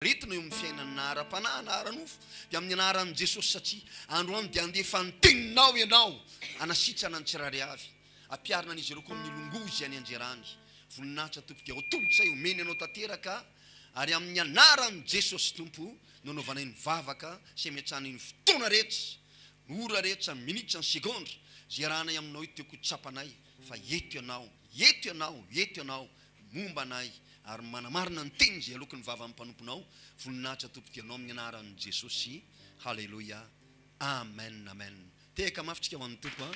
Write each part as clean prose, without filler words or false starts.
Aretina eo amin'ny fiainany na ara-panahy na ara-nofo dia amin'ny anaran'i Jesosy satria androany dia handefa ny teninao ianao hanasitrana ny tsirairay avy ampiharina an'izy ireo koa amin'ny longoa izay any anjerany voninahitra Tompo dia atolotsay omeny anao tanteraka ary amin'ny anaran'i Jesosy Tompo no anaovanay ny vavaka sy ametrahanay ny fotoana rehetra ny ora rehetra ny minitra ny segondra izay iarahanay aminao eto dia koa tsapanay fa eto ianao eto ianao eto ianao momba anay ary manamarina ny teny izay aloky ny vavan'ny mpanomponao, voninahitra Tompo dia Anao amin'ny anaran'i Jesosy Haleloia Amen Amen Tehaka mafy tsika ho an'ny Tompo a.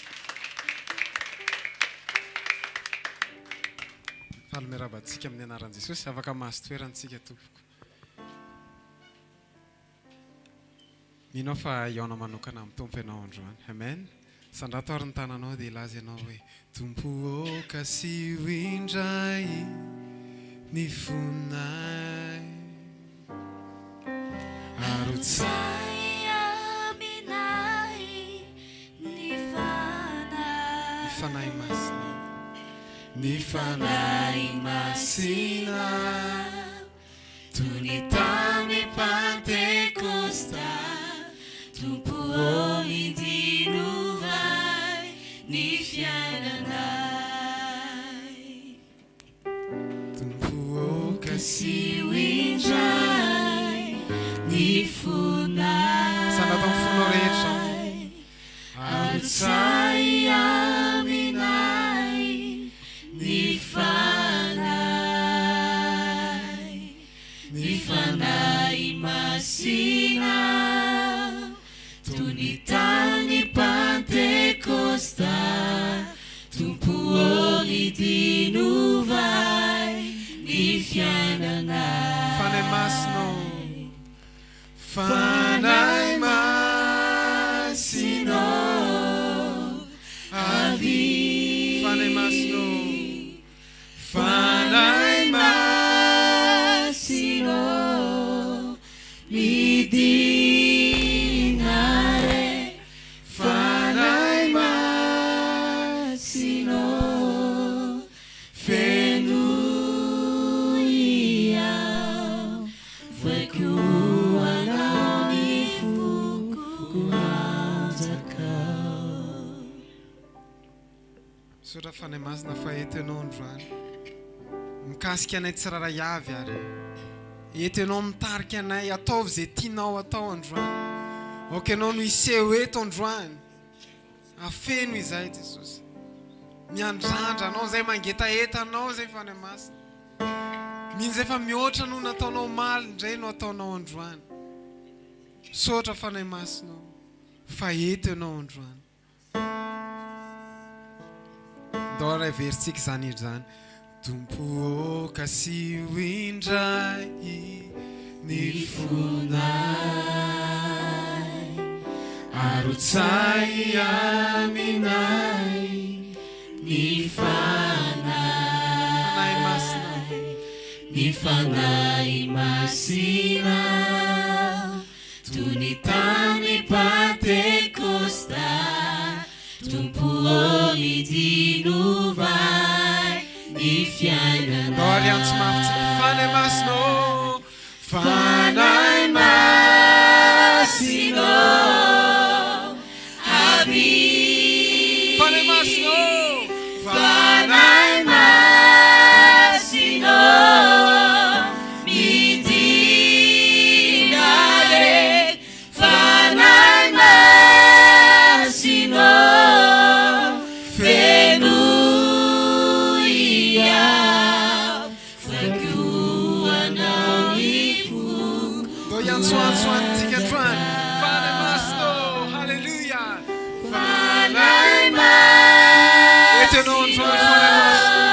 Faly miarahaba antsika amin'ny anaran'i Jesosy. Afaka mahazo toerana tsika tompoko. Mino aho fa hihaona manokana amin'ny Tompo ianao androany. Amen. Sandrato ary ny tananao dia hilaza ianao hoe, Tompo ô, kasiho indray ny fonay. Arotsahy aminay ny Fanahy. Ny Fanahy Masina. Ny Fanahy Masina. Toy ny tamin'ny Pantekosta, Tompo ô midino ahy ny fiainanay. Tompo ô kasiho indray ny fonay. Sandrato amin'ny fonao rehetra. Arotsahy aminay ny Fanahy, ny Fanahy Masina, toy ny tany Pantekosta, Tompo ô midinovay ny fiainanay. Fanahy Masina ô. Fanahy Masina ô, avia. Fanahy Masina ô, Fanahy Masina ô, midina re. Fanahy Masina ô, Fenoy aho, voaiko ho anao ny foko hanjakao. Misaotra Fanahy Masina fa eto Ianao androany. Mikasika anay tsirairay avy ary eto Ianao mitarika anay. Ataovy izay tianao atao androany. Aoka Ianao no hiseho eto androany. Afeno izahay Jesosy. Miandrandra Anao izay, mangetaheta Anao izay Fanahy Masina. Mino izay fa mihoatra noho nataonao omaly indray no ataonao androany. Misaotra Fanahy Masina ô, fa eto Ianao androany. Ndao ary averintsika izany hira izany. Tompo ô kasiho indray ny fonay Arotsahy aminay ny Fanahy Masina Ny Fanahy Masina Toy ny tany Pantekosta Tompo ô midinovay ny fiainanay. Ndao ary hiantso mafy tsika. Fanahy Masina ô, Fanahy Masina ô, avia. Fanahy Masina ô, Fanahy Masina ô, midina re. Fanahy Masina ô, fenoy aho, voaiko ho Anao ny foko. Ndao hiantsoantso antsika androany. Fanahy Masina ô, haleloia. Fanahy Masina Eto ianao androany Fanahy Masina.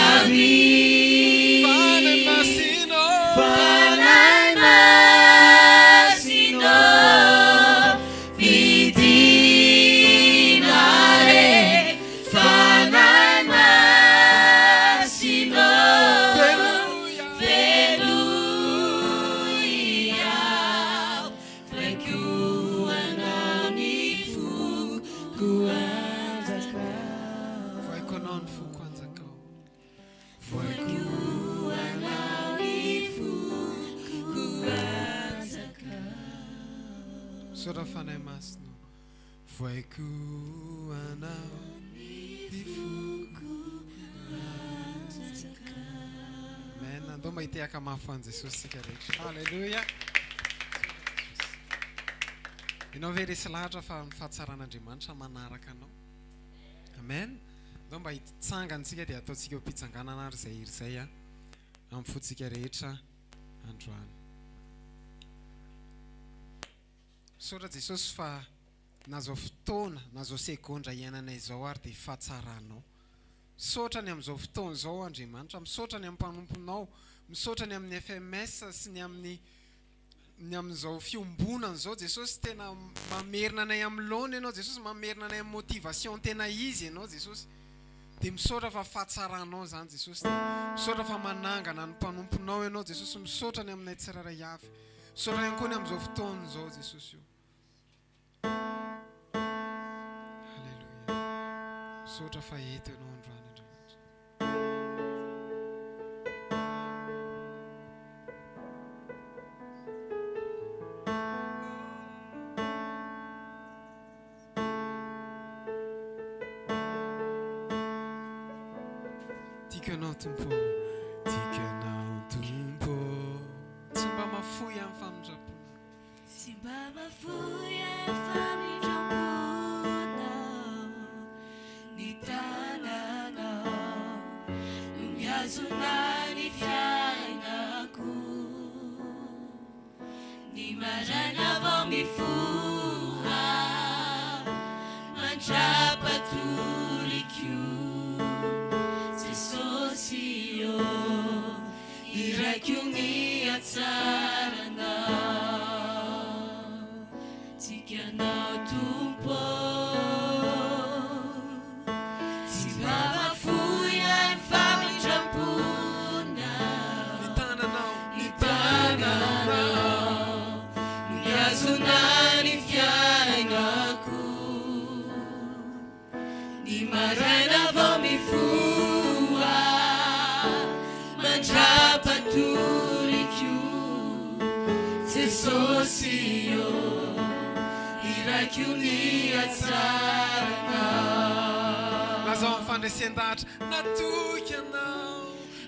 Avia. Fanahy Masina ô. Fanahy Masina ô, midina re. Fanahy Masina ô, Fenoy aho. fenoy aho. Misaotra Fanahy Masina ô. Voaiko ho Anao ny foko hanjaka. Amen. Andao mba hitehaka mafy ho an'i Jesosy isika rehetra. Haleloia. Ianao ve resy lahatra fa ny fahatsaran'Andriamanitra manaraka anao? Amen. Andao mba hitsangana isika dia ataontsika eo am-pitsanganana ary izay hira izay amin'ny fontsika rehetra androany. Misaotra Jesosy fa na zao fotoana na zao segondra iainanay izao ary dia fahatsaranao. Misaotra ny amin'izao fotoana izao Andriamanitra, misaotra ny amin'ny mpanomponao, misaotra ny amin'ny FMS sy ny amin'ny ny amin'izao fiombonana izao Jesosy tena mamerina anay amin'ny laona ianao Jesosy, mamerina anay amin'ny motivation tena izy ianao Jesosy. Dia misaotra fa fahatsaranao izany Jesosy, dia misaotra fa manangana ny mpanomponao ianao Jesosy, misaotra ny aminay tsirairay avy. Misaotra ihany koa ny amin'izao fotoana izao Jesosy o. Haleloia. Misaotra fa eto ianao androany Andriamanitra. Tiako ianao Tompo ô, tiako ianao Tompo ô, tsy mba mahafoy ahy ny famindram-ponao. Tsy mba mahafoy ahy famindram-ponao, ny tananao no mihazona ny fiainako. Ny maraina vao mifoha mandra-patoriko Jesosy ô Iraiko ny hatsaranao Tiako Anao Tompo ô Tsy mba mahafoy ahy ny famindram-ponao Ny tananao. Ny tananao no mihazona ny fiainako. Ny maraina vao mifoha mandra-patoriko Jesosy ô, iraiko ny hatsaranao. Lazao amin'ny fandresen-dahatra, natoky anao.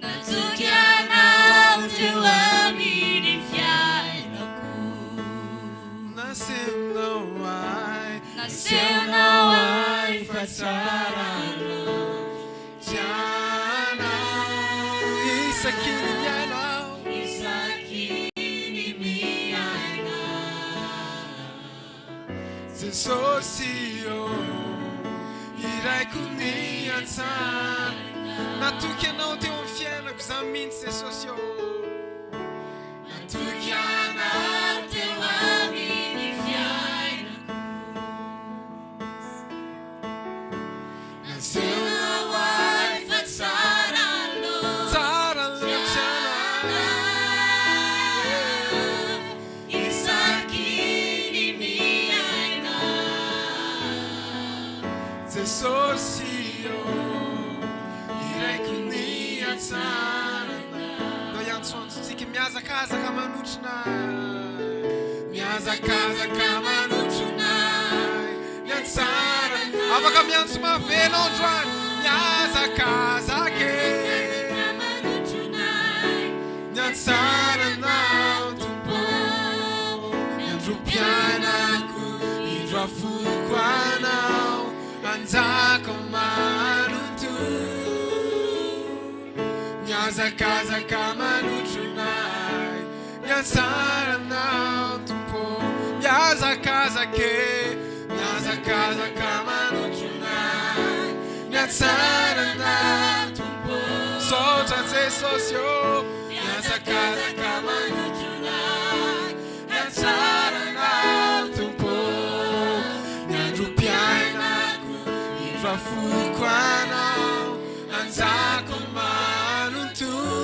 Natoky anao teo amin'ny fiainako. Nasehonao ahy. Nasehonao ahy fa tsara loatra Ianao. Isaky ny miaina aho. Isaky ny miaina. Jesosy ô, iraiko ny antsana. Natoky Anao teo amin'ny fiainako za mihitsy Jesosy ô. Natoky Anao teo amin'ny fiainako. Nasehonao ahy fa tsara loatra. Tsara loatra Ianao. Isaky ny miaina. Jesosy ô, iraiko ny hatsarana. Ndao hiantsoantso-tsika, mihazakazaka manotrona ahy. Mihazakazaka manotrona ahy, ny hatsarana. Afaka miantso mafy ve ianao androany? Mihazakazaka e. Ny hatsaranao Tompo ô, ny androm-piainako indro afoko Anao, hanjaka manontolo. Mihazakazaka manotrona ahy, ny hatsaranao Tompo ô, mihazakazaka e, mihazakazaka manotrona ahy, ny hatsaranao Tompo ô. Misaotra Jesosy ô, mihazakazaka manotrona ahy, ny hatsaranao Tompo ô, ny androm-piainako indro afoko Anao, hanjako manontolo,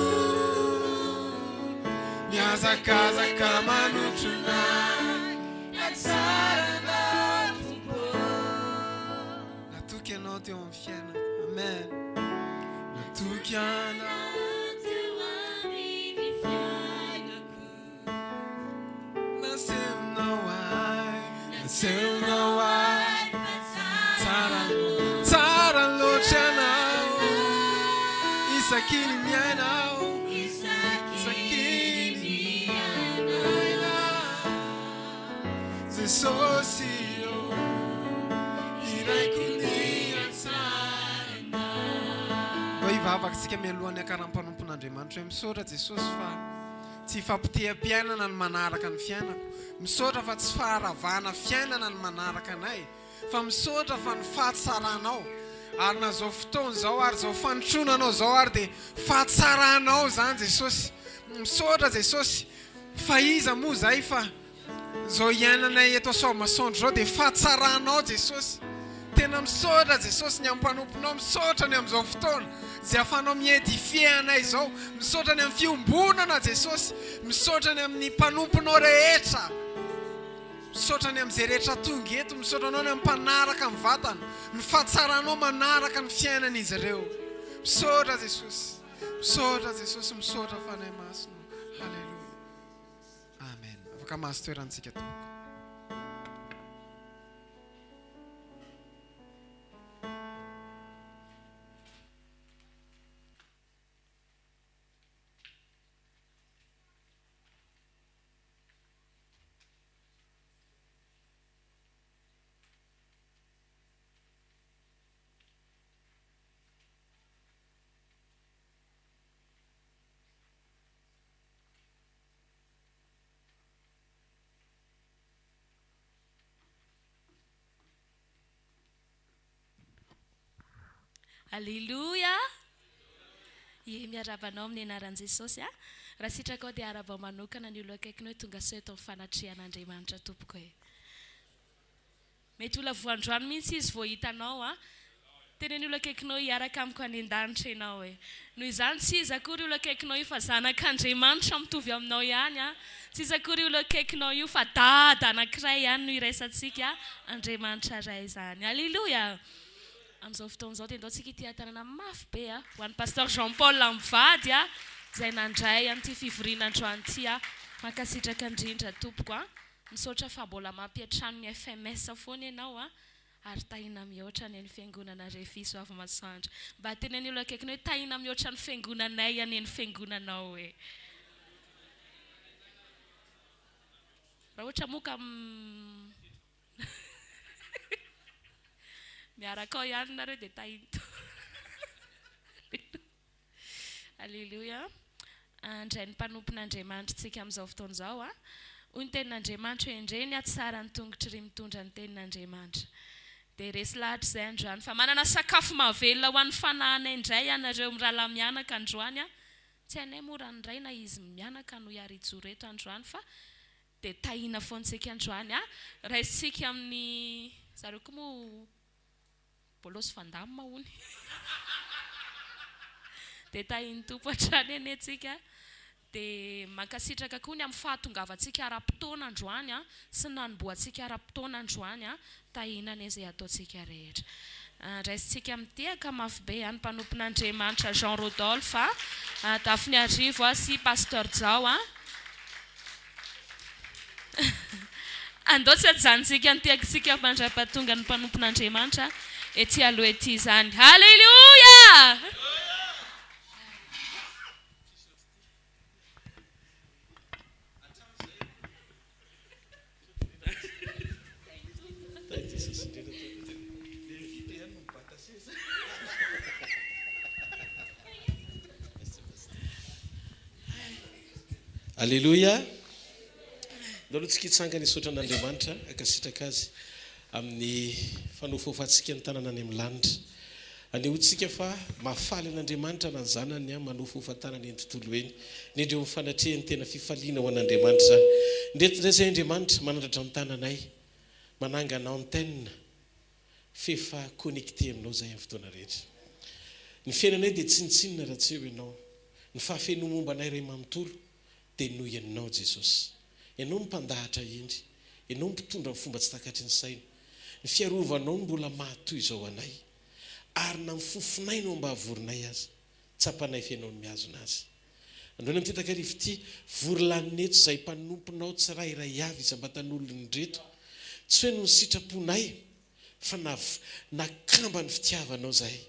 mihazakazaka manotrona ahy, ny hatsaranao Tompo ô. Natoky Anao teo amin'ny fiainako. Amen. Natoky Anao. Teo amin'ny fiainako. Nasehonao ahy. Asehonao ahy fa tsara loatra, tsara loatra ianao isaky ny miaina aho, isaky ny miaina Jesosy ô, hiraiko ny hatsaranao. Ndao hivavaka isika mialohan'ny hakaran'ny mpanompon'Andriamanitra hoe misaotra Jesosy fa Tsy fampoteham-piainana ny manaraka ny fiainako. Misaotra fa tsy faharavana fiainana ny manaraka anay, fa misaotra fa ny fahatsaranao. Ary na izao fotoana izao ary izao fanotronanao izao ary dia fahatsaranao izany Jesosy. Misaotra Jesosy fa iza moa izay fa Zao iainanay eto Soamasoandro zao dia fahatsaranao Jesosy. Tena misaotra Jesosy ny amin'ny mpanomponao, misaotra ny amin'izao fotoana izay ahafahanao mi-edifier anay izao, misaotra ny amin'ny fiombonana Jesosy, misaotra ny amin'ny mpanomponao rehetra, misaotra ny amin'izay rehetra tonga eto, misaotra anao ny amin'ny mpanaraka ny vatana, ny fahatsaranao manaraka ny fiainan'izy ireo. Misaotra Jesosy, misaotra Jesosy, misaotra Fanahy Masina. Haleloia. Amen. Afaka mahazo toerana tsika tompoko. Aleloia! Ie, miarahaba anao amin'ny anaran'i Jesosy a. Raha sitrakao dia arabao manokana ny olona akaikinao hoe tongasoa eto amin'ny fanatrehan'Andriamanitra tompoko e. Mety olona voandroany mihitsy izy vao hitanao an! Teneno olona akaikinao hiaraka amiko any an-danitra ianao e! Noho izany tsy iza akory io olona akaikinao io fa zanak'Andriamanitra mitovy aminao ihany an! Tsy iza akory io olona akaikinao io fa Dada anankiray ihany no iraisantsika, Andriamanitra Ray izany. Aleloia! Amin'izao fotoana izao dia ndao tsika hitia-tanana mafy be an! Ho an'i Pasteur Jean Paul mivady an! Izay nandray an'ity fivoriana androany ity an! Mankasitraka indrindra tompoko an! Misaotra fa mbola mampiantrano ny FMS foana ianao a! Ary tahina mihoatra anie ny fiangonana Refi Soavimasoandro. Mba teneno olo akaikinao hoe tahina mihoatra ny fiangonanay anie ny fiangonanao e! Raha ohatra moa ka miaraka ao ihany nareo dia tahin'ny Tompo. Aleloia. Handray ny mpanompon'Andriamanitra isika amin'izao fotoana izao. Hoy ny tenin'Andriamanitra hoe endrey ny hatsaran'ny tongotr'irỳ mitondra ny tenin'Andriamanitra. Dia resy lahatra izay androany fa manana sakafo mahavelona ho an'ny fanahinay indray ianareo mirahalahy mianaka androany. Tsy hainay moa raha ny ray na izy mianaka no hiara-hijoro eto androany fa dia tahina foana isika androany. Raisintsika amin'ny zareo koa moa. Bolos Van Damme hono. Dia tahin'ny Tompo hatrany anie tsika. Dia mankasitraka koa ny amin'ny fahatongavantsika ara-potoana androany sy ny nanombohantsika ara-potoana androany. Tahina anie izay ataontsika rehetra. Raisintsika mitehaka mafy be ny mpanompon'Andriamanitra Jean Rodolphe, Dafiniarivo sy Pasteur Jao. Andao tsy hajanontsika ny tiakintsika mandra-pahatonga ny mpanompon'Andriamanitra ety aloha ety izany. Haleloia! Aleloia! Ndao aloha tsika hitsangana hisaotra an'Andriamanitra, hankasitraka Azy amin'ny fanofaofantsika ny tanana any amin'ny lanitra. Anehoantsika fa mahafaly an'Andriamanitra na ny zanany manofaofa tanana eny tontolo eny. Indrindra eo amin'ny fanatrehany tena fifaliana ho an'Andriamanitra izany. Indreto indray izay Andriamanitra manandratra ny tananay, manangana antenne f'efa connecté aminao izahay amin'ny fotoana rehetra. Ny fiainanay dia tsinontsinona raha tsy eo Ianao. Ny fahafenoa momba anay iray manontolo dia noho Ianao Jesosy. Ianao no mpandahatra hendry. Ianao no mpitondra amin'ny fomba tsy takatry ny saina. Ny fiarovanao no mbola maha toy izao anay. Ary na ny fofonay no ambavorinay aza, tsapanay fa Ianao no mihazona azy. Androany amin'ity takariva ity, vory lanina eto izahay mpanomponao tsirairay avy isam-batan'olona indreto. Tsy hoe noho ny sitraponay fa nav nakamban'ny fitiavanao zahay.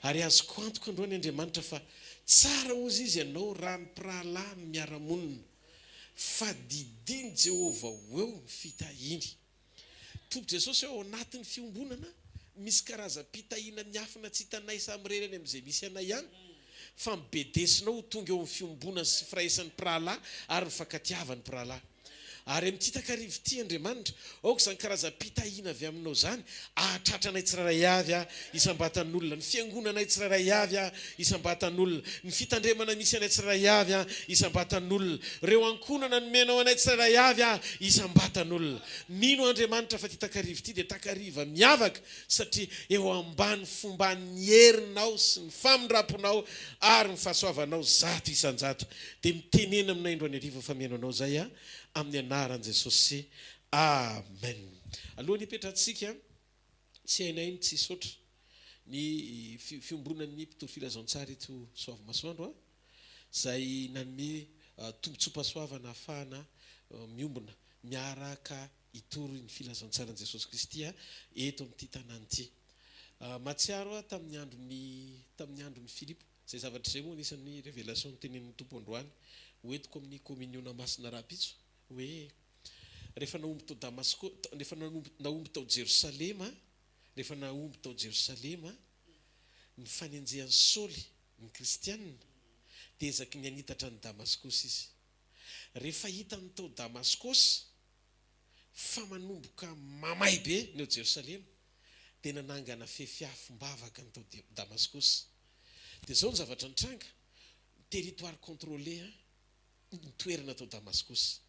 Ary azoko antoka androany Andriamanitra fa tsara hozy izy ianao raha ny mpirahalahy no miara-monina fa didian'i Jehovah ho eo ny fitahiany. Tompo Jesosy ô, ao anatin'ny fiombonana, misy karazam-pitahiana miafina tsy hitanay samirery any amin'izay misy anay any, fa mibedesinao ho tonga eo amin'ny fiombonana sy firaisan'ny mpirahalahy ary ny fankatiavan'ny mpirahalahy. Ary amin'ity takariva ity, Andriamanitra, aoka izany karazam-pitahiana avy Aminao izany hahatratra anay tsirairay avy, isam-batan'olona, ny fiangonanay tsirairay avy, isam-batan'olona, ny fitandremana misy anay tsirairay avy, isam-batan'olona, ireo ankohonana nomenao anay tsirairay avy, isam-batan'olona. Mino aho, Andriamanitra, fa ity takariva ity dia takariva miavaka, satria eo ambany fomban'ny herinao sy ny famindram-ponao ary ny fahasoavanao 100%. Dia mitenena aminay androany hariva fa mihaino anao izay aho, amin'ny anaran'i Jesosy. Amen. Alohan'ny hipetrahantsika, tsy hainay ny tsy hisaotra ny fiombonan'ny mpitory filazantsara eto Soavimasoandro izay nanome tombontsoam-pahasoavana ahafahana miombona miaraka hitory ny filazantsaran'i Jesosy Kristy eto amin'ity tanàna ity. Mahatsiaro aho tamin'ny andron'ny tamin'ny andron'i Filipo, izay zavatra izay moa anisan'ny révélation notenenin'ny Tompo androany ho entiko amin'ny kominiona masina rahampitso hoe rehefa nahomby tao Damasko, rehefa nahomby tao Jerosalema, rehefa nahomby tao Jerosalema ny fanenjehan'i Saoly ny kristiana dia ezaky ny hanitatra an'i Damaskosy izy. Rehefa hitany tao Damaskosy fa manomboka mamay be ny ao Jerosalema dia nanangana fefy afom-bavaka ny tao Damaskosy. Dia izao ny zavatra nitranga, territoire contrôlé ny toerana tao Damaskosy.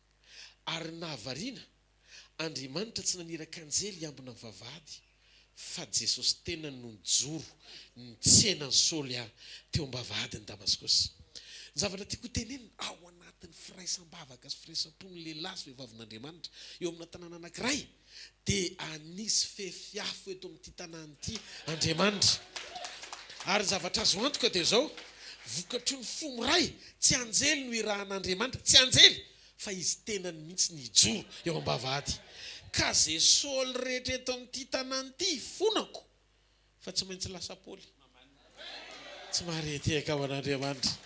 Ary nahavariana, Andriamanitra tsy naniraka anjely hiambina ny vavahady, fa Jesosy tenany no nijoro nitsena an'i Saoly teo am-bavahadin'i Damaskosy. Ny zavatra tiako hotenenina, ao anatin'ny firaisam-bavaka sy firaisam-pon'ny lehilahy sy vehivavin'Andriamanitra eo amina tanàna anankiray, Dia hanisy fefy afo eto amin'ity tanàna ity Andriamanitra. Ary ny zavatra azo antoka dia izao, vokatry ny fo miray, tsy anjely no irahan'Andriamanitra, tsy anjely, fa Izy tenany mihitsy no hijoro eo am-bavahady. Ka ze Saoly rehetra eto amin'ity tanàna ity hifonako. Fa tsy maintsy lasa Paoly. Tsy mahare tehaka ho an'Andriamanitra.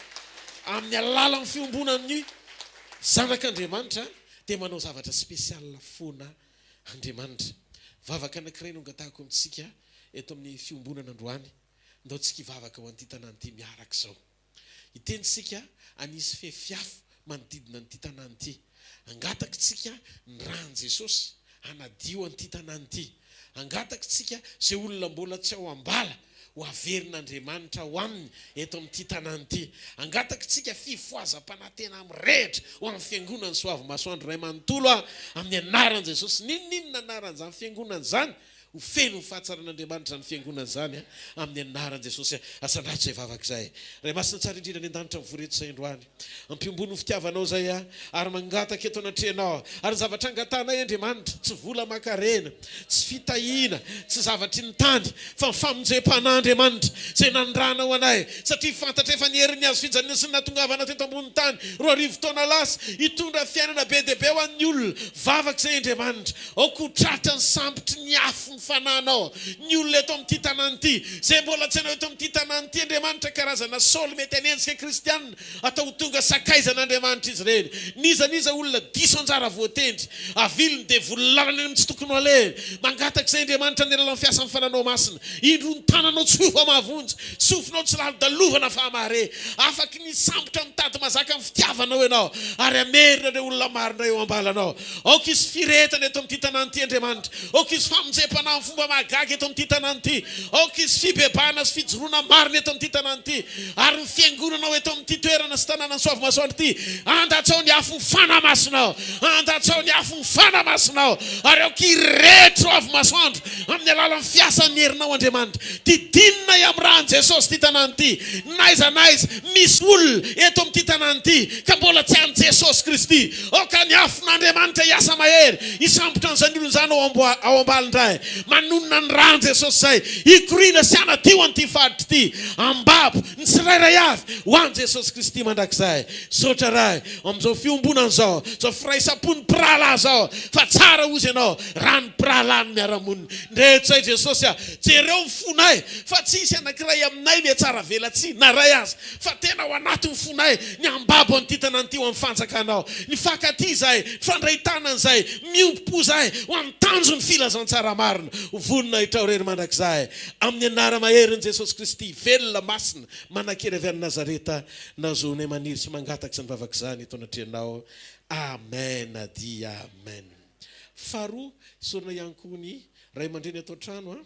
Amin'ny alalan'ny fiombonan'ny zanak'Andriamanitra dia manao zavatra spécial foana Andriamanitra. Vavaka anankiray no angatahako amintsika eto amin'ny fiombonana androany. Ndao tsika hivavaka ho an'ity tanàna ity miaraka izao. Hiteny isika hanisy fefy afo manodidina an'ity tanàna ity. Hangataka isika ny ràn'i Jesosy hanadio an'ity tanàna ity. Hangataka isika izay olona mbola tsy ao am-bala ho averin'Andriamanitra ao aminy eto amin'ity tanàna ity. Hangataka isika fifohazam-panahy tena mirehitra ho an'ny Fiangonan'ny Soavimasoandro iray manontolo amin'ny anaran'i Jesosy. N'inon'inona anaran'izany Fiangonana izany, Ho feno ny fahatsaran'Andriamanitra izany fiangonana izany amin'ny anaran'i Jesosy. Asandrato izay vavaka izay. Ray Masina tsara indrindra any an-danitra mivory eto izay androany. Ampiombony ny fitiavanao izay ary mangataka eto anatrehanao. Ary ny zavatra angatahanay Andriamanitra, tsy vola aman-karena, tsy fitahiana, tsy zavatry ny tany, fa ny famonjem-panahy Andriamanitra, izay nanondranao anay, satria fantatray fa ny herin'ny hazo fijaliana sy ny nahatongavana teto ambonin'ny tany 2000 taona lasa, hitondra fiainana be dia be ho an'ny olona. Vavaka izay Andriamanitra. Aoka ho tratra ny sambotry ny afo ny fanahinao, ny olona eto amin'ity tanàna ity, izay mbola tsy hanao eto amin'ity tanàna ity, Andriamanitra, karazana Saoly mety hanenjika kristiana, atao ho tonga sakaizan'Andriamanitra izy ireny. N'iza n'iza olona diso anjara voatendry, avily ny devoly lalana eny amin'ny tsy tokony ho alehany. Mangataka izay Andriamanitra ny alalan'ny fiasan'ny Fananao Masina. Indro ny tananao tsy ho fa mahavonjy, sofinao tsy lalodalovana fa mahare. Afaky ny hisambotra mitady mazaka ny fitiavanao ianao, ary hamerina ireo olona maro indray eo am-balanao. Aoka hisy firehetana eto amin'ity tanàna ity, Andriamanitra. Aoka hisy famonjem-panahy amin'ny fomba mahagaga eto amin'ity tanàna ity. Aoka hisy fibebahana sy fijoroana marina eto amin'ity tanàna ity. Ary ny fiangonanao eto amin'ity toerana sy tanànan'i Soavimasoandro ity, andatsao ny afon'ny Fanahy Masinao. Andatsao ny afon'ny Fanahy Masinao. Ary aoka hirehitra Soavimasoandro amin'ny alalan'ny fiasan'ny herinao, Andriamanitra. Didininay amin'ny ràn'i Jesosy ity tanàna ity. N'aiza n'aiza misy olona eto amin'ity tanàna ity ka mbola tsy an'i Jesosy Kristy, Aoka ny afon'Andriamanitra hiasa mahery hisambotra an'izany olona izany ao ao am-bala indray. Manonona ny ran'i Jesosy izay hikoriana sy hanadio an'ity faritra ity hambabo ny tsirairay avy ho an'i Jesosy Kristy mandrakizay. Misaotra Ray amin'izao fiombonana izao, izao firaisam-pon'ny mpirahalahy izao fa tsara hozy Ianao raha ny mpirahalahy no miara-monina. Ndreto izay Jesosy a! Jereo ny fonay fa tsy hisy anankiray aminay mihatsara velatsihy na iray aza fa tena ao anatin'ny fonay ny hambabo an'ity tanàna ity ho amin'ny fanjakanao. Nifankatia izahay, nifandray tanana izahay, miombom-po izahay ho amin'ny tanjon'ny filazantsara marina. Ho voninahitrao irery mandrakizay. Amin'ny anara-maherin'i Jesosy Kristy velona, masina, manan-kery avy any Nazareta, nahazoanay maniry sy mangataka izany vavaka izany eto anatrehanao. Amen dia amen. Faharoa, isaorana ihany koa ny ray aman-dreny ato an-trano an.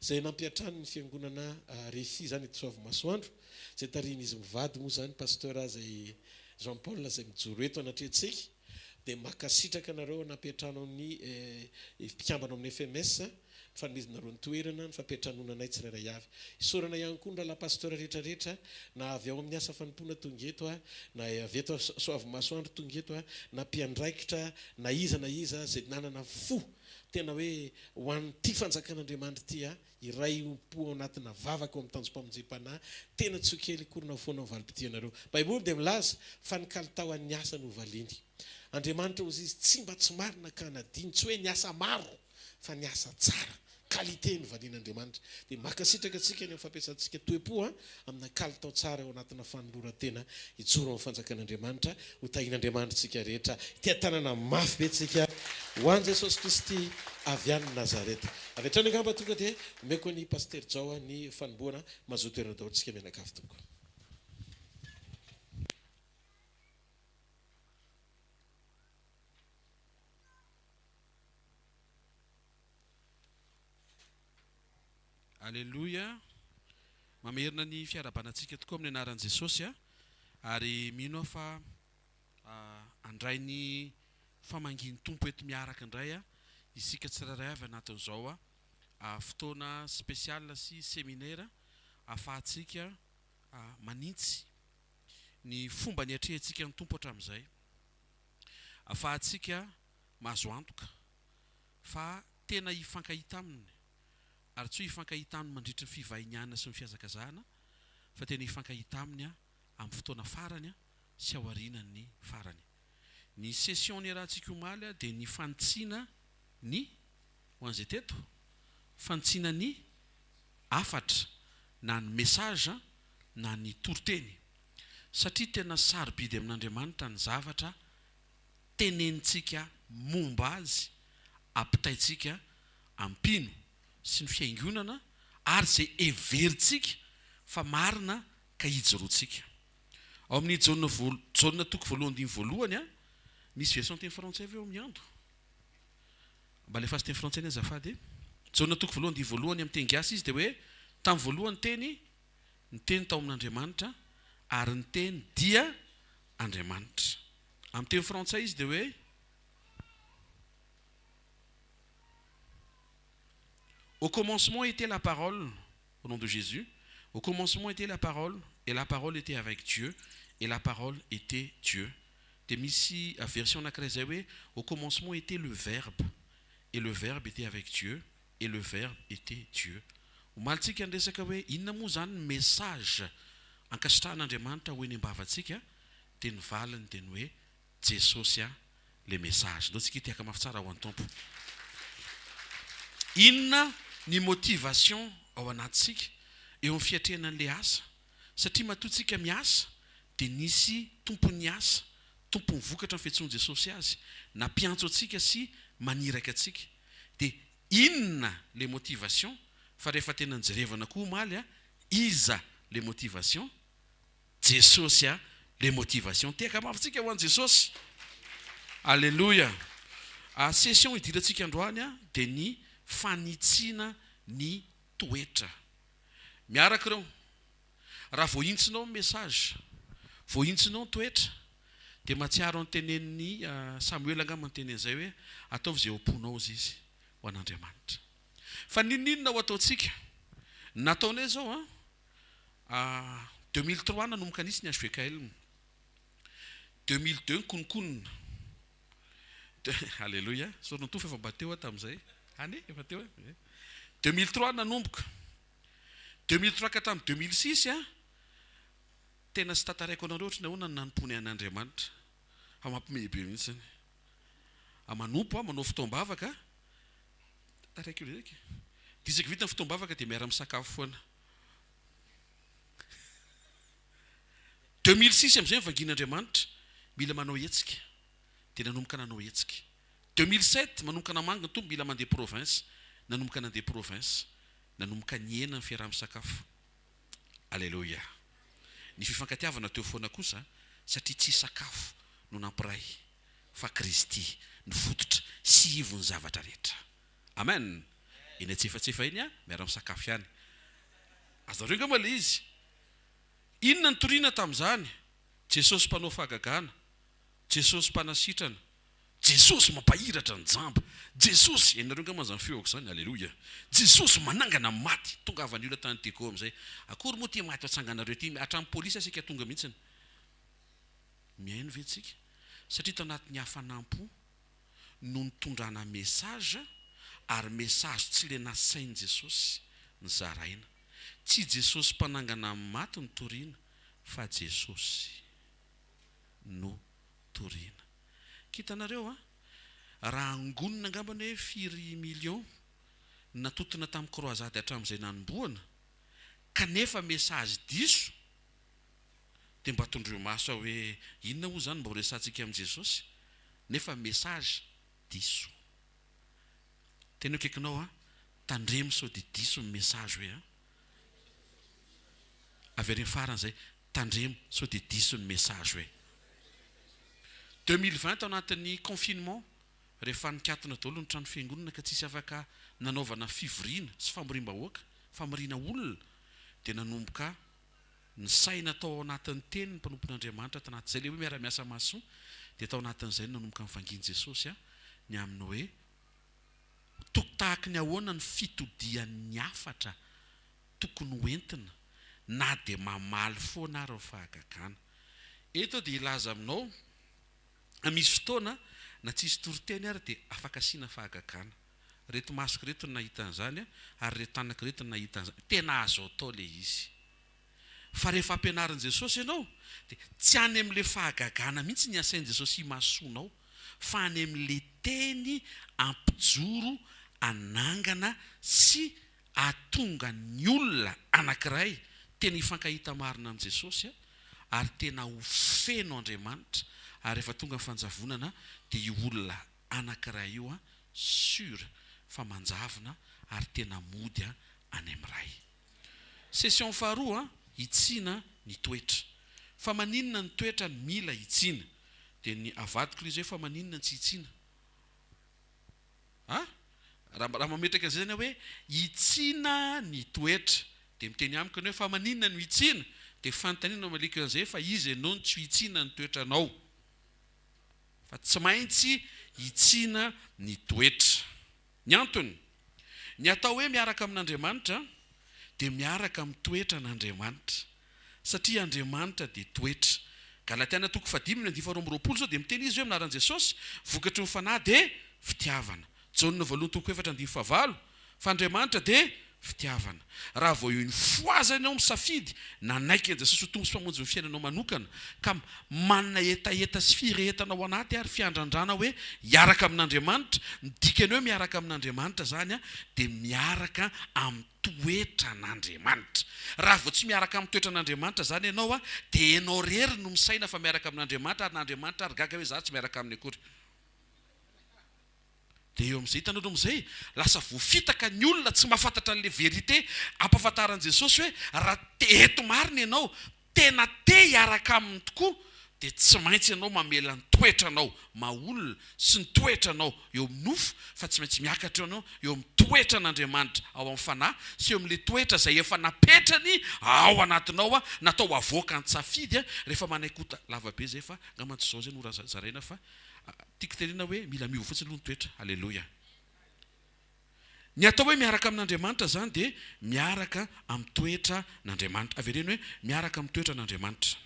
izay nampiantrano ny fiangonana Refi izany eto Soavimasoandro, izay tarihin'izy mivady moa izany Pasteur izay Jean Paul izay mijoro eto anatrehantsika, dia mankasitraka anareo nampiantrano ny mpikambana ao amin'ny FMS, ny fanomezanareo ny toerana, ny fampiantranoana anay tsirairay avy. Isaorana ihany koa ny rahalahy Pasteur rehetra rehetra na avy ao amin'ny asa fanompoana tonga eto, na avy eto Soavimasoandro tonga eto, na mpiandraikitra na iza na iza izay nanana fo Tena hoe ho an'ity fanjakan'Andriamanitra ity aho, iray ombom-po ao anatina vavaka ao amin'ny tanjom-pamonjem-panahy, tena tsy ho kely akory na ho foana ny valim-pitianareo. Baiboly dia milaza fa ny kalitao an'ny asa no valiany. Andriamanitra hozy izy tsy mba tsy marina ka hanadino, tsy hoe ny asa maro fa ny asa tsara. Qualité no valian'Andriamanitra. Dia mankasitraka antsika ny amin'ny fampiasantsika toe-po amina kalitao tsara ao anatina fanoloran-tena hijoro amin'ny fanjakan'Andriamanitra. Ho tahian'Andriamanitra isika rehetra. Tia-tanana mafy be tsika ho an'i Jesosy Kristy avy any Nazareta. Avy hatrany angamba tonga dia omeko an'i Pasitera Jao ny fanombohana. Mazoto toerana daholo tsika mianakavy tompoko. Aleloia! Mamerina ny fiarahabana antsika tokoa amin'ny anaran'i Jesosy a! Ary mino aho fa handray ny famangian'ny Tompo eto miaraka indray isika tsirairay avy anatin'izao fotoana spécial sy séminaire ahafahantsika manintsy ny fomba niatrehantsika ny Tompo hatramin'izay. Ahafahantsika mahazo antoka fa tena hifankahita aminy, ary tsy hoe hifankahita aminy mandritry ny fivahinianana sy ny fihazakazahana, fa tena hifankahita aminy amin'ny fotoana farany sy aorianan'ny farany. Ny session niarahantsika omaly dia ny fanitsiana ny, ho an'izay teto, fanitsiana ny hafatra na ny message na ny toriteny, satria tena sarobidy amin'Andriamanitra ny zavatra tenenintsika momba azy, ampitaintsika amin'ny mpino sy ny fiangonana ary izay heverintsika fa marina ka ijoroantsika. Ao amin'ny Jaona voalo, Jaona toko voalohany andininy voalohany a, misy version teny frantsay ve ao amin'ny Ando? Mba alefaso teny frantsay anie azafady e. Jaona toko voalohany andininy voalohany amin'ny teny gasy izy dia hoe tamin'ny voalohany teny, ny teny tao amin'Andriamanitra ary ny teny dia Andriamanitra. Amin'ny teny frantsay izy dia hoe. Au commencement était la parole, au nom de Jésus, au commencement était la parole, et la parole était avec Dieu, et la parole était Dieu. Dia misy version anankiray izay hoe au commencement était le verbe, et le verbe était avec Dieu, et le verbe était Dieu. Omaly tsika niresaka hoe inona moa izany ny message ankasitrahan'Andriamanitra ho eny am-bavantsika, dia ny valiny dia ny hoe Jesosy a le message. Ndao tsika hitehaka mafy tsara ho an'ny Tompo. Inona ny motivation ao anatintsika eo amin'ny fiatrehana an'le asa? Satria matoa tsika miasa dia nisy tompon'ny asa, tompon'ny vokatra ny fiantsoan'i Jesosy azy, nampiantso antsika sy maniraka antsika. Dia inona le motivation? Fa rehefa tena nijerevana koa omaly a, iza le motivation? Jesosy a le motivation. Tehaka mafy tsika ho an'i Jesosy. Aleloia. A session idirantsika androany a dia ny fanitsiana ny toetra. Miaraka ireo. Raha voahintsinao ny message, voahintsinao ny toetra, dia mahatsiaro ny tenenin'i Samoela angamba ny teny an'izay hoe ataovy izay ao am-ponao hozy izy ho an'Andriamanitra. Fa n'inon'inona ho ataontsika, ny nataonay izao an, 2003 nanomboka nisy ny HVKL, 2002 nikononkonona, Aleloia, isaorana ny Tompo fa efa mba teo aho tamin'izay. Any efa teo e. 2003 nanomboka. 2003 ka hatramin'ny 2006 a, tena tsy tantaraiko anareo ohatry ny ahoana ny nanompoany an'Andriamanitra. Fa mampimehy be mihitsy izany. A manompo aho, manao fotoam-bavaka, tantaraiko eo ndraiky. Dia isaky vita ny fotoam-bavaka dia miara-misakafo foana. 2006 amin'izay nivangian'Andriamanitra, mila manao hetsika. Dia nanomboka nanao hetsika. 2007, manomboka namangy ny Tompo, mila mandeha province. Nanomboka nandeha province. Nanomboka nihena ny fiaraha-misakafo. Aleloia. Ny fifankatiavana teo foana kosa satria tsy sakafo no nampiray fa Kristy no fototra sy ivon'ny zavatra rehetra. Amen. Eny antsefatsefa eny miara-misakafo ihany. Azonareo angamba ilay izy. Inona no torina tamin'izany? Jesosy mpanao fahagagana. Jesosy mpanasitrana. Jesosy mampahiratra ny jamba. Jesosy, henonareo angamba izany feoko izany, aleloia. Jesosy manangana ny maty. Tongavan'ny olona tany Diego amin'izay. Akory moa ity maty atsanganareo ity, hatramin'ny polisy aza saika tonga mihitsiny. Mihaino ve tsika? Satria tao anatin'ny hafanam-po no nitondrana message ary message tsy le nasain'i Jesosy nozaraina. Tsy Jesosy mpanangana ny maty no torina fa Jesosy no torina. Hitanareo an! Raha angonina angambany hoe firy millions natotona tamin'ny croisade hatramin'izay nanombohana, kanefa message diso, dia mba tondroy maso aho hoe inona moa izany mba ho resahantsika amin'i Jesosy, nefa message diso. Tena eo akaikinao an, tandremo sao dia diso ny message hoe an. Avereno farany izay, tandremo sao dia diso ny message hoe. 2020 tao anatin'ny confinement, rehefa nikatona daholo ny trano fiangonana ka tsisy afaka nanaovana fivoriana sy famoriam-bahoaka, famoriana olona, dia nanomboka nisaina tao anatin'ny teny ny mpanompon'Andriamanitra tanatin'izay ilay hoe miara-miasa mahasoa, dia tao anatin'izay no nanomboka nivangian'i Jesosy ny amin'ny hoe toko tahaky ny ahoana ny fitodian'ny hafatra tokony ho entina na dia mamaly foana ary ny fahagagana. Eto aho dia hilaza aminao, misy fotoana na tsisy toriteny ary dia afaka asiana fahagagana. Ireto masoko ireto no nahita an'izany ary ireto tanako ireto no nahita an'izany. Tena azo atao ilay izy. Fa rehefa ampianarin'i Jesosy ianao dia tsy any amin'ilay fahagagana mihitsy ny asain'i Jesosy himasoanao fa any amin'ilay teny hampijoro, hanangana sy hahatonga ny olona anankiray tena hifankahita marina amin'i Jesosy ary tena ho feno Andriamanitra ary rehefa tonga ny fanjavonana dia io olona anankiray io sur fa manjavona ary tena mody any amin'ny Ray. Session faharoa, hitsiana ny toetra. Fa maninona ny toetra no mila hitsiana? Dia ny avadiko ilay izy hoe fa maninona no tsy hitsiana? A! Raha raha mametraka an'izay zany aho hoe hitsiana ny toetra, dia miteny amiko ianao hoe fa maninona no hitsiana? Dia fanontaniana no amaliako an'izay fa iza ianao no tsy ho hitsiana ny toetranao? Fa tsy maintsy hitsiana ny toetra. Ny antony, ny atao hoe miaraka amin'Andriamanitra dia miaraka amin'ny toetran'Andriamanitra. Satria Andriamanitra dia toetra. Galatiana toko fahadimy ny andininy faharoa amby 20 izao dia miteny izy hoe amin'ny anaran'i Jesosy, vokatry ny Fanahy dia fitiavana. Jaona voalohany toko efatra andininy fahavalo, fa Andriamanitra dia fitiavana. Raha vao une fois zany ianao misafidy nanaiky an'i Jesosy ho Tompo sy Mpamonjy ny fiainanao manokana ka manana hetaheta sy firehetana ao anaty ary fiandrandrana hoe hiaraka amin'Andriamanitra, ny dikany hoe miaraka amin'Andriamanitra zany dia miaraka amin'ny toetran'Andriamanitra. Raha vao tsy miaraka amin'ny toetran'Andriamanitra zany ianao dia ianao rery no misaina fa miaraka amin'Andriamanitra ary na Andriamanitra ary gaga hoe za tsy miaraka aminy akory. Dia eo amin'izay, hitanareo amin'izay, lasa voafitaka ny olona tsy mahafantatra an'ilay vérité ampahafantaran'i Jesosy hoe raha te eto marina ianao, tena te hiaraka aminy tokoa, dia tsy maintsy ianao mamela ny toetranao maha olona sy ny toetranao eo amin'ny nofo fa tsy maintsy miakatra eo ianao eo amin'ny toetran'Andriamanitra ao amin'ny fanahy sy eo amin'ilay toetra izay efa napetrany ao anatinao natao havoaka an-tsafidy rehefa manaiky ota lava be izay fa angamba tsy izao izay no zaraina fa Tiako tenenina hoe mila miova fotsiny aloha ny toetra. Aleloia. Ny atao hoe miaraka amin'Andriamanitra izany dia miaraka amin'ny toetran'Andriamanitra. Avereno hoe miaraka amin'ny toetran'Andriamanitra.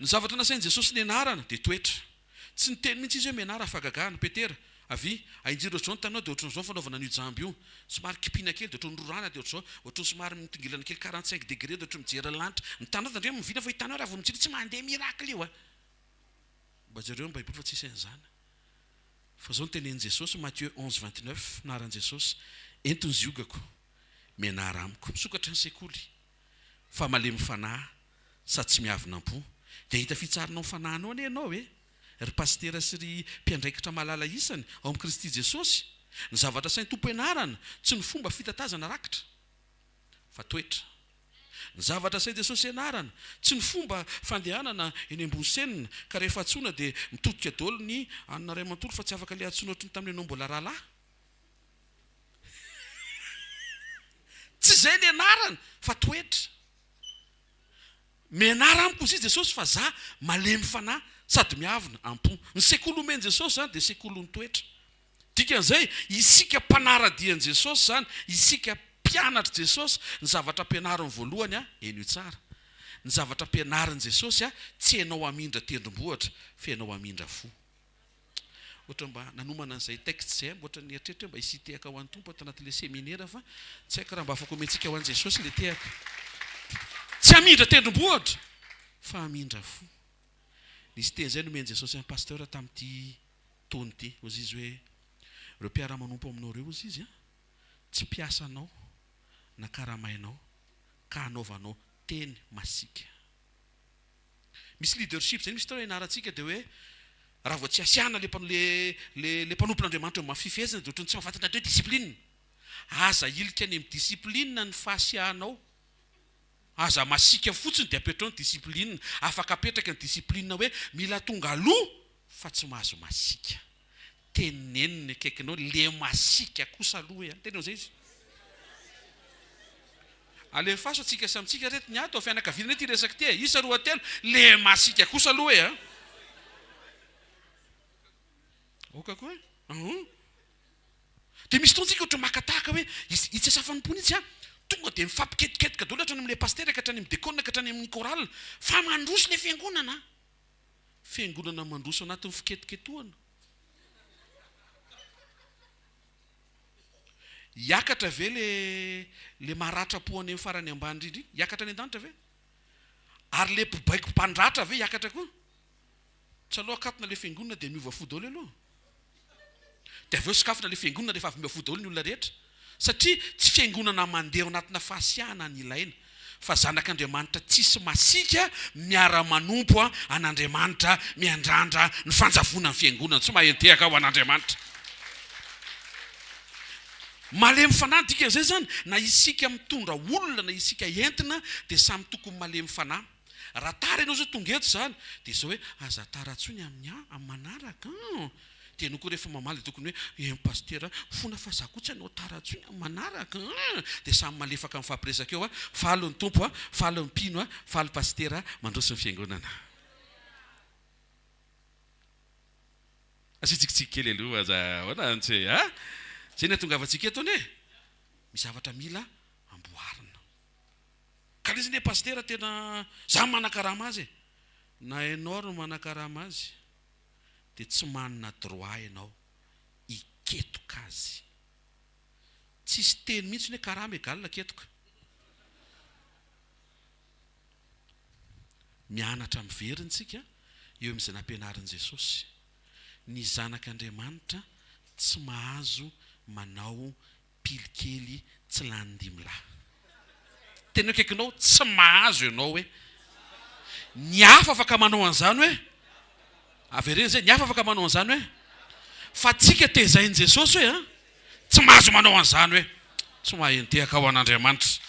Ny zavatra nasain'i Jesosy nianarana dia toetra. Tsy niteny mihitsy izy hoe mianara fahagagana. Petera, Avia, ahinjiro ohatr'izao ny taninao dia ohatran'izao ny fanaovana an'io jamba io. Somary kipina kely dia ohatran'ny rorana dia ohatr'izao, ohatran'ny somary mitongilana kely 45 degré dia ohatran'ny mijery ny lanitra. Ny taninao tandremo mivina fa io taninao raha vao mijery tsy mandeha miracle io a! Mba jereo ny baiboly fa tsisy an'izany. Fa izao no tenenin'i Jesosy, Matthieu 11, 29, Anaran'i Jesosy, Ento ny ziogako, mianara amiko. Misokatra ny sekoly, fa malemy fanahy sady tsy miavona am-po. Dia hahita fitsaharana ao amin'ny fanahinao anie ianao e! Ry pasitera sy ry mpiandraikitra malala isany ao amin'i Kristy Jesosy, ny zavatra asain-tompo ianarana, tsy ny fomba fitatazana rakitra, fa toetra. Ny zavatra asain'i Jesosy ianarana, tsy ny fomba fandehanana eny ambony scène, ka rehefa antsoina dia mitodika daholo ny anona ray aman-tolo fa tsy afaka ilay antsoina ohatry ny tamin'ny ianao mbola rahalahy. Tsy izay ny ianarana fa toetra. Mianara amiko hozy Jesosy fa za malemy fanahy sady miavona am-po. Ny sekoly omen'i Jesosy izany dia sekolin'ny toetra. Dikan'izay, isika mpanara-dia an'i Jesosy izany, isika mpianatr'i Jesosy, ny zavatra ampianariny voalohany a, henoy tsara, ny zavatra ampianarin'i Jesosy a, tsy ianao hamindra tendrombohitra fa ianao hamindra fo. Ohatra mba nanomana an'izay texte izay aho, ohatra nieritreritra hoe mba hisy tehaka ho an'ny Tompo ato anatin'ilay seminera fa tsy haiko raha mba afaka omentsika ho an'i Jesosy ilay tehaka. Tsy hamindra tendrombohitra fa hamindra fo. Nisy teny izay nomen'i Jesosy an'i Pasteur tamin'ity taona ity. Hoy izy hoe, ireo mpiara-manompo aminao ireo hoy izy, tsy mpiasanao na karamainao ka hanaovanao teny masiaka. Misy leadership zay misy teo ianarantsika dia hoe raha vao tsy asiana le le le le mpanompon'Andriamanitra eo ambany fifehezana dia ohatran'ny tsy mahafantatra atao hoe discipline. Aza ahilika any amin'ny discipline ny fahasiahanao. Aza masiaka fotsiny dia apetrao ny discipline. Afaka apetraka ny discipline hoe mila tonga aloha fa tsy mahazo masiaka. Teneno ny akaikinao le masiaka kosa aloha e an! Teneno zay izy. Alefaso antsika samy tsika reto ny ato, fianakaviana anie ty resaka ty e! Isa roatelo, le masiaka kosa aloha e an! Aoka koa e! Hum! Dia misy fotoana tsika ohatra maka tahaka hoe itsy asa fanompoana itsy an, tonga dia mifampiketiketoka daholo hatrany amin'ilay pasitera ka hatrany amin'ny dekona ka hatrany amin'ny chorale fa mandroso ilay fiangonana an! Fiangonana mandroso anatin'ny fiketiketohana. Hiakatra ve le le maratra po any amin'ny farany ambany indrindra iny? Hiakatra any an-danitra ve? Ary le mpibaiko mpandratra ve hiakatra koa? Tsy aleo akatona le fiangonana dia miova fo daholo aloha? Dia avy eo sokafina le fiangonana rehefa avy miova fo daholo ny olona rehetra? Satria tsy fiangonana mandeha ao anatina fahasiahana ny ilaina. Fa zanak'Andriamanitra tsisy masiaka miara-manompo an'Andriamanitra miandrandra ny fanjavonan'ny fiangonana. Tsy mahay nitehaka ho an'Andriamanitra. Malemy fanahy ny dikan'izay izany, na isika mitondra olona na isika entina dia samy tokony malemy fanahy. Raha tara ianao izao tonga eto izany dia izao hoe aza tara intsony amin'ny amin'ny manaraka an! Dia ianao koa rehefa mamaly dia tokony hoe eny pasitera fona fa za koa tsy hanao tara intsony amin'ny manaraka an! Dia samy malefaka mifampiresaka eo an! Faly ny Tompo an! Faly ny mpino an! Faly pasitera mandroso ny fiangonana. Asio tsikitsiky kely aloha aza ahoana antsy a! Zay ny hatongavantsika eto anie! Misy zavatra mila amboarina. Ka le izy anie pasitera tena za manakarama azy e! Na enao ary no manakarama azy dia tsy manana droit ianao hiketoka azy. Tsisy teny mihitsy hoe karama egal ketoka. Mianatra miverina isika eo amin'izay nampianarin'i Jesosy. Ny zanak'Andriamanitra tsy mahazo manao pily kely tsy lanin-dimilahy. Tena akaikinao, tsy mahazo ianao hoe ny hafa afaka manao an'izany hoe, avereno izay, ny hafa afaka manao an'izany hoe, fa tsika tezain'i Jesosy hoe an, tsy mahazo manao an'izany hoe, tsy mahay nitehaka ho an'Andriamanitra.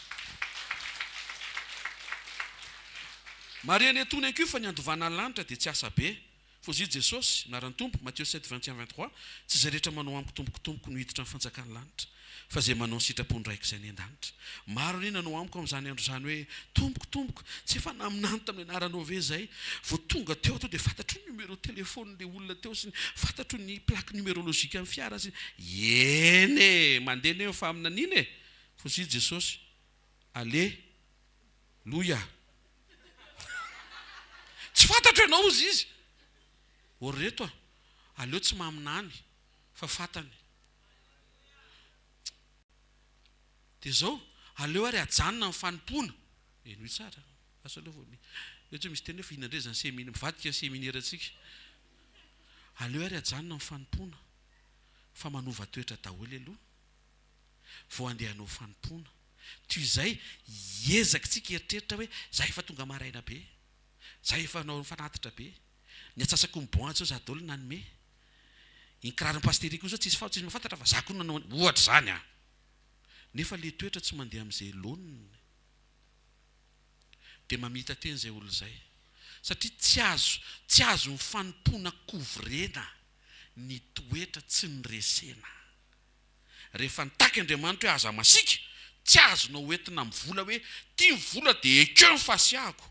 Marihana etoana ihany koa fa ny handovana ny lanitra dia tsy asa be, Fozia Jesosy, anaran'ny Tompo, Matio sept 21 23, Tsy izay rehetra manao amiko Tompoko Tompoko no hiditra ny fanjakan'ny lanitra, fa izay manao ny sitrapon-dRaiko izay any an-danitra. Maro anie nanao amiko amin'izany andro izany hoe, Tompoko, Tompoko, tsy efa naminany tamin'ny anaranao ve izay? Vao tonga teo aho teo dia fantatro ny numéro téléphone-n'ilay olona teo sy ny fantatro ny plaque numérologique an'ny fiara sy ny Eny e! Mandeha anie ny faminaniana e! Fozia Jesosy, Allez! Loia! Tsy fantatro ianao hozy izy. Ô ry reto a! Aleo tsy maminany. Fa fantany. Dia izao, aleo ary ajanona ny fanompoana. Henoy tsara. Asa aloha vao mi. Eo tsy misy teny hoe fa inona indray izany semine, mivadika ny seminera-ntsika. Aleo ary ajanona ny fanompoana fa manova toetra daholo aloha vao andeha hanao fanompoana. Toy izay hiezaka-tsika hieritreritra hoe za efa tonga maraina be, za efa nanao fanatitra be, ny atsasako ny bon zao za daholo nanome, iny kiraron'i pasitera iny koa zao tsisy fa tsisy mahafantatra fa za koa nanao an, ohatra izany an! Nefa le toetra tsy mandeha amin'izay laoniny. Dia mamita tena izay olona izay. Satria tsy azo tsy azon'ny fanompoana couvrena ny toetra tsy niresena. Rehefa nitaky Andriamanitra hoe aza masiaka, tsy azonao hoentina amin'ny vola hoe ity ny vola dia ekeo ny fahasiahako.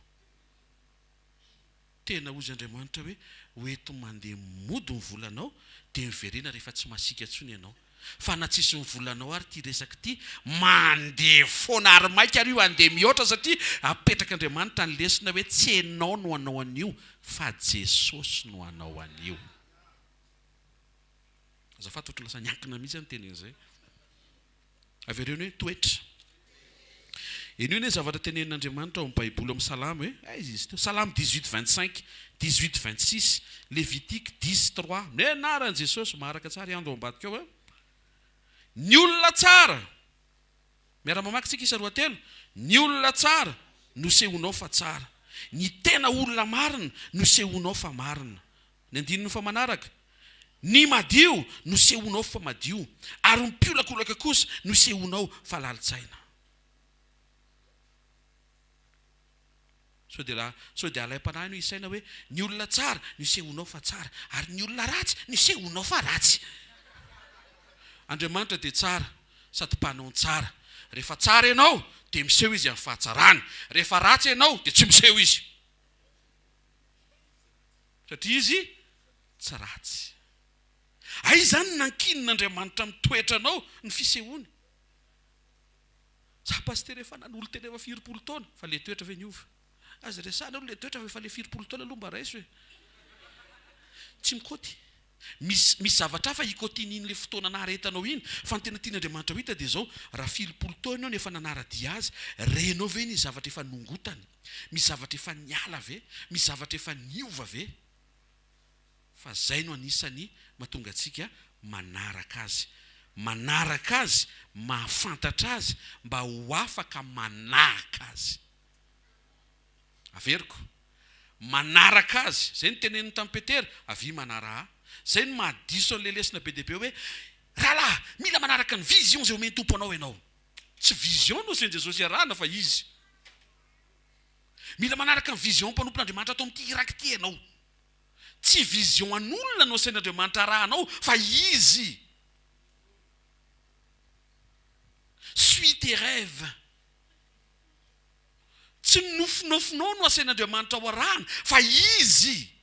Tena hozy Andriamanitra hoe hoento mandeha mody ny volanao dia miverena rehefa tsy masiaka intsony ianao. Fa na tsisy ny volanao ary ity resaka ity, mandeha foana ary maika ary io handeha mihoatra satria apetrak'Andriamanitra ny lesona hoe tsy enao no hanao an'io fa Jesosy no hanao an'io. Azafady fa lasa niankina mihitsy aho niteny an'izay. Avereno hoe toetra. Henoy anie ny zavatra tenenin'Andriamanitra ao amin'ny Baiboly ao amin'ny Salamo e. Aiza izy teo? Salamo 18 25, 18 26, Lévitique 10 3. Ny anaran'i Jesosy, maharaka tsara i Ando ao ambadika ao a. Ny olona tsara, miara-mamaky tsika isa roatelo, ny olona tsara no sehonao fa tsara. Ny tena olona marina no sehonao fa marina. Ny andininy fa manaraka, Ny madio no sehonao fa madio, ary ny mpiolakolaka kosa no sehonao fa lalin-tsaina. Sao dia raha, sao dia alaim-panahy no hisaina hoe, ny olona tsara no sehonao fa tsara, ary ny olona ratsy no sehonao fa ratsy. Andriamanitra dia tsara sady mpanao ny tsara. Rehefa tsara ianao dia miseho Izy amin'ny fahatsarany. Rehefa ratsy ianao dia tsy miseho Izy. Satria izy tsy ratsy. Aiza izany no nankinin'Andriamanitra amin'ny toetranao ny fisehoany? Za pasitera efa nanolo-tena efa firy-polo taona, fa le toetra ve niova? Aza resahana aloha le toetra fa efa le firy-polo taona aloha mba raiso e! Tsy mikaoty. Misy misy zavatra hafa ikotian'iny le fotoana naharetanao iny, fa ny tena tian'Andriamanitra ho hita dia izao, raha firy-polo taona ianao no efa nanara-dia azy, renao ve ny zavatra efa nongotany? Misy zavatra efa niala ve? Misy zavatra efa niova ve? Fa zay no anisany mahatonga antsika manaraka azy. Manaraka azy, mahafantatra azy mba ho afaka manahaka azy. Averiko. Manaraka azy. Zay no teneniny tamin'i Petera, avia manaraha ahy. Zay no mahadiso an'ilay lesona be dia be hoe, rahalahy, mila manaraka ny vision izay omen'ny Tompo anao ianao. Tsy vision no asain'i Jesosy arahana fa izy. Mila manaraka ny vision mpanompon'Andriamanitra ato amin'ity iraka ity ianao. Tsy vision an'olona no asain'Andriamanitra arahanao fa izy. Suis tes rêves. Tsy ny nofinofinao no asain'Andriamanitra ho arahana fa izy.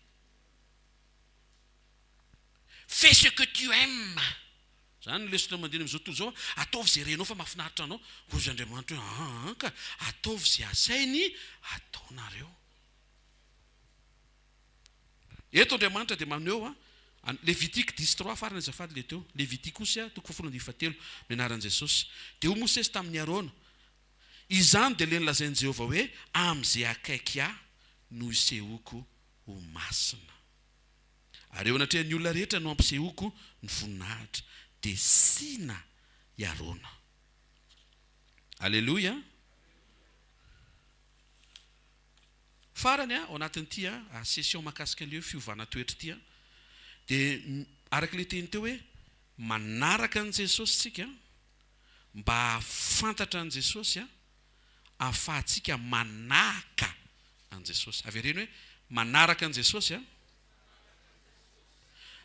Fais ce que tu aimes. Izany ny lesona mandeha amin'izao tontolo izao, ataovy izay renao fa mahafinaritra anao. Hoy Andriamanitra hoe, aa ka, ataovy izay asainy ataonareo. Eto Andriamanitra dia maneho an, Levitique dix trois farany azafady le teo, Levitikosy toko fahafolo andininy fahatelo, ny anaran'i Jesosy. Dia hoy Mosesy tamin'i Arona, Izany dia le nolazain'i Jehovah hoe, Amin'izay akaiky ahy no hisehoako ho masina. Ary eo anatrehan'ny olona rehetra no hampisehoako ny voninahitra. Dia sina i Arona. Aleloia! Farany, ao anatin'ity session mahakasika an'ilay hoe fiovana toetra ity, dia araka ilay teny teo hoe manaraka an'i Jesosy isika mba hahafantatra an'i Jesosy, ahafahantsika manahaka an'i Jesosy. Avereno hoe, manaraka an'i Jesosy,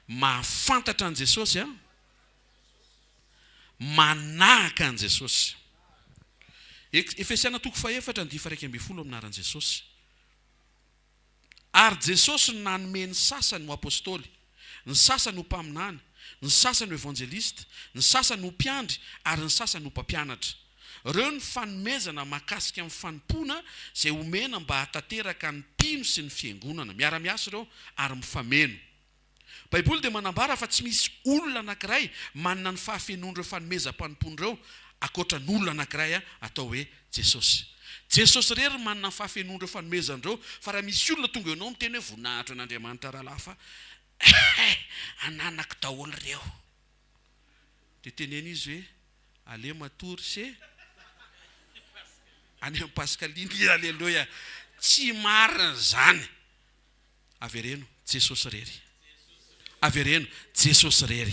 mahafantatra an'i Jesosy, manahaka an'i Jesosy. Efesiana toko fahefatra andiany faha 11 amin'ny anaran'i Jesosy. Ary Jesosy no nanome ny sasany ho apostoly, ny sasany ho mpaminany, ny sasany ho evanjelista, ny sasany ho mpiandry, ary ny sasany ho mpampianatra. Ireo ny fanomezana mahakasika ny fanompoana izay omena mba hahatanteraka ny mpino sy ny fiangonana. Miara-miasa ireo ary mifameno. Baiboly dia manambara fa tsy misy olona anankiray manana ny fahafenoan'ireo fanomezam-panompoana ireo ankoatra ny olona anankiray atao hoe Jesosy. Jesosy irery no manana ny fahafenoan'ireo fanomezana ireo fa raha misy olona tonga eo anao miteny hoe voninahitro an'Andriamanitra rahalahy fa eh ananako daholo ireo dia teneno izy hoe allez matory se any amin'i Pascaline aleloia tsy marina izany. Avereno, Jesosy irery. Avereno, Jesosy irery.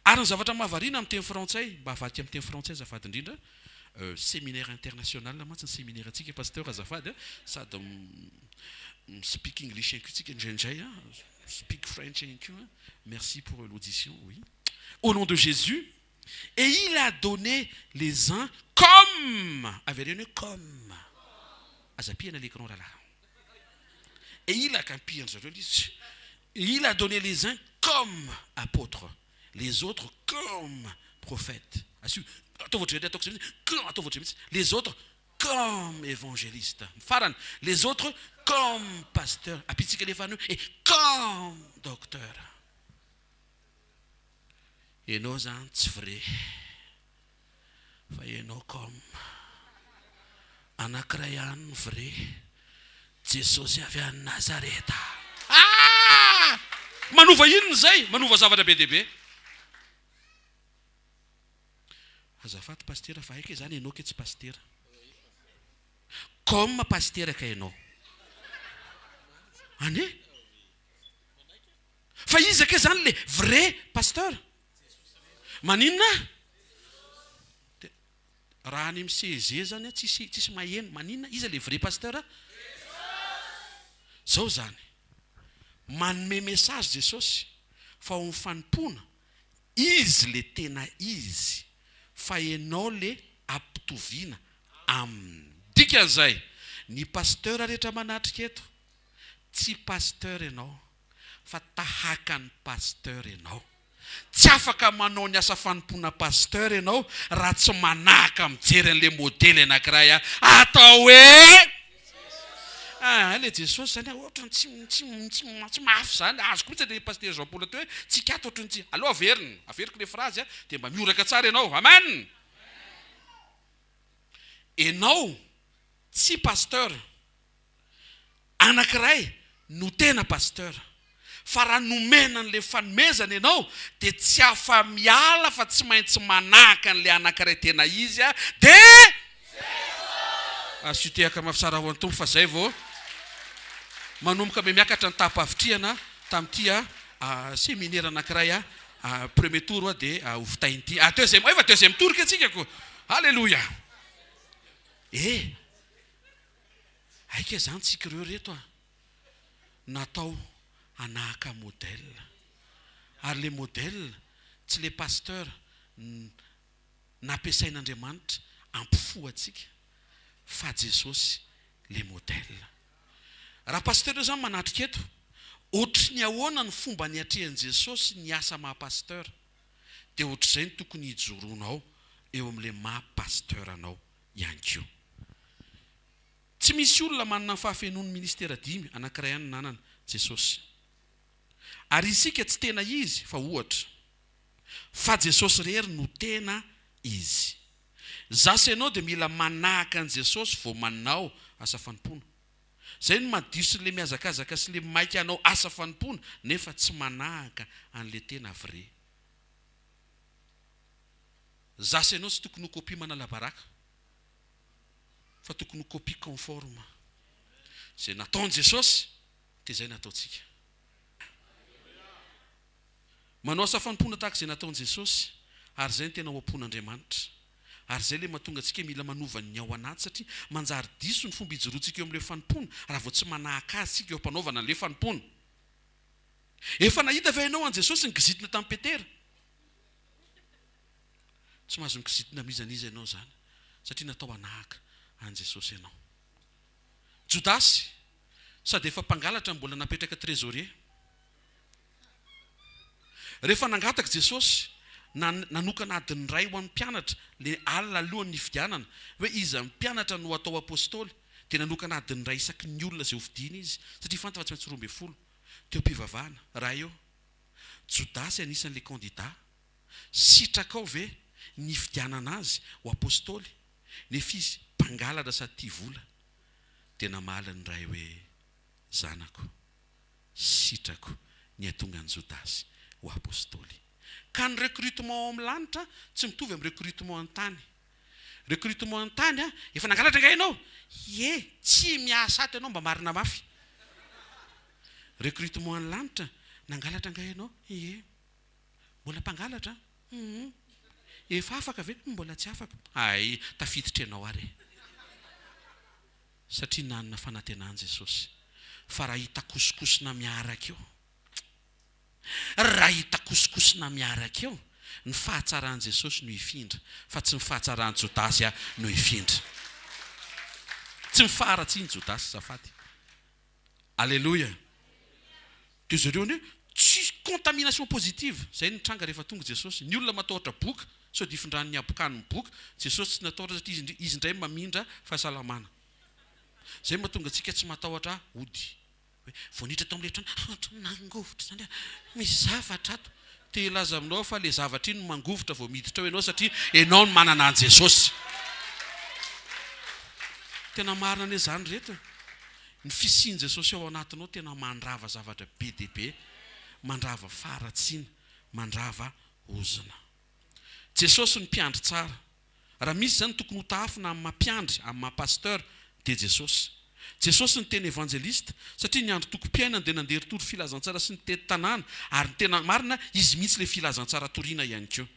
Ary ny zavatra mahavariana amin'ny teny frantsay, mba avadika amin'ny teny frantsay azafady indrindra, séminaire international mantsy ny séminaire-ntsika Pasteur azafady a, sady mi-speak English ihany koa tsika indraindray a, speak French ihany koa, merci pour l'audition, oui. Au nom de Jésus, et il a donné les uns comme, avereno hoe comme, aza pihana l'écran rahalahy. Et il a ampian-dry zareo ilay izy. Il a donné les uns comme apôtres, les autres comme prophètes. Asio, ataovy ohatran'izay ataoko izay mihitsy, comme ataovy ohatran'izay mihitsy. Les autres comme évangélistes. Ny farany, les autres comme pasteurs. Ampitsika ilay farany hoe et comme docteur. Ianao izany tsy vrai. Fa ianao comme anakiray ihany ny vrai Jesosy avy any Nazareta. Ah! Manova inona izay? Manova zavatra be dia be. Azafady pasitera fa haiko izany ianao ke tsy pasitera. Comme pasitera ka ianao. Ane? Fa iza ke zany le vrai pasteur? Maninona? De raha any amin'ny CEG zany a tsisy tsisy maheno, maninona? Iza le vrai pasteur? Zao zany, manome message Jesosy fa ao amin'ny fanompoana Izy le tena Izy fa enao le ampitoviana Aminy. Dikan'izay, ny pasteur rehetra manatrika eto, tsy pasteur enao fa tahaka ny pasteur enao. Tsy afaka manao ny asa fanompoana pasteur ianao raha tsy manahaka mijery an'ilay modely anankiray atao hoe Ah, ilay Jesosy zany ohatran'ny tsy tsy tsy tsy mafy zany. Azoko mihitsy ilay pasteur Jean Paul teo hoe tsy kato ohatran'ny tsy. Aleo averina, averiko ilay phrase dia mba mihoraka tsara ianao. Amen. Ianao tsy pasteur. Anakiray no tena pasteur. Fa raha nomena an'ilay fanomezana ianao dia tsy afa miala fa tsy maintsy manahaka an'ilay anakiray tena izy dia Asio tehaka mafy tsara ho an'ny Tompo fa zay vao manomboka miha-miakatra ny taham-pahavitrihana tamin'ity seminera anakiray premier tour dia ho vitain'ity. Ah deuxième, efa deuxième tour kay tsika ko. Alléluia. Eh! Aika zany tsika ireo reto a! Natao hanahaka modèle. Ary le modèle tsy le pasteur nampiasain'Andriamanitra hampifoha antsika fa Jesosy le modèle. Raha pasteur ireo zany manatrika eto, ohatry ny ahoana ny fomba niatrehan'i Jesosy ny asa maha pasteur? Dia ohatr'izay no tokony hijoroanao eo amin'ilay maha pasteur anao ihany koa. Tsy misy olona manana ny fahafenoan'ny ministera dimy, anankiray ihany no nanana, Jesosy. Ary isika tsy tena izy fa ohatra. Fa Jesosy irery no tena izy. Za sy ianao dia mila manahaka an'i Jesosy vao manao asa fanompoana. Zay no mahadiso le mihazakazaka sy le maika hanao asa fanompoana nefa tsy manahaka an'le tena vrai. Za sy ianao tsy tokony ho copie manala baraka fa tokony ho copie conforme. Izay nataon'i Jesosy dia izay nataontsika. Manao asa fanompoana tahaka izay nataon'i Jesosy ary izay no tena ao am-pon'Andriamanitra. Ary izay ilay mahatonga antsika mila manova ny ao anaty satria manjary diso ny fomba ijoroantsika eo amin'ilay fanompoana raha vao tsy manahaka Azy isika eo am-panaovana an'ilay fanompoana. Efa nahita ve ianao an'i Jesosy nikizitina tamin'i Petera? Tsy mahazo mikizitina amin'iza n'iza ianao izany, satria natao hanahaka an'i Jesosy ianao. Jodasy, sady efa mpangalatra no mbola napetraka trésorier. Rehefa nangataka Jesosy, nanokana adiny iray ho an'ny mpianatra, ilay alina alohan'ny nifidianana, hoe iza amin'ny mpianatra no hatao apostoly, dia nanokana adiny iray isaky ny olona izay hofidiana izy, satria fantany fa tsy maintsy 12. Teo am-pivavahana, Ray ô, Jodasy anisan'ilay kandida, sitrakao ve ny nifidianana azy ho apostoly nefa izy mpangalatra sady tia vola? Dia namaly ny Ray hoe, Zanako, sitrako ny hahatonga an'i Jodasy ho apostoly. Ka ny recrutement ao amin'ny lanitra tsy mitovy amin'ny recrutement an-tany. Recrutement an-tany a, efa nangalatra angaha ianao? Ie, tsy miasa ato ianao mba marina mafy. Recrutement any lanitra, nangalatra angaha ianao? Ie. Mbola mpangalatra? Hum. Efa afaka ve? Mbola tsy afaka. Hay, tafiditra ianao ary e. Satria nanana fanantenana Jesosy fa raha hitakosokosona miaraka eo. Raha hitakosokosona miaraka eo, ny fahatsaran'i Jesosy no hifindra, fa tsy ny fahatsaran'i Jodasy no hifindra. Tsy ny faharatsian'i Jodasy, azafady. Aleloia. Dia jereo anie, tsisy contamination positive, izay no nitranga rehefa tonga Jesosy. Ny olona matahotra boka, sao dia hifindran'ny habokany ny boka, Jesosy tsy natahotra satria Izy indray mamindra fahasalamana. Izay no mahatonga antsika tsy matahotra ody. Hoe vao niditra tao amin'ilay trano, ohatran'ny nangovitra izany aho, misy zavatra ato. Te hilaza aminao aho fa ilay zavatra iny no mangovitra vao miditra ao ianao satria ianao no manana an'i Jesosy. Tena marina anie izany ry reto e. Ny fisian'i Jesosy ao anatinao tena mandrava zavatra be dia be, mandrava faharatsiana, mandrava ozona. Jesosy no mpiandry tsara. Raha misy izany tokony ho tahafina amin'ny maha mpiandry, amin'ny maha pasteur, dia Jesosy. Jesosy no tena evanjelista, satria ny androtokom-piainany dia nandeha nitory filazantsara sy nitety tanàna, ary ny tena marina, izy mihitsy ilay filazantsara toriana ihany koa.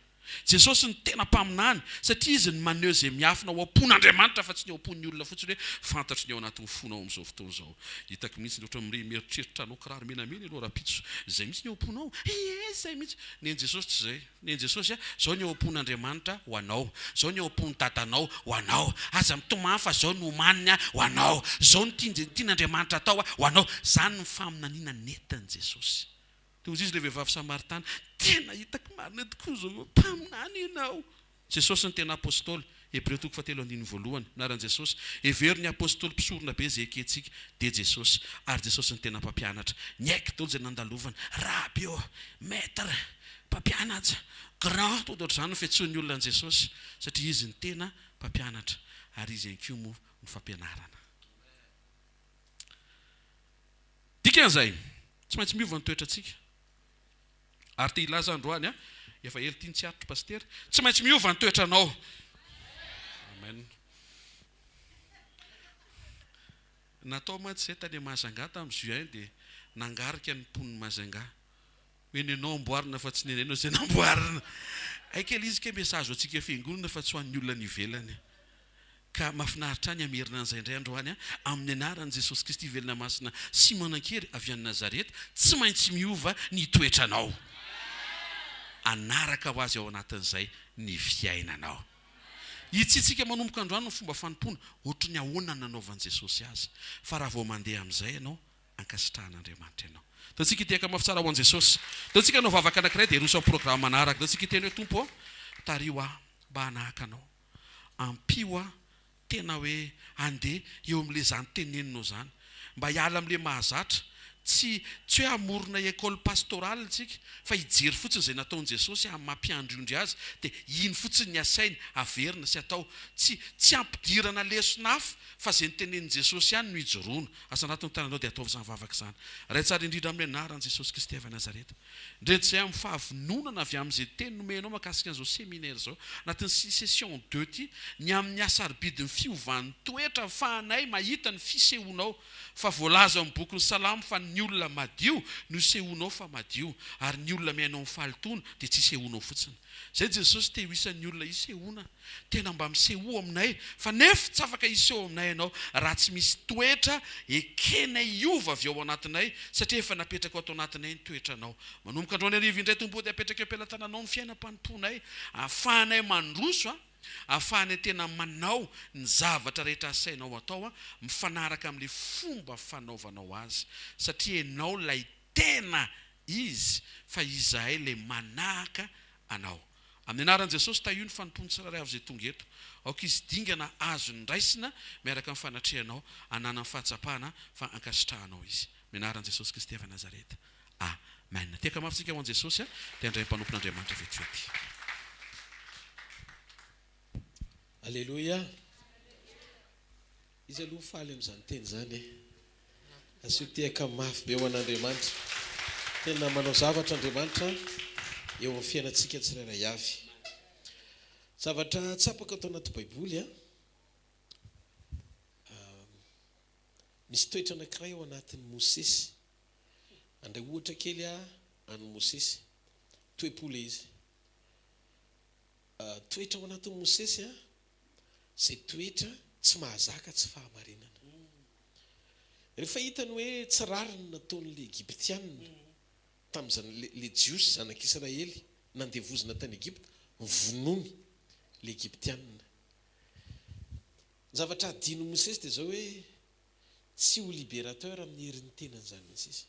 Jesosy no tena mpaminany, satria izy no maneho izay miafina ao am-pon'Andriamanitra fa tsy ny ao am-pon'ny olona fotsiny hoe fantatro ny ao anatin'ny fonao amin'izao fotoana izao. Hitako mihitsy ny ohatran'ny mirehy mieritreritra hanao kiraro menamena ianao rahampitso. Izay mihitsy ny ao am-ponao. Ie, izay mihitsy. Nen'i Jesosy tsy izay. Nen'i Jesosy a, zao ny ao am-pon'Andriamanitra ho anao, zao ny ao am-pon'ny dadanao ho anao, aza mitomany fa zao no omaniny a ho anao, zao no tian'Andriamanitra atao a ho anao, zany ny faminaniana nentin'i Jesosy. Dia hoy izy ilay vehivavy samaritana, tena hitako marina tokoa zao fa mpaminany ianao. Jesosy no tena apostoly, Hebreo toko fahatelo andininy voalohany, anaran'i Jesosy. Hevero ny apostoly mpisorona be izay ekentsika, dia Jesosy. Ary Jesosy no tena mpampianatra. Niaiky daholo izay nandalovany. Raby ô! Maître! Mpampianatra! Grand! Tonga dia ohatr'izany no fiantsoan'ny olona an'i Jesosy, satria Izy no tena mpampianatra. Ary Izy ihany koa moa no fampianarana. Dikan'izay, tsy maintsy miova ny toetrantsika. Ary te hilaza androany an, efa ela ity no tsy aritro Pasitera, tsy maintsy miova ny toetranao. Amen. Natao mantsy izay tany Mahajanga tamin'ny juin dia nangarika ny mponin'i Mahajanga. Hoe nenao amboarina fa tsy nenenao izay namboarina. Hay kely izy kay message ho antsika fiangonana fa tsy ho an'ny olona any ivelany. Ka mahafinaritra ahy ny hamerina an'izay indray androany amin'ny anaran'i Jesosy Kristy velona masina sy manan-kery avy any Nazareta, tsy maintsy miova ny toetranao. Hanaraka ho azy ao anatin'izay ny fiainanao. Hitsiantsika manomboka androany ny fomba fanompoana, ohatry ny ahoana ny nanaovan'i Jesosy azy. Fa raha vao mandeha amin'izay ianao, ankasitrahan'Andriamanitra ianao. Ataontsika hitehaka mafy tsara ho an'i Jesosy. Ataontsika hanao vavaka anankiray dia hiroso amin'ny programa manaraka. Ataontsika hiteny hoe, Tompo ô, tariho aho mba hanahaka Anao. Ampio aho tena hoe handeha eo amin'ilay izany teneninao izany. Mba hiala amin'ilay mahazatra. Tsy tsy hoe hamorona école pastorale isika fa hijery fotsiny izay nataon'i Jesosy amin'ny maha mpiandry ondry azy dia iny fotsiny ny asainy averina sy atao. Tsy tsy hampidirana lesona hafa fa izay notenenin'i Jesosy ihany no ijoroana. Asa anaty ny tananao dia ataovy izany vavaka izany. Ray tsara indrindra amin'ny anaran'i Jesosy Kristy avy any Nazareta. Ndretsy izay amin'ny fahavononana avy amin'izay teny nomenao mahakasika an'izao séminaire izao, anatin'ny session deux ity, ny amin'ny hasarobidin'ny fiovan'ny toetra ahafahanay mahita ny fisehoanao, fa voalaza ao amin'ny bokin'ny Salamo fa ny olona madio no isehoanao fa madio, ary ny olona miaina ao amin'ny fahalotoana dia tsy isehoanao fotsiny. Izay Jesosy te ho isan'ny olona isehoana. Tena mba misehoa aminay, fa nef tsy afaka hiseho aminay ianao raha tsy misy toetra ekenay hiova avy ao anatinay, satria efa napetrakao ato anatinay ny toetranao. Manomboka androany hariva indray Tompo dia apetraka eo am-pelatananao ny fiainam-panompoanay, ahafahanay mandroso, ahafahanay tena manao ny zavatra rehetra asainao atao mifanaraka amin'ilay fomba fanaovanao azy, satria ianao ilay tena izy fa izahay ilay manahaka anao. Amin'ny anaran'i Jesosy, tahio ny fanompoan'ny tsirairay avy izay tonga eto. Aoka hisy dingana azony raisina miaraka amin'ny fanatrehanao, hananany fahatsapana fa ankasitrahanao izy. Amin'ny anaran'i Jesosy Kristy avy Nazareta. Amen. Tehaka mafy tsika ho an'i Jesosy dia handray ny mpanompon'Andriamanitra vetivety. Aleloia! Iza aloha faly amin'izany teny izany e? Asio tehaka mafy be ho an'Andriamanitra. Tena manao zavatra Andriamanitra eo amin'ny fiainantsika tsirairay avy. Zavatra tsapako ato anaty Baiboly an, misy toetra anankiray ao anatin'i Mosesy. Handray ohatra kely aho an'i Mosesy. Toe-po ilay izy. Toetra ao anatin'i Mosesy an, izay toetra tsy mahazaka tsy fahamarinana. Rehefa hitany hoe tsy rariny ny nataon'ilay Egyptiana tamin'izany, ilay Jiosy zanak'Israely nandevozina tany Egypta, vonoiny ilay Egyptiana. Ny zavatra adinon'i Mosesy dia izao hoe tsy ho libérateur amin'ny herin'ny tenany izany mihitsy izy.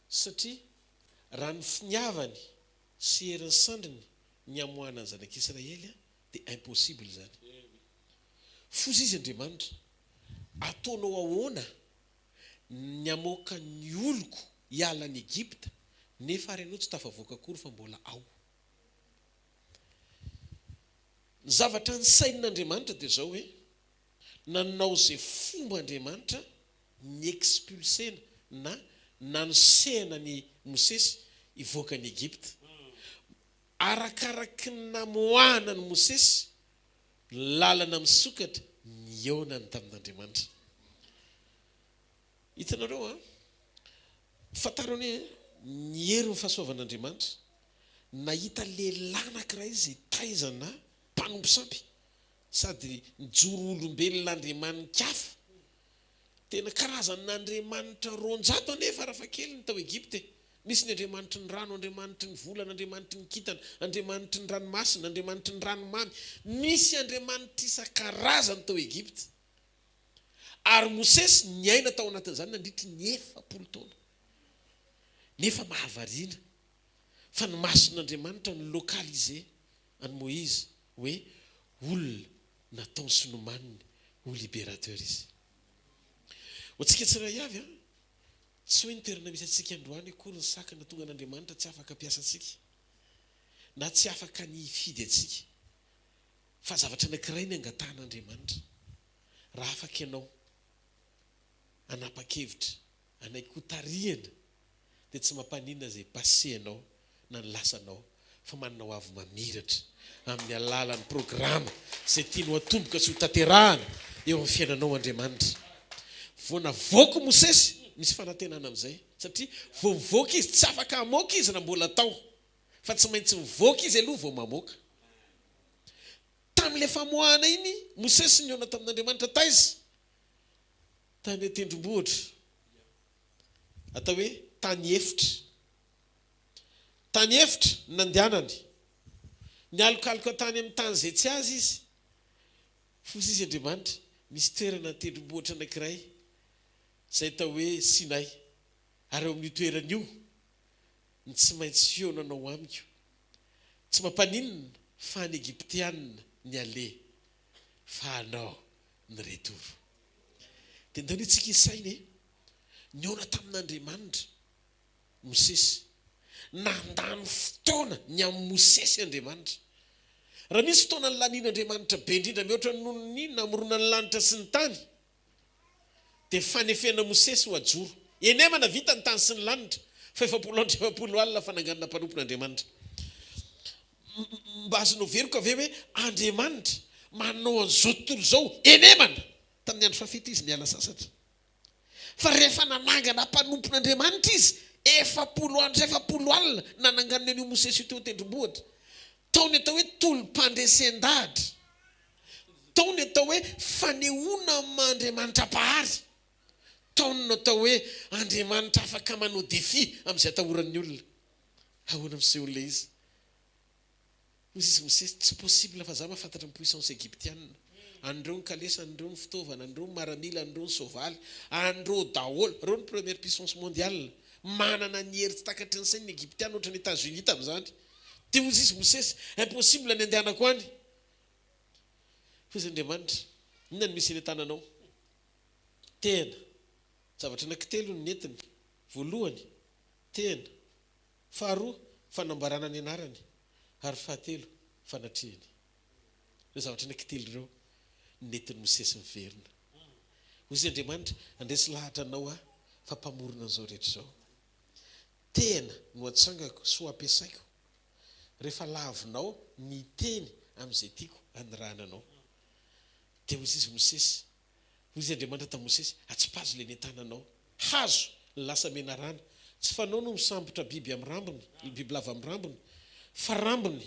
Satria raha ny finiavany sy herin'ny sandriny ny hamoahana ny zanak'Israely dia impossible izany. Foza izy Andriamanitra, ataonao ahoana ny hamoaka ny oloko hiala any Egypta nefa ary ianao tsy tafavoaka akory fa mbola ao. Ny zavatra nisainin'Andriamanitra dia izao hoe, nanao izay fomba Andriamanitra ni-expulser-na na nanosehana an'i Mosesy hivoaka an'i Egypta. Arakaraky ny namoahana an'i Mosesy, ny lalana misokatra nihaonany tamin'Andriamanitra. Hitanareo an? Fantaro anie ny herin'ny fahasoavan'Andriamanitra. Nahita lehilahy anankiray izay taizana mpanompo sampy sady nijoro olombelona andriamani-kafa. Tena karazan'andriamanitra 200 anefa rafakeliny tao Egypta e! Nisy ny andriamanitry ny rano, andriamanitry ny volana, andriamanitry ny kintana, andriamanitry ny ranomasina, andriamanitry ny ranomamy. Nisy andriamanitra isan-karazany tao Egypta. Ary Mosesy niaina tao anatin'izany nandritry ny 40 taona. Nefa mahavariana fa ny mason'Andriamanitra ni-localiser an'i Moïse hoe olona nataony sy nomaniny ho libérateur izy. Ho antsika tsirairay avy an, tsy hoe ny toerana misy antsika androany akory ny sakana tonga an'Andriamanitra tsy afaka hampiasa antsika na tsy afaka ny hifidy antsika fa zavatra anankiray ny angatahan'Andriamanitra raha afaka ianao hanapa-kevitra hanaiky ho tarihana dia tsy mampaninona izay passé anao na ny lasanao fa manana ho avy mamiratra amin'ny alalan'ny programa izay tiany ho atomboka sy ho tanterahana eo amin'ny fiainanao Andriamanitra. Vao navoaka Mosesy, misy fanantenana amin'izay satria vao mivoaka izy, tsy afaka hamoaka izy raha mbola tao fa tsy maintsy mivoaka izy aloha vao mamoaka. Tamin'ilay famoahana iny, Mosesy nihaona tamin'Andriamanitra taiza? Tany an-tendrombohitra. Atao hoe tany efitra. Tany efitra no nandehanany. Nialokaloka tany amin'ny tany izay tsy azy izy. Foza izy Andriamanitra, misy toerana an-tendrombohitra anankiray izay atao hoe Sinay, ary ao amin'io toerana io no tsy maintsy fihaonanao amiko. Tsy mampaninona fa any Egyptiana ny aleha, fa anao ny retour. Dia ndao anie tsika hisaina e! Nihaona tamin'Andriamanitra Mosesy. Nandany fotoana ny amin'i Mosesy Andriamanitra. Raha misy fotoana nilanian'Andriamanitra be indrindra mihoatra noho ny namoronany ny lanitra sy ny tany, dia fanefena Mosesy ho ajoro. Enemana vita ny tany sy ny lanitra, fa 40 andro 40 alina fananganana mpanompon'Andriamanitra. Mba azonao veroka ve hoe Andriamanitra manao an'izao tontolo izao enemana? Tamin'ny andro fahafito izy niala sasatra. Fa rehefa nanangana mpanompon'Andriamanitra izy, 40 andro sy 40 alina nananganany an'io Mosesy io teo an-tendrombohitra. Tao ny atao hoe tolom-pandresen-dahatra. Tao ny atao hoe fanehoana amin'ny maha Andriamanitra Mpahary. Tao ny natao hoe Andriamanitra afaka manao défi amin'izay atahoran'ny olona. Ahoana miseho ilay izy? Hoy izy Mosesy, tsy possible fa za mahafantatra ny puissance egyptiana. An'ireo ny kalesa, an'ireo ny fitaovana, an'ireo ny maramila, an'ireo ny soavaly, an'ireo daholo. Ireo ny première puissance mondiale. Manana ny hery tsy takatry ny sainy ny egyptiana ohatran'ny Etats Unis tamin'izany. Dia hoy izy Mosesy, impossible ny andehanako any. Hoy izy Andriamanitra, inona no misy eny an-tananao? Tehina. Zavatra anankitelo no nentiny, voalohany, tehina, faharoa, fanambarana ny anarany, ary fahatelo, fanatrehany. Ireo zavatra anankitelo ireo no nentin'i Mosesy niverina. Hoy izy, Andriamanitra, handresy lahatra anao aho fa Mpamorona an'izao rehetra izao. Tehina no hatsangako sy ho ampiasaiko rehefa lavinao ny hiteny amin'izay tiako hanirahana anao. Dia hoy izy, Mosesy, Hoy izy Andriamanitra tamin'i Mosesy, Atsipazo ilay nentananao. Hazo, ny lasa menarana. Tsy fanao no misambotra biby amin'ny rambony, bibilava amin'ny rambony, fa rambony.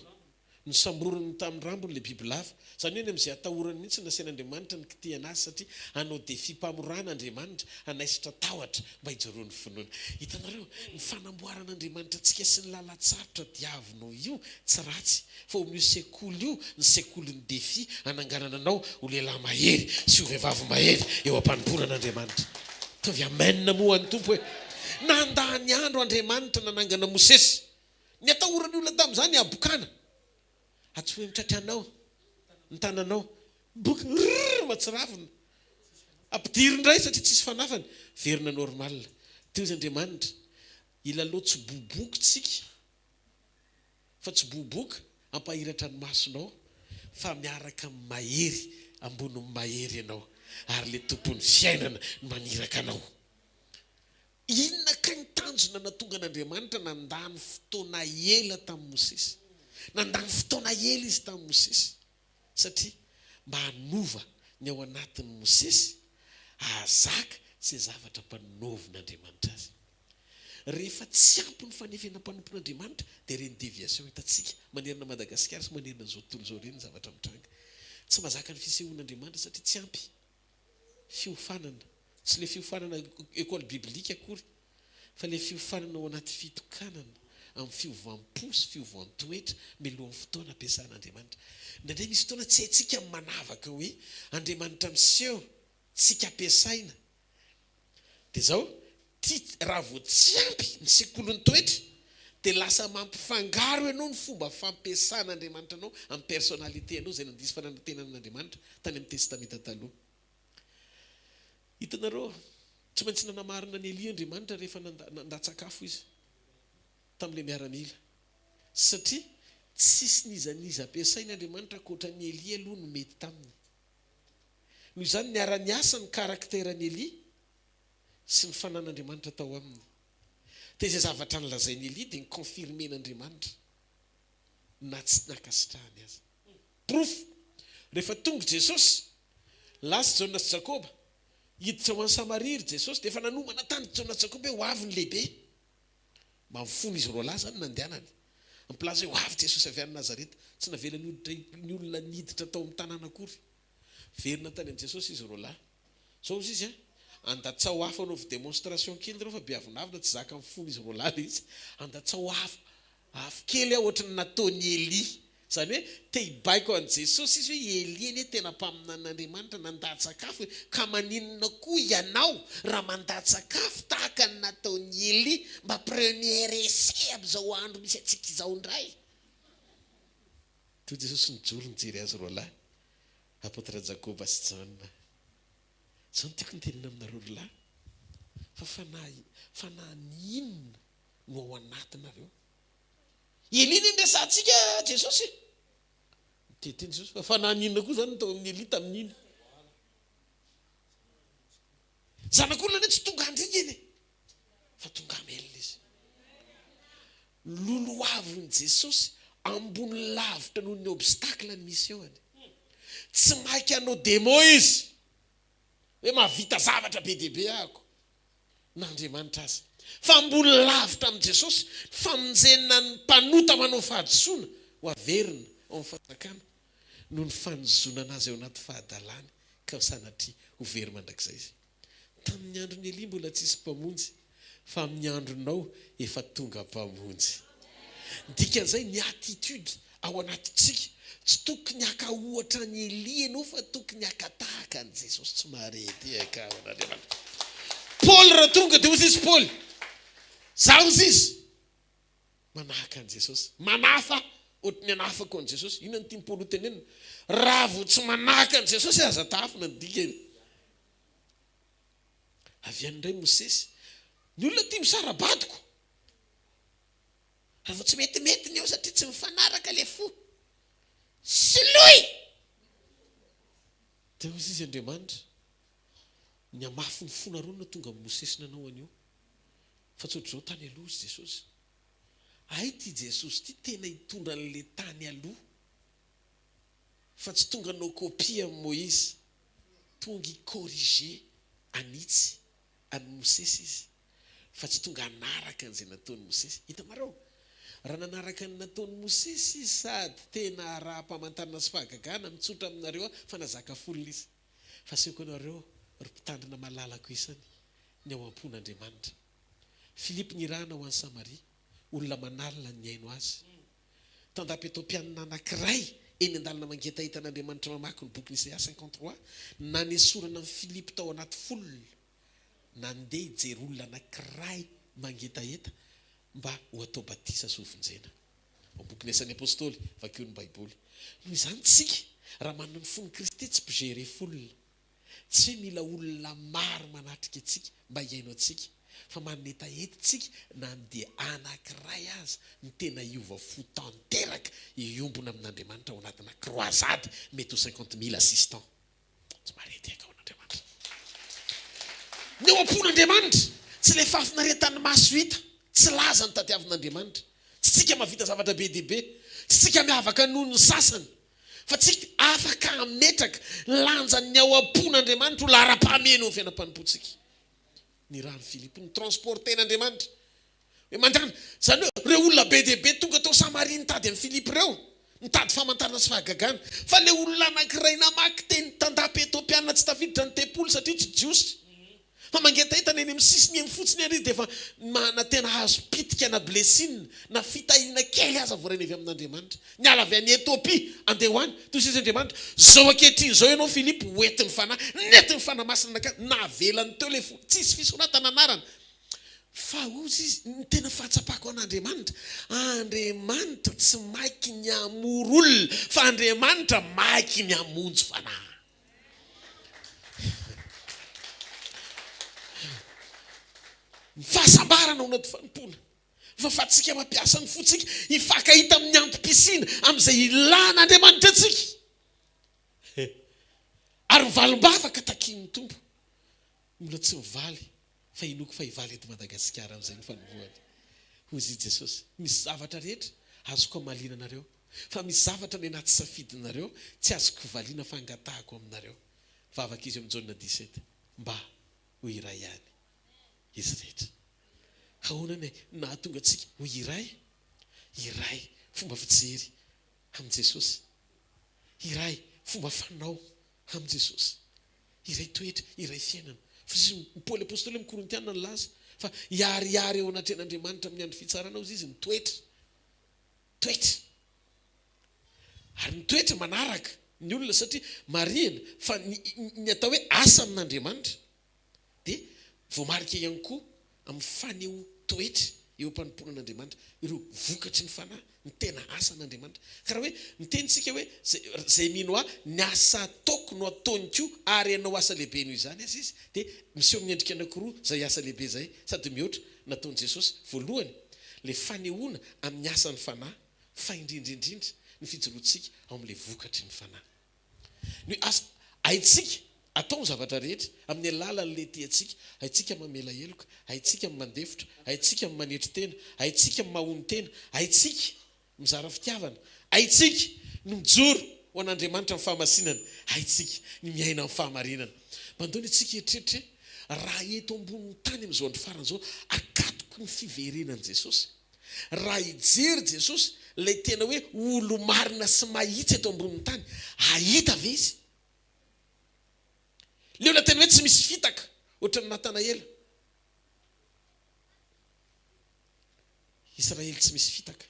Nosamboriny tamin'ny rambony ilay bibilava. Izany hoe any amin'izay atahorany mihitsy no nasain'Andriamanitra nikitihana azy satria hanao défi-pamorana Andriamanitra, hanaisotra tahotra mba hijoroan'ny finoana. Hitanareo, ny fanamboaran'Andriamanitra antsika sy ny lalan-tsarotra diavinao io tsy ratsy. Fa ao amin'io sekoly io ny sekolin'ny défi hananganana anao ho lehilahy mahery sy ho vehivavy mahery eo am-panompoana an'Andriamanitra. Ataovy amen moa ho an'ny Tompo e! Nandany andro Andriamanitra nanangana Mosesy. Ny atahoran'ny olona tamin'izany habokana. Atsofohy amin'ny tratranao ny tananao. Boka, rrrr, matsiravina. Ampidiro indray satria tsisy fanafany. Verina normal. Toy izy Andriamanitra. Hilalao tsiboboka tsika. Fa tsy boboka hampahiratra ny masonao fa miaraka amin'ny mahery ambonin'ny mahery ianao ary ilay Tompon'ny fiainana no maniraka anao. Inona kay ny tanjona nahatonga an'Andriamanitra nandany fotoana ela tamin'i Mosesy? Nandany fotoana ela izy tamin'i Mosesy satria mba hanova ny ao anatin'i Mosesy hahazaka izay zavatra ampanaovin'Andriamanitra azy. Rehefa tsy ampy ny fanefena mpanompon'Andriamanitra dia ireny déviation hitantsika manerana Madagasikara sy manerana an'izao tontolo izao ireny ny zavatra mitranga. Tsy mazaka ny fisehoan'Andriamanitra satria tsy ampy fiofanana. Tsy ilay fiofanana école biblique akory fa ilay fiofanana ao anaty fitokanana amin'ny fiovam-po sy fiovan-toetra mialohan'ny fotoana ampiasan'Andriamanitra. Indraindray misy fotoana tsy haintsika ny manavaka hoe Andriamanitra miseho, tsika ampiasaina. Dia izao, tia, raha vao tsy ampy ny sekolin'ny toetra dia lasa mampifangaro ianao ny fomba fampiasan'Andriamanitra anao amin'ny personnalité anao izay nandiso fanantenana an'Andriamanitra tany amin'ny Testamenta Taloha. Hitanareo, tsy maintsy nanamarina an'i Elia Andriamanitra rehefa nandatsak'afo izy tamin'ilay miaramila. Satria tsisy n'iza n'iza ampiasainy Andriamanitra ankoatra an'i Elia aloha no mety taminy. Noho izany, niara-niasa ny karakteran'i Elia sy ny fanan'Andriamanitra tao aminy. Dia izay zavatra nolazain'i Elia dia ni-confirmer-n'Andriamanitra na tsy nankasitrahany aza. Porofo, rehefa tonga i Jesosy, lasa i Jaona sy Jakoba, hiditra ho any Samaria ry Jesosy, dia efa nanomana tany Jaona sy Jakoba hoe ho avy ny lehibe. Mba mifona izy roalahy izany nandehanany. Nampilaza hoe ho avy Jesosy avy any Nazareta. Tsy navelan'ny ny olona niditra tao amin'ny tanàna akory. Velona tany amin'i Jesosy izy roalahy. Zao ozy izy a, andatsao afo anaovy démonstration kely nareo fa be avonavona tsy zakan'ny fon'izy roalahy le izy. Andatsao afo afo kely aho ohatry ny nataon'i Elia. Izany hoe te hibaiko an'i Jesosy izy hoe i Elia anie tena mpaminanin'Andriamanitra nandatsaka afo e, ka maninona koa ianao raha mandatsaka afo tahaka ny nataon'i Elia mba premier essai amin'izao andro misy antsika izao indray. Toy Jesosy nijoro nijery azy roalahy, Apôtre Jakoba sy Jaona. Izao no tiako notenenina aminareo ry lahy, fa fanahy, fanahin'ny inona no ao anatinareo? Elia anie no resahantsika Jesosy e! Niteny Jesosy fa fanahin'ny inona koa izany no tao amin'i Elia tamin'iny? Zanak'olona anie tsy tonga handringana e! Fa tonga hamelona izy. Lolohavin'i Jesosy ambony lavitra noho ny obstacle ny mission-ny. Tsy maika hanao demo izy hoe mahavita zavatra be dia be ahako na Andriamanitra aza. Fa ambony lavitra amin'i Jesosy ny famonjena ny mpanota manao fahadisoana ho averina ao amin'ny fanjakana noho ny fanozonana azy ao anaty fahadalany ka sanatria ho very mandrakizay izy. Tamin'ny andron'i Elia mbola tsisy mpamonjy, fa amin'ny andronao efa tonga mpamonjy. Ny dikan'izay, ny attitude ao anatintsika, tsy tokony haka ohatra an'i Elia ianao fa tokony haka tahaka an'i Jesosy. Tsy mahare tehaka aho an'Andriamanitra. Paoly raha tonga dia hozy izy Paoly, za hozy izy, manahaka an'i Jesosy. Manafa ohatry ny anafako an'i Jesosy. Inona no tian'i Paoly hotenenina? Raha vao tsy manahaka an'i Jesosy aza tahafina ny dikany. Avy any indray Mosesy. Ny olona tia misara-badiko. Raha vao tsy metimety ny eo satria tsy mifanaraka ilay fo. Soloy! Dia hoy izy Andriamanitra, ny hamafin'ny fonareo no nahatonga an'i Mosesy nanao an'io. Fa tsy ohatr'izao tany aloha hozy Jesosy. Hay ity Jesosy ity tena hitondra an'ilay tany aloha. Fa tsy tonga hanao copie amin'i Moïse. Tonga hi-corriger, hanitsy an'i Mosesy izy. Fa tsy tonga hanaraka an'izay nataon'i Mosesy. Hitanareo? Raha nanaraka ny nataon'i Mosesy izy sady tena araham-pamantarana sy fahagagana, mitsotra aminareo aho fa nazaka foule izy. Fa asehoko anareo, ry mpitandrina malalako isany, ny ao am-pon'Andriamanitra. Filipo nirahana ho any Samaria, olona aman'alina nihaino azy. Tandapa Etopianina anankiray eny an-dalana mangetaheta an'Andriamanitra mamaky ny bokin'i Isaia 53, nanesorana an'i Filipo tao anaty foule. Nandeha hijery olona anankiray mangetaheta mba ho atao batisa sy hovonjena. Ao bokin'ny Asan'ny Apostoly, vakio ny Baiboly. Noho izany tsika, raha manana ny fon'i Kristy tsy mpi-gérer foule. Tsy hoe mila olona maro manatrika antsika mba hihaino antsika, fa manana hetaheta tsika na ny dia anankiray aza ny tena hiova fo tanteraka hiombona amin'Andriamanitra ao anatina croisade mety ho 50 mille assistants. Tsy maharendrika ao an'Andriamanitra. Ny ao am-pon'Andriamanitra, tsy ilay fahafinaretan'ny maso hita, tsy laza ny tadiavin'Andriamanitra. Tsy tsika mahavita zavatra be dia be, tsy tsika miavaka noho ny sasany, fa tsika afaka hametraka ny lanjan'ny ao am-pon'Andriamanitra ho laharam-pahamehana eo amin'ny fiainam-panompoantsika. Ny ran'i Filipo, ni-transporter-n'Andriamanitra. Hoe mandany, izany hoe ireo olona be dia be tonga tao Samaria nitady an'i Filipo ireo, nitady famantarana sy fahagagana. Fa ilay olona anankiray namaky teny tandapa Etiopiana tsy tafiditra ny tempoly satria tsy Jiosy. Fa mangetaheta ny eny amin'ny sisiny eny fotsiny ary izy dia efa manantena hahazo pitika na blessing na fitahiana kely aza voarainy avy amin'Andriamanitra. Niala avy any Ethiopia andeha ho any. Toy izay izy Andriamanitra. Izao ankehitriny izao ianao Filipo ho entin'ny Fanahy. Nentin'ny Fanahy Masina nankany. Navelany teo ilay fo. Tsisy fisoratana anarana. Fa hozy izy, ny tena fahatsapako an'Andriamanitra, Andriamanitra tsy maiky ny hamory olona, fa Andriamanitra maiky ny hamonjy fanahy. Ny fahasambarana ao anaty fanompoana. Fahafahantsika mampiasa ny fontsika hifankahita amin'ny antom-pisiana, amin'izay ilàn'Andriamanitra antsika. Ary ny valim-bavaka takian'ny Tompo. Mbola tsy mivaly fa inoako fa hivaly eto Madagasikara amin'izay ny fanombohany. Hoy izy Jesosy, misy zavatra rehetra azoko hamaliana anareo, fa misy zavatra any anaty safidinareo tsy azoko valiana fa angatahako aminareo. Vavaka izy eo amin'ny Jaona 17, mba ho iray ihany izy rehetra. Ahoana ny nahatonga antsika ho iray? Iray fomba fijery amin'i Jesosy. Iray fomba fanao amin'i Jesosy. Iray toetra, iray fiainana. Fa izy, i Paoly Apostoly amin'ny Korintiana nilaza fa hiharihary eo anatrehan'Andriamanitra amin'ny andro fitsarana hozy izy ny toetra. Toetra. Ary ny toetra manaraka ny olona satria marihina fa ny, ny atao hoe asa amin'Andriamanitra dia voamarika ihany koa amin'ny fanehoan-toetra eo am-panompoana an'Andriamanitra, ireo vokatry ny Fanahy, ny tena asan'Andriamanitra. Ka raha hoe miteny isika hoe izay, izay mino Ahy, ny asa ataoko no ataony koa, ary hanao asa lehibe noho izany aza izy, dia miseho amin'ny endrika anankiroa izay asa lehibe izay, sady mihoatra ny nataon'i Jesosy. Voalohany, ilay fanehoana amin'ny asan'ny Fanahy, fa indrindra indrindra ny fijoroantsika ao amin'ilay vokatry ny Fanahy. Ny asa haintsika atao ny zavatra rehetra amin'ny alalan'ilay tiantsika. Haintsika mamela heloka, haintsika ny mandefitra, haintsika ny manetry tena, haintsika ny mahonon-tena, haintsika mizara fitiavana, haintsika ny mijoro ho an'Andriamanitra amin'ny fahamasinana, haintsika ny miaina amin'ny fahamarinana. Mandao ny antsika hieritreritra hoe raha eto ambonin'ny tany amin'izao andro farany izao akatoky ny fiverenan'i Jesosy. Raha hijery Jesosy, ilay tena hoe olo-marina sy mahitsy eto ambonin'ny tany, hahita ve izy? Ilay olona tena hoe tsy misy fitaka, ohatran'i Natanaela. Israely tsy misy fitaka.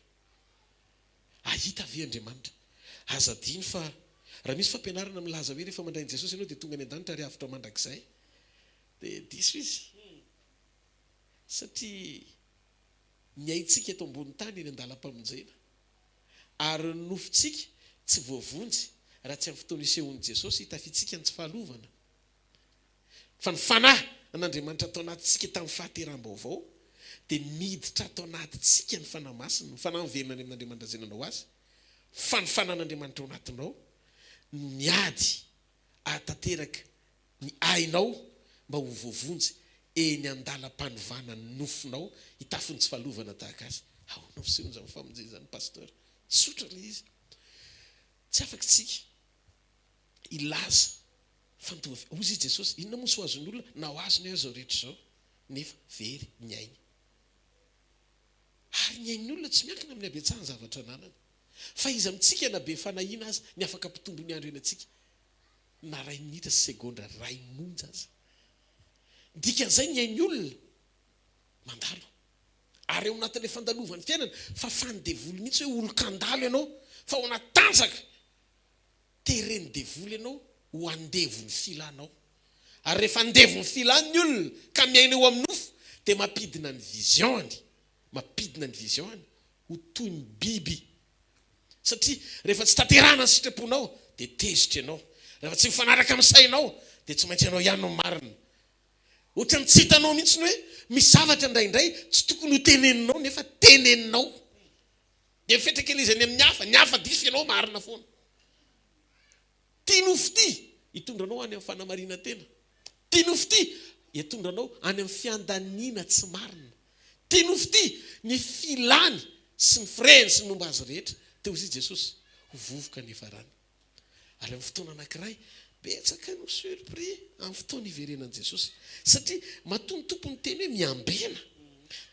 Hahita ve Andriamanitra? Aza adino fa raha misy fampianarana milaza hoe rehefa mandray an'i Jesosy ianao dia tonga any an-danitra ary avotra mandrakizay, dia diso izy. Satria ny aintsika eto ambony tany eny an-dalam-pamonjena, ary ny nofontsika tsy voavonjy raha tsy amin'ny fotoana isehoan'i Jesosy hitafiantsika ny tsy fahalovana. Fa ny Fanahy an'Andriamanitra ato anatintsika tamin'ny fahateraham-baovao dia miditra ato anatintsika ny Fanahy Masina, ny Fanahy miverina any amin'Andriamanitra izay nanao azy, fa ny Fanahin'Andriamanitra ao anatinao no miady hahatanteraka ny ainao mba ho voavonjy eny an-dalam-panovana ny nofonao hitafy ny tsy fahalovana tahaka azy. Ahoana no fisehon'izany famonjena izany Pasteur? Tsotra ilay izy. Tsy afaka isika hilaza fa ny tonga Hoy izy Jesosy, inona moa ny soa azon'ny olona na ho azony aza izao rehetra izao nefa very ny ainy. Ary ny ain'ny olona tsy miankina amin'ny habetsahan'ny zavatra ananany. Fa iza amintsika na be fanahiana aza ny afaka hampitombo ny andro iainantsika na iray minitra sy segondra iray monja aza. Ny dikan'izay ny ain'ny olona mandalo. Ary ao anatin'ilay fandalovan'ny fiainana, fafan'ny devoly mihitsy hoe olon-kandalo ianao fa ao anaty tanjaka. Teren'ny devoly ianao ho andevon'ny filanao. Ary rehefa andevon'ny filany ny olona ka miaina eo amin'ny nofo dia mampidina ny vision-ny, mampidina ny vision-ny ho toy ny biby. Satria rehefa tsy tanterahana ny sitraponao dia tezitra ianao. Rehefa tsy mifanaraka amin'ny sainao dia tsy maintsy ianao ihany no marina. Ohatran'ny tsy hitanao mihitsy ny hoe misy zavatra indraindray tsy tokony ho teneninao nefa teneninao. Dia mifetra kely izy any amin'ny hafa, ny hafa diso ianao marina foana. Tia nofo tia hitondra anao any amin'ny fanamarinan-tena. Tia nofo tia hitondra anao any amin'ny fiandaniana tsy marina. Tia nofo tia ny filany sy ny firehany sy ny momba azy rehetra. Teo izy Jesosy ho vovoka niafarany. Ary amin'ny fotoana anankiray, betsaka no surpris amin'ny fotoana hiverenan'i Jesosy. Satria matoa ny Tompo niteny hoe miambena,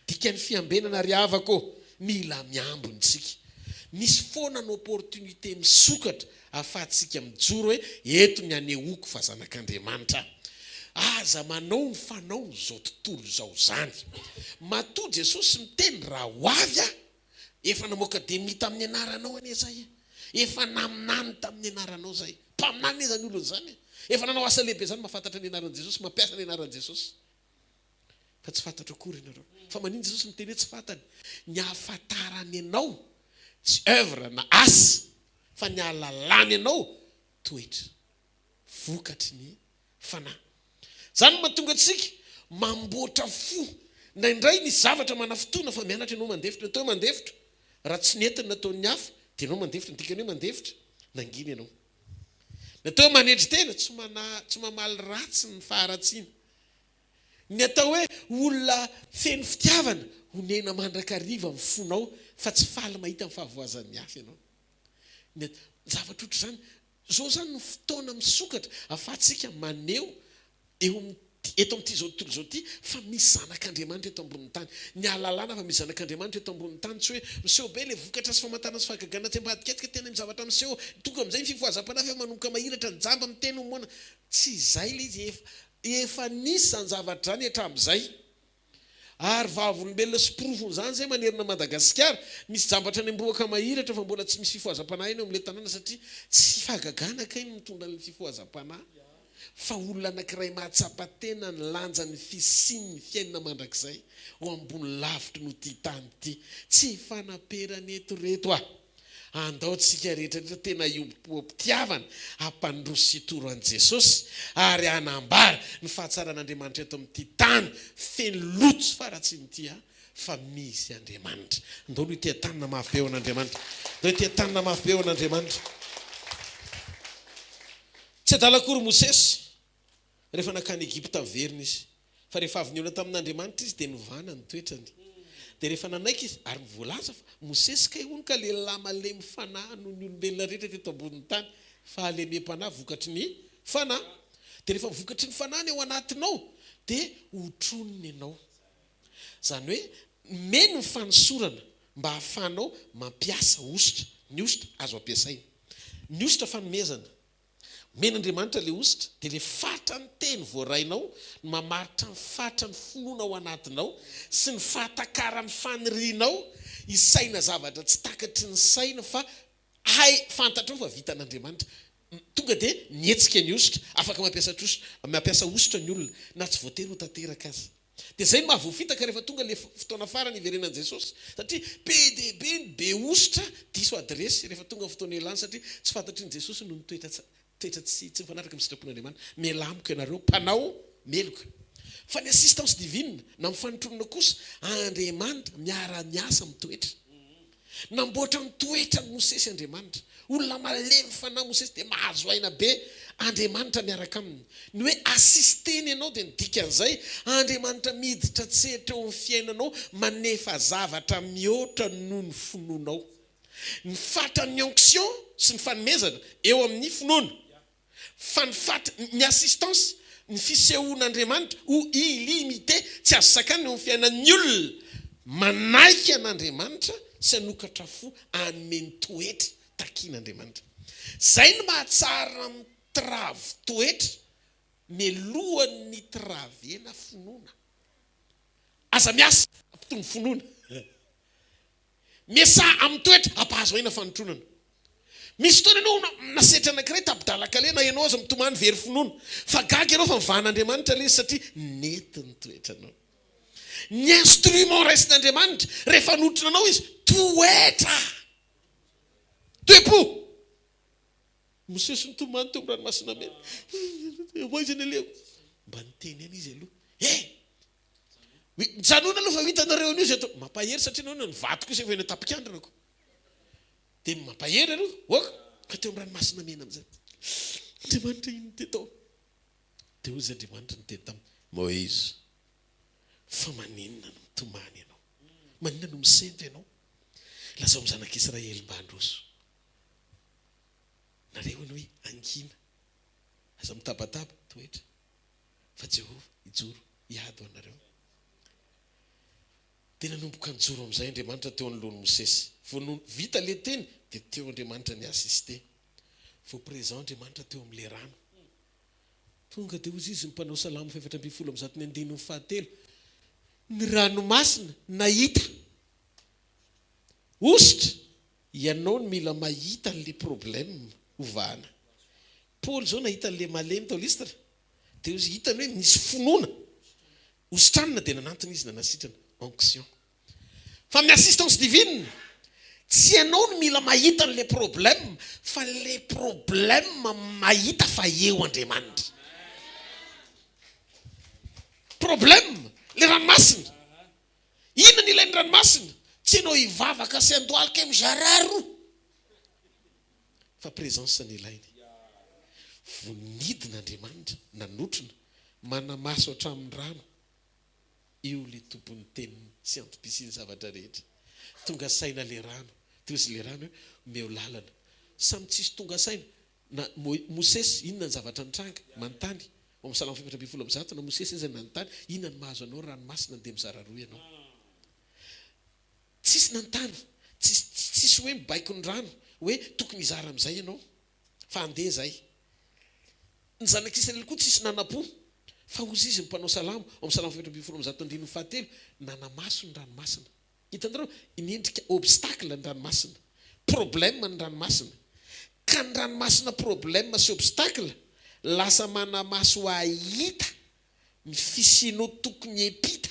dikan'ny fiambenana ry havako ô, mila miambina isika. Misy foana ny opportunité misokatra ahafahantsika mijoro hoe eto ny anehoako fa zanak'Andriamanitra aho. Aza manao ny fanaon'izao tontolo izao izany. Matoa Jesosy miteny raha ho avy aho, Efa namoaka demony tamin'ny anaranao anie zay e. Efa naminany tamin'ny anaranao zay. Mpaminany anie zany olona zany e. Efa nanao asa lehibe zany mahafantatra ny anaran'i Jesosy, mampiasa ny anaran'i Jesosy. Fa tsy fantatro akory ianareo. Fa maninona Jesosy miteny hoe tsy fantany? Ny ahafantarany anao tsy oeuvre na asa fa ny ahalalany anao toetra. Vokatry ny fanahy. Izany no mahatonga antsika mamboatra fo. Indraindray misy zavatra manafintohina fa mianatra ianao mandefitra. Ny atao hoe mandefitra, raha tsy nety ny nataon'ny hafa dia ianao mandefitra. Ny dikan'ny hoe mandefitra, nangina ianao. Ny atao hoe manetry tena, tsy mana, tsy mamaly ratsy ny faharatsiana. Ny atao hoe olona feno fitiavana, honena mandrakariva ny fonao fa tsy faly mahita ny fahavoazan'ny hafa ianao. Ny zavatra ohatr'izany. Izao izany no fotoana misokatra ahafahantsika maneho eo amin'ny eto amin'ity izao tontolo izao ity fa misy zanak'Andriamanitra eto ambonin'ny tany. Ny ahalalana fa misy zanak'Andriamanitra eto ambonin'ny tany tsy hoe miseho be ilay vokatra sy famantarana sy fahagagana atsy ambadika atsy ka tena misy zavatra miseho. Tonga amin'izay ny fifohazam-panahy fa manomboka mahiratra ny jamba miteny ho moana. Tsy izay ilay izy, efa efa nisy izany zavatra izany hatramin'izay. Ary vavolombelona sy porofon'izany izay manerana Madagasikara, misy jamba hatrany am-bohoka mahiratra fa mbola tsy misy fifohazam-panahy eny amin'ilay tanàna satria tsy fahagagana kay ny mitondra an'ilay fifohazam-panahy fa olona anankiray mahatsapa tena ny lanjan'ny fisian'ny fiainana mandrakizay ho ambony lavitry noho ity tany ity. Tsy hifanaperana eto reto ah! Andao tsika rehetra rehetra tena hiombom-po am-pitiavana hampandroso sy hitoro an'i Jesosy ary hanambara ny fahatsaran'Andriamanitra eto amin'ity tany feno loto sy faharatsiana ity aho fa misy Andriamanitra. Andao aloha hiteha-tanana mafy be ho an'Andriamanitra. Andao hiteha-tanana mafy be ho an'Andriamanitra. Tsy adala akory Mosesy Rehefa nankany Egypta niverina izy. Fa rehefa avy nihaona tamin'Andriamanitra izy dia novana ny toetrany. Dia rehefa nanaiky izy, ary voalaza fa Mosesy kay hono ka lehilahy malemy fanahy noho ny olombelona rehetra teto ambonin'ny tany. Fahalemem-panahy vokatry ny fanahy. Dia rehefa vokatry ny fanahy ny ao anatinao dia hotronina ianao. Izany hoe meno ny fanosorana mba hahafahanao mampiasa hosotra. Ny hosotra azo ampiasaina. Ny hosotra fanomezana. Omen'Andriamanitra ilay hosotra, dia ilay fatran'ny teny voarainao no mamaritra ny fatran'ny finoana ao anatinao sy ny fahatakaran'ny fanirianao hisaina zavatra tsy takatry ny saina fa hay fantatrao fa vitan'Andriamanitra. Tonga dia mihetsika ny hosotra, afaka mampiasa trosa, mampiasa hosotra ny olona na tsy voatery ho tanteraka aza. Dia izay no mahavoafitaka rehefa tonga ilay fotoana farany hiverenan'i Jesosy satria be dia be ny be hosotra diso adiresy rehefa tonga ny fotoana ialany satria tsy fantatry ny Jesosy noho ny toetra toetra tsy tsy mifanaraka amin'ny sitrapon'Andriamanitra. Mialà amiko ianareo mpanao. Meloka. Fa ny assistance divine na mifanotronona kosa, Andriamanitra miara-miasa amin'ny toetra. Namboatra ny toetran'i Mosesy Andriamanitra. Olona malemy fanahy Mosesy dia mahazo aina be Andriamanitra miaraka aminy. Ny hoe assister-ny ianao dia ny dikan'izay, Andriamanitra miditra an-tsehatra eo amin'ny fiainanao manefa zavatra mihoatra noho ny finoanao. Ny fatran'ny onction sy ny fanomezana eo amin'ny finoana. Fa ny fat, ny assistance, ny fisehoan'Andriamanitra ho illimité, tsy azo sakanina eo amin'ny fiainan'ny olona manaiky an'Andriamanitra sy hanokatra fo hanome ny toetra takian'Andriamanitra. Izay no mahatsara mitravy toetra mialohan'ny hitravena finoana. Aza miasa hampitombo finoana. Miasà amin'ny toetra hampahazo aina fanotronana. Misy fotoana ianao nasetra anankiray tapi-dalan-kaleha na ianao aza mitomany very finoana. Fa gaga ianao fa mivahan'Andriamanitra ilay izy satria nety ny toetranao. Ny instrument raisin'Andriamanitra rehefa hanotrona anao izy, toetra! Toe-po! Mosesy nitomany teo amin'ny ranomasina mena. Ho aiza ny alehako? Mba niteny ihany izy aloha. Eh! Mijanona aloha fa ho hitanareo an'io izay atao. Mampahery satria nahoana ny vato kosa efa eny an-tapikandrina ko. Dia mampahery aloha. Ok. Ka teo amin'ny ranomasina mena amin'izay. Andriamanitra inona ity atao? Dia hoy izy Andriamanitra niteny taminy, Moïse, fa maninona no mitomany ianao? Maninona no misento ianao? Lazao amin'ny zanak'Israely mba handroso. Nareo hono hoe hangina. Aza mitabataba, toetra. Fa Jehovah hijoro hiady ho anareo. Dia nanomboka nijoro amin'izay Andriamanitra teo anoloan'i Mosesy. Vao nony vita ilay teny dia teo Andriamanitra ni-assister. Vao présent Andriamanitra teo amin'ilay rano. Tonga dia hozy izy ny mpanao salamo faha-114 ny andininy fahatelo, Ny ranomasina nahita hosotra, ianao no mila mahita an'ilay problème hovahana. Paoly izao nahita an'ilay malemy tao Lystra, Dia hozy hitany hoe nisy finoana hositranina dia nanantona izy nanasitrana, onction. Fa amin'ny assistance divine, tsy ianao no mila mahita an'ilay problème fa ilay problème mahita fa eo Andriamanitra. Problème, ilay ranomasina. Inona no ilain'ny ranomasina? Tsy ianao hivavaka sy handohalika hoe mizarà roa. Fa présence no ilainy. Vao nidina Andriamanitra, nanotrona, manamaso hatramin'ny rano. Io ilay tompon'ny teniny sy antom-pisian'ny zavatra rehetra. Tonga saina ilay rano. Dia hoy izy ilay rano hoe, omeo lalana. Samy tsisy tonga saina. Na Mosesy, inona ny zavatra nitranga? Manontany. Ao amin'ny Salamo faha-114, na Mosesy aza nanontany, inona no mahazo anao ry ranomasina andeha mizara roa ianao? Tsisy nanontany, tsisy tsisy hoe mibaiko ny rano hoe tokony hizara amin'izay ianao fa handeha izahay. Ny zanak'Israely koa tsisy nanam-po fa hozy izy ny mpanao salamo ao amin'ny salamo faha-114 andininy fahatelo, nanamaso ny ranomasina. Hitanareo, ny endrika obstacle ny ranomasina, problème ny ranomasina. Ka ny ranomasina problème sy obstacle lasa manamaso hahita ny fisianao tokony hiampita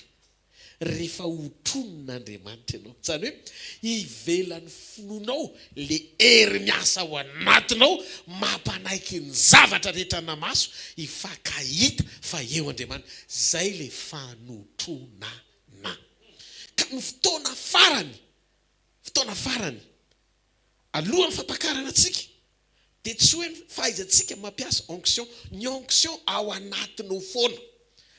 rehefa hotronin'Andriamanitra ianao. Izany hoe ivelan'ny finoanao le hery miasa ao anatinao mampanaiky ny zavatra rehetra namaso hifankahita fa eo Andriamanitra. Izay le fanotronana. Ka ny fotoana farany, fotoana farany alohan'ny fampakarana antsika dia tsy hoe ny fahaizantsika mampiasa onction, ny onction ao anatinao foana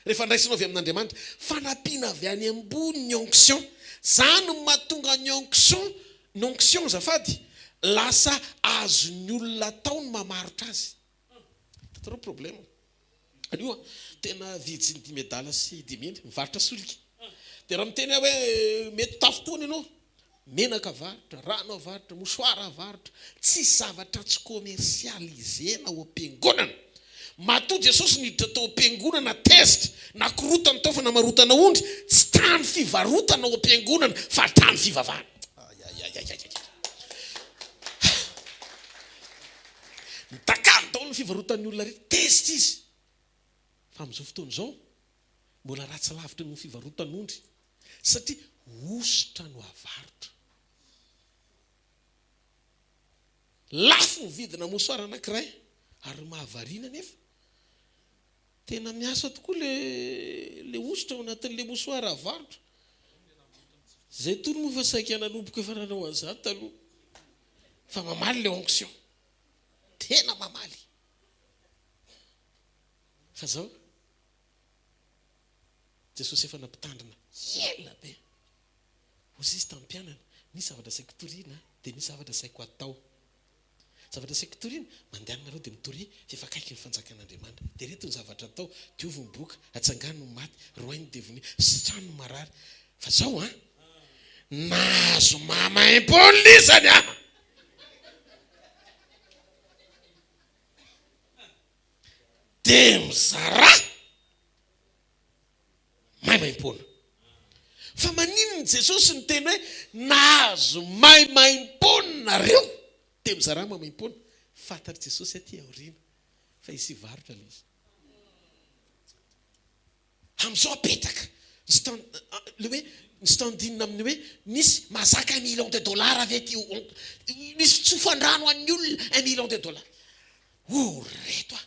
rehefa andraisinao avy amin'Andriamanitra, fanampiana avy any ambony ny onction, zany no mahatonga ny onction, ny onction azafady lasa azon'ny olona atao ny mamarotra azy, hitanareo problème. Anio an, tena virjiny dimy adala sy dimy hendry, mivarotra solika. Dia raha miteny aho hoe mety ho tafintohina ianao, menaka avarotra, rano avarotra, mouchoir avarotra, tsisy zavatra tsy commercialiser-na ao am-piangonana. Matoa Jesosy niditra tao am-piangonana tezitra, nakorotany tao fa namarotana ondry, tsy trano fivarotana ao am-piangonana fa trano fivavahana. Ayayayayayay. Mitakalo daholo ny fivarotan'ny olona rehetra. Tezitra izy. Fa amin'izao fotoana izao, mbola ratsy lavitra noho ny fivarotan'ondry. Satria hosotra no avarotra. Lafo ny vidina mouchoir anankiray. Ary ny mahavariana anefa, Tena miasa tokoa le le hosotra ao anatin'le mouchoir avarotra. Zay tony moa fa saika nanomboka efa nanao an'izany taloha. Fa mamaly le onction. Tena mamaly. Fa zao, Jesosy efa nampitandrina ela be. Hoy izy tamin'ny mpianany, misy zavatra asaiko toriana dia misy zavatra asaiko atao. Zavatra asaiko toriana, mandehana nareo dia mitoria fa efa akaiky ny fanjakan'Andriamanitra. Dia ireto ny zavatra atao, diovy ny boka, atsangano ny maty, roahy ny devonia, sitrano ny marary. Fa zao an! Nahazo maimaimpoana isany an! Dia mizarà! Maimaimpoana. Fa maninona Jesosy niteny hoe nahazo maimaimpoana nareo? Dia mizarà maimaimpoana. Fantatr'i Jesosy aty aoriana fa hisy hivarotra ilay izy. Amin'izao apetaka ny stand, ilay hoe ny standing amin'ny hoe misy mahazaka un million de dollars ve ity, misy fitsofan-drano an'ny olona un million de dollars. O reto a!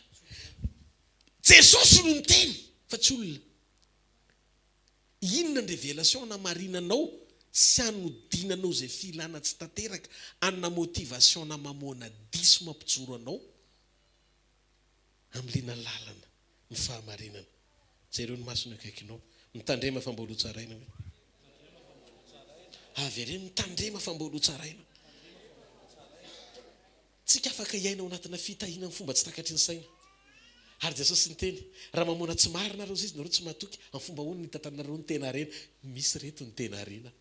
Jesosy no niteny fa tsy olona. Inona ny révélation anamarinanao sy anodinanao izay filana tsy tanteraka, anona motivation namamoana diso mampijoro anao amlina lalana ny fahamarinana. Jereo ny masony akaikinao. Mitandrema fa mbola ho tsaraina hoe. Avereno, mitandrema fa mbola ho tsaraina. Tsika afaka hiaina ao anatina fitahiana amin'ny fomba tsy takatry ny saina. Ary Jesosy niteny, raha mamoana tsy marina nareo izy, nareo tsy matoky, amin'ny fomba ahoana no hitantanareo ny tena harena? Misy reto ny tena harena.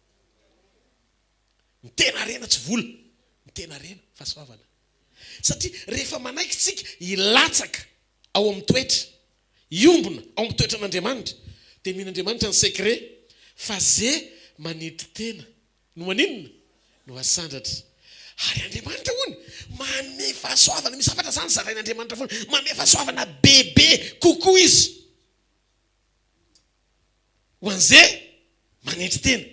Ny tena harena tsy vola, ny tena harena fahasoavana. Satria rehefa manaiky tsika hilatsaka ao amin'ny toetra, hiombona ao amin'ny toetran'Andriamanitra, dia omen'Andriamanitra ny secret fa ze manetry tena No maninona? No asandratra. Ary Andriamanitra hono manome fahasoavana, misy zavatra zany zarain'Andriamanitra foana, manome fahasoavana bebe kokoa izy ho an'ze manetry tena.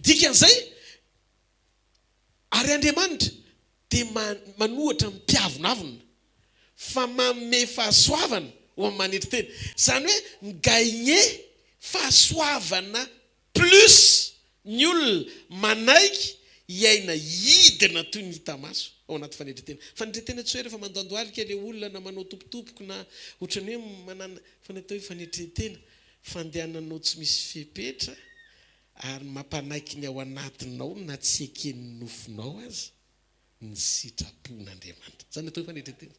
Dikan'izay, ary Andriamanitra dia manohatra ny mpiavonavona fa manome fahasoavana ho an'ny manetry tena. Izany hoe mi-gagner fahasoavana Plus ny olona manaiky hiaina hidina toy ny hita maso ao anaty fanetretena. Fanetretena tsy hoe rehefa mandoandoalika ilay olona na manao tompotopoko na ohatran'ny hoe manana fa ny atao hoe fanetretena, fandehananao tsy misy fepetra ary mampanaiky ny ao anatinao na tsy eken'ny nofonao aza ny sitrapon'Andriamanitra. Izany ny atao hoe fanetretena.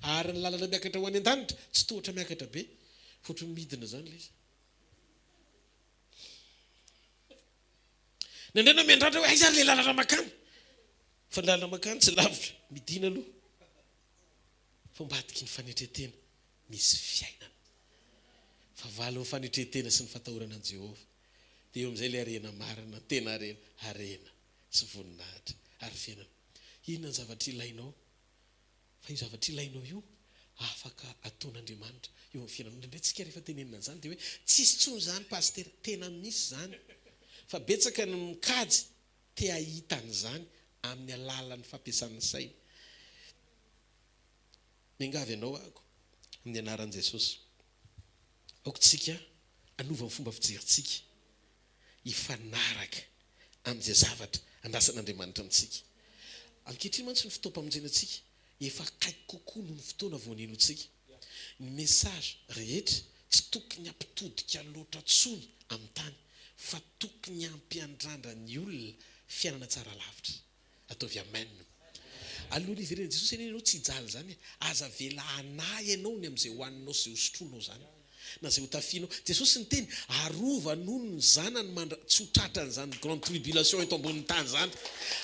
Ary ny lalana miakatra ho any an-danitra tsy tohatra miakatra be fa ohatran'ny midina izany ilay izy. Indraindray ianao miandrandra hoe aiza ary ilay lalana mankany? Fa ny lalana mankany tsy lavitra, midina aloha. Fa ambadiky ny fanetren-tena misy fiainana. Fa valin'ny fanetren-tena sy ny fatahorana an'i Jehovah, dia eo amin'izay ilay harena marina, tena harena, harena sy voninahitra ary fiainana. Inona ny zavatra ilainao? Fa io zavatra ilainao io afaka ataon'Andriamanitra eo amin'ny fiainanao. Indraindray tsika rehefa tenenina an'izany dia hoe tsisy intsony izany Pasitera. Tena misy izany. Fa betsaka ny mikajy te hahita an'izany amin'ny alalan'ny fampiasana ny sainy. Miangavy anao aho amin'ny anaran'i Jesosy. Aoka tsika hanova ny fomba fijerintsika hifanaraka amin'izay zavatra andrasan'Andriamanitra amintsika. Ankehitriny mantsy ny fotoam-pamonjena antsika efa akaiky kokoa noho ny fotoana vao ninoantsika. Ny message rehetra tsy tokony hampitodika loatra intsony amin'ny tany fa tokony hampiandrandra ny olona fiainana tsara lavitra. Ataovy amen. Alohan'ny hiverenan'i Jesosy anie ianao tsy hijaly izany e. Aza avela hanahy ianao ny amin'izay hohaninao sy izay hosotroinao izany. Na izay hotafianao. Jesosy niteny, arovany hono ny zanany mandra tsy ho tratran'izany grande tribulation eto ambonin'ny tany izany.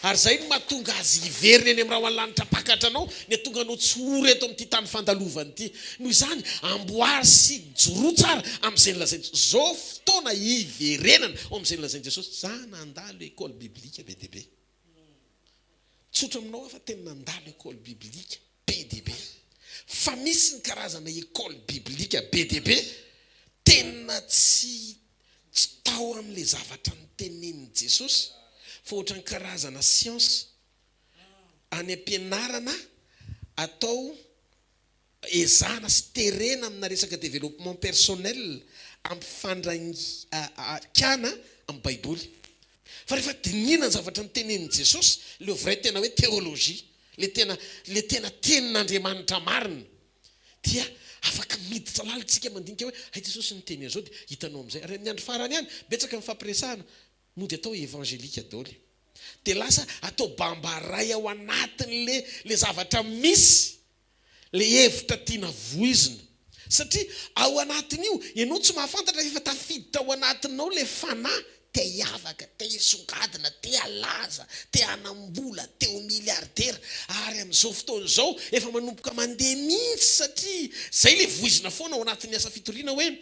Ary izay no mahatonga azy hiverina eny amin'ny rahona lanitra hampakatra anao, ny hahatonga anao tsy ho ory eto amin'ity tany fandalovana ity. Noho izany, amboary sy joroa tsara amin'izay nolazain'i Jesosy. Izao fotoana hiverenana ao amin'izay nolazain'i Jesosy. Za nandalo école biblique be dia be. Tsotra aminao aho fa tena nandalo école biblique be dia be. Fa misy ny karazana école biblique be dia be tena tsy tsy tao amin'ilay zavatra notenenin'i Jesosy fa ohatran'ny karazana science any am-pianarana atao. Ezahana sy terena amina resaka développement personnel ampifandraikana amin'ny baiboly. Fa rehefa dinihina ny zavatra notenenin'i Jesosy, le vrai tena hoe théologie, le tena le tena tenin'Andriamanitra marina, dia afaka miditra lalina tsika mandinika hoe hay Jesosy niteny an'izao dia hitanao amin'izay. Ary amin'ny andro farany ihany, betsaka ny fampiresahana, mody atao évangélique daholo. Dia lasa atao bambaray ao anatin'le le zavatra misy le hevitra tiana voizina. Satria ao anatin'io, ianao tsy mahafantatra fa efa tafiditra ao anatinao le fanahy te hiavaka, te hisongadina, te halaza, te hanam-bola, te ho milliardaire. Ary amin'izao fotoana izao efa manomboka mandeha mihitsy satria zay le voizina foana ao anatin'ny asa fitoriana hoe ny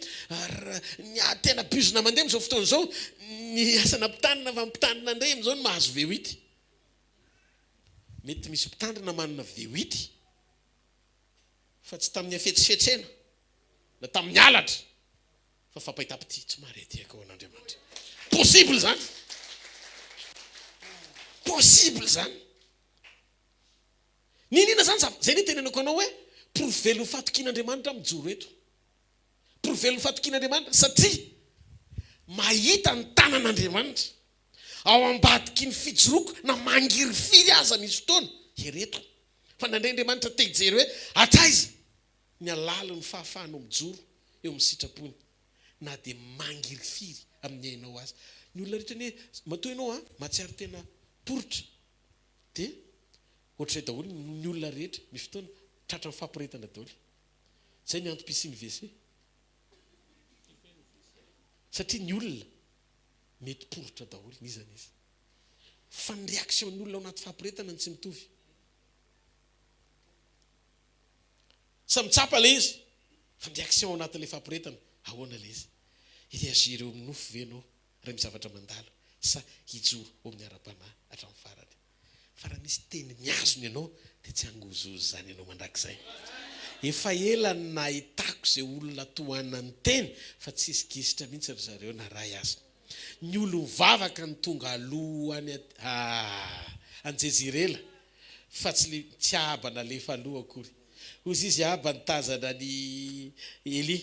tena bizina mandeha amin'izao fotoana izao ny asana mpitandrina fa mpitandrina indray amin'izao no mahazo V8. Mety misy mpitandrina manana V8 fa tsy tamin'ny hafetsifetsena na tamin'ny halatra fa fampahitam-pitia tsy mahare diaka ho an'Andriamanitra. Possible izany. Possible izany. Niniana izany zava, izay no itenenako anao hoe porofo velon'ny fahatokian'Andriamanitra mijoro eto. Porofo velon'ny fahatokian'Andriamanitra satria mahita ny tanan'Andriamanitra. Ao ambadiky ny fijoroako na mangirifiry aza misy fotoana, ireto. Fa indraindray Andriamanitra te hijery hoe hatraiza ny halalin'ny fahafahanao mijoro eo amin'ny sitrapony na dia mangirifiry amin'ny ainao aza. Ny olona rehetra anie, matoa ianao an, mahatsiaro tena poritra dia ohatr'izay daholo ny olona rehetra, misy fotoana tratran'ny fahaporetana daholo. Izay ny antom-pisian'ny WC. Satria ny olona mety poritra daholo n'iza n'iza. Fa ny réaction ny olona ao anaty fahaporetana no tsy mitovy. Samy mitsapa ilay izy, fa ny réaction ao anatin'ilay fahaporetana, ahoana ilay izy? Hi-réagir eo amin'ny nofo ve ianao raha misy zavatra mandalo sa hijoro eo amin'ny ara-panahy hatramin'ny farany? Fa raha misy teny mihazona ianao dia tsy hangozohozo izany ianao mandrakizay. Efa ela no nahitako izay olona tohanan'ny teny fa tsisy gisitra mihitsy ry zareo na ray aza. Ny olom-vavaka no tonga aloha any any Jezirela fa tsy le tsy Ahaba nalefa aloha akory. Hozy izy Ahaba nitazana an'i Elia.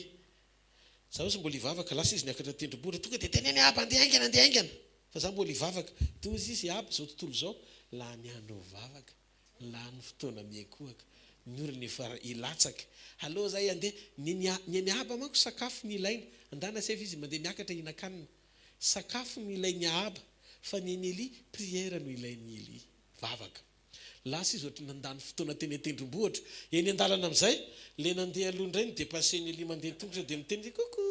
Za ozy mbola hivavaka, lasa izy niakatra tendrombohitra, tonga dia teneno Ahaba andeha haingana andeha haingana. Fa za mbola hivavaka. Dia hozy izy, Aby izao tontolo izao, lany andro mivavaka, lany fotoana miankohoka, ny orana efa hilatsaka. Aleo zahay handeha. Ny ny an'i Ahaba manko sakafo no ilainy. Andana asefa izy mandeha miakatra hihinan-kanina. Sakafo no ilain'i Ahaba, fa ny an'i Elia, prière no ilain'i Elia. Vavaka. Lasa izy ohatry ny nandany fotoana teny an-tendrombohitra. Eny an-dalana amin'izay, ilay nandeha aloha indray no-depasser-n'i Elia mandeha an-tongotra dia miteny izy, Coucou!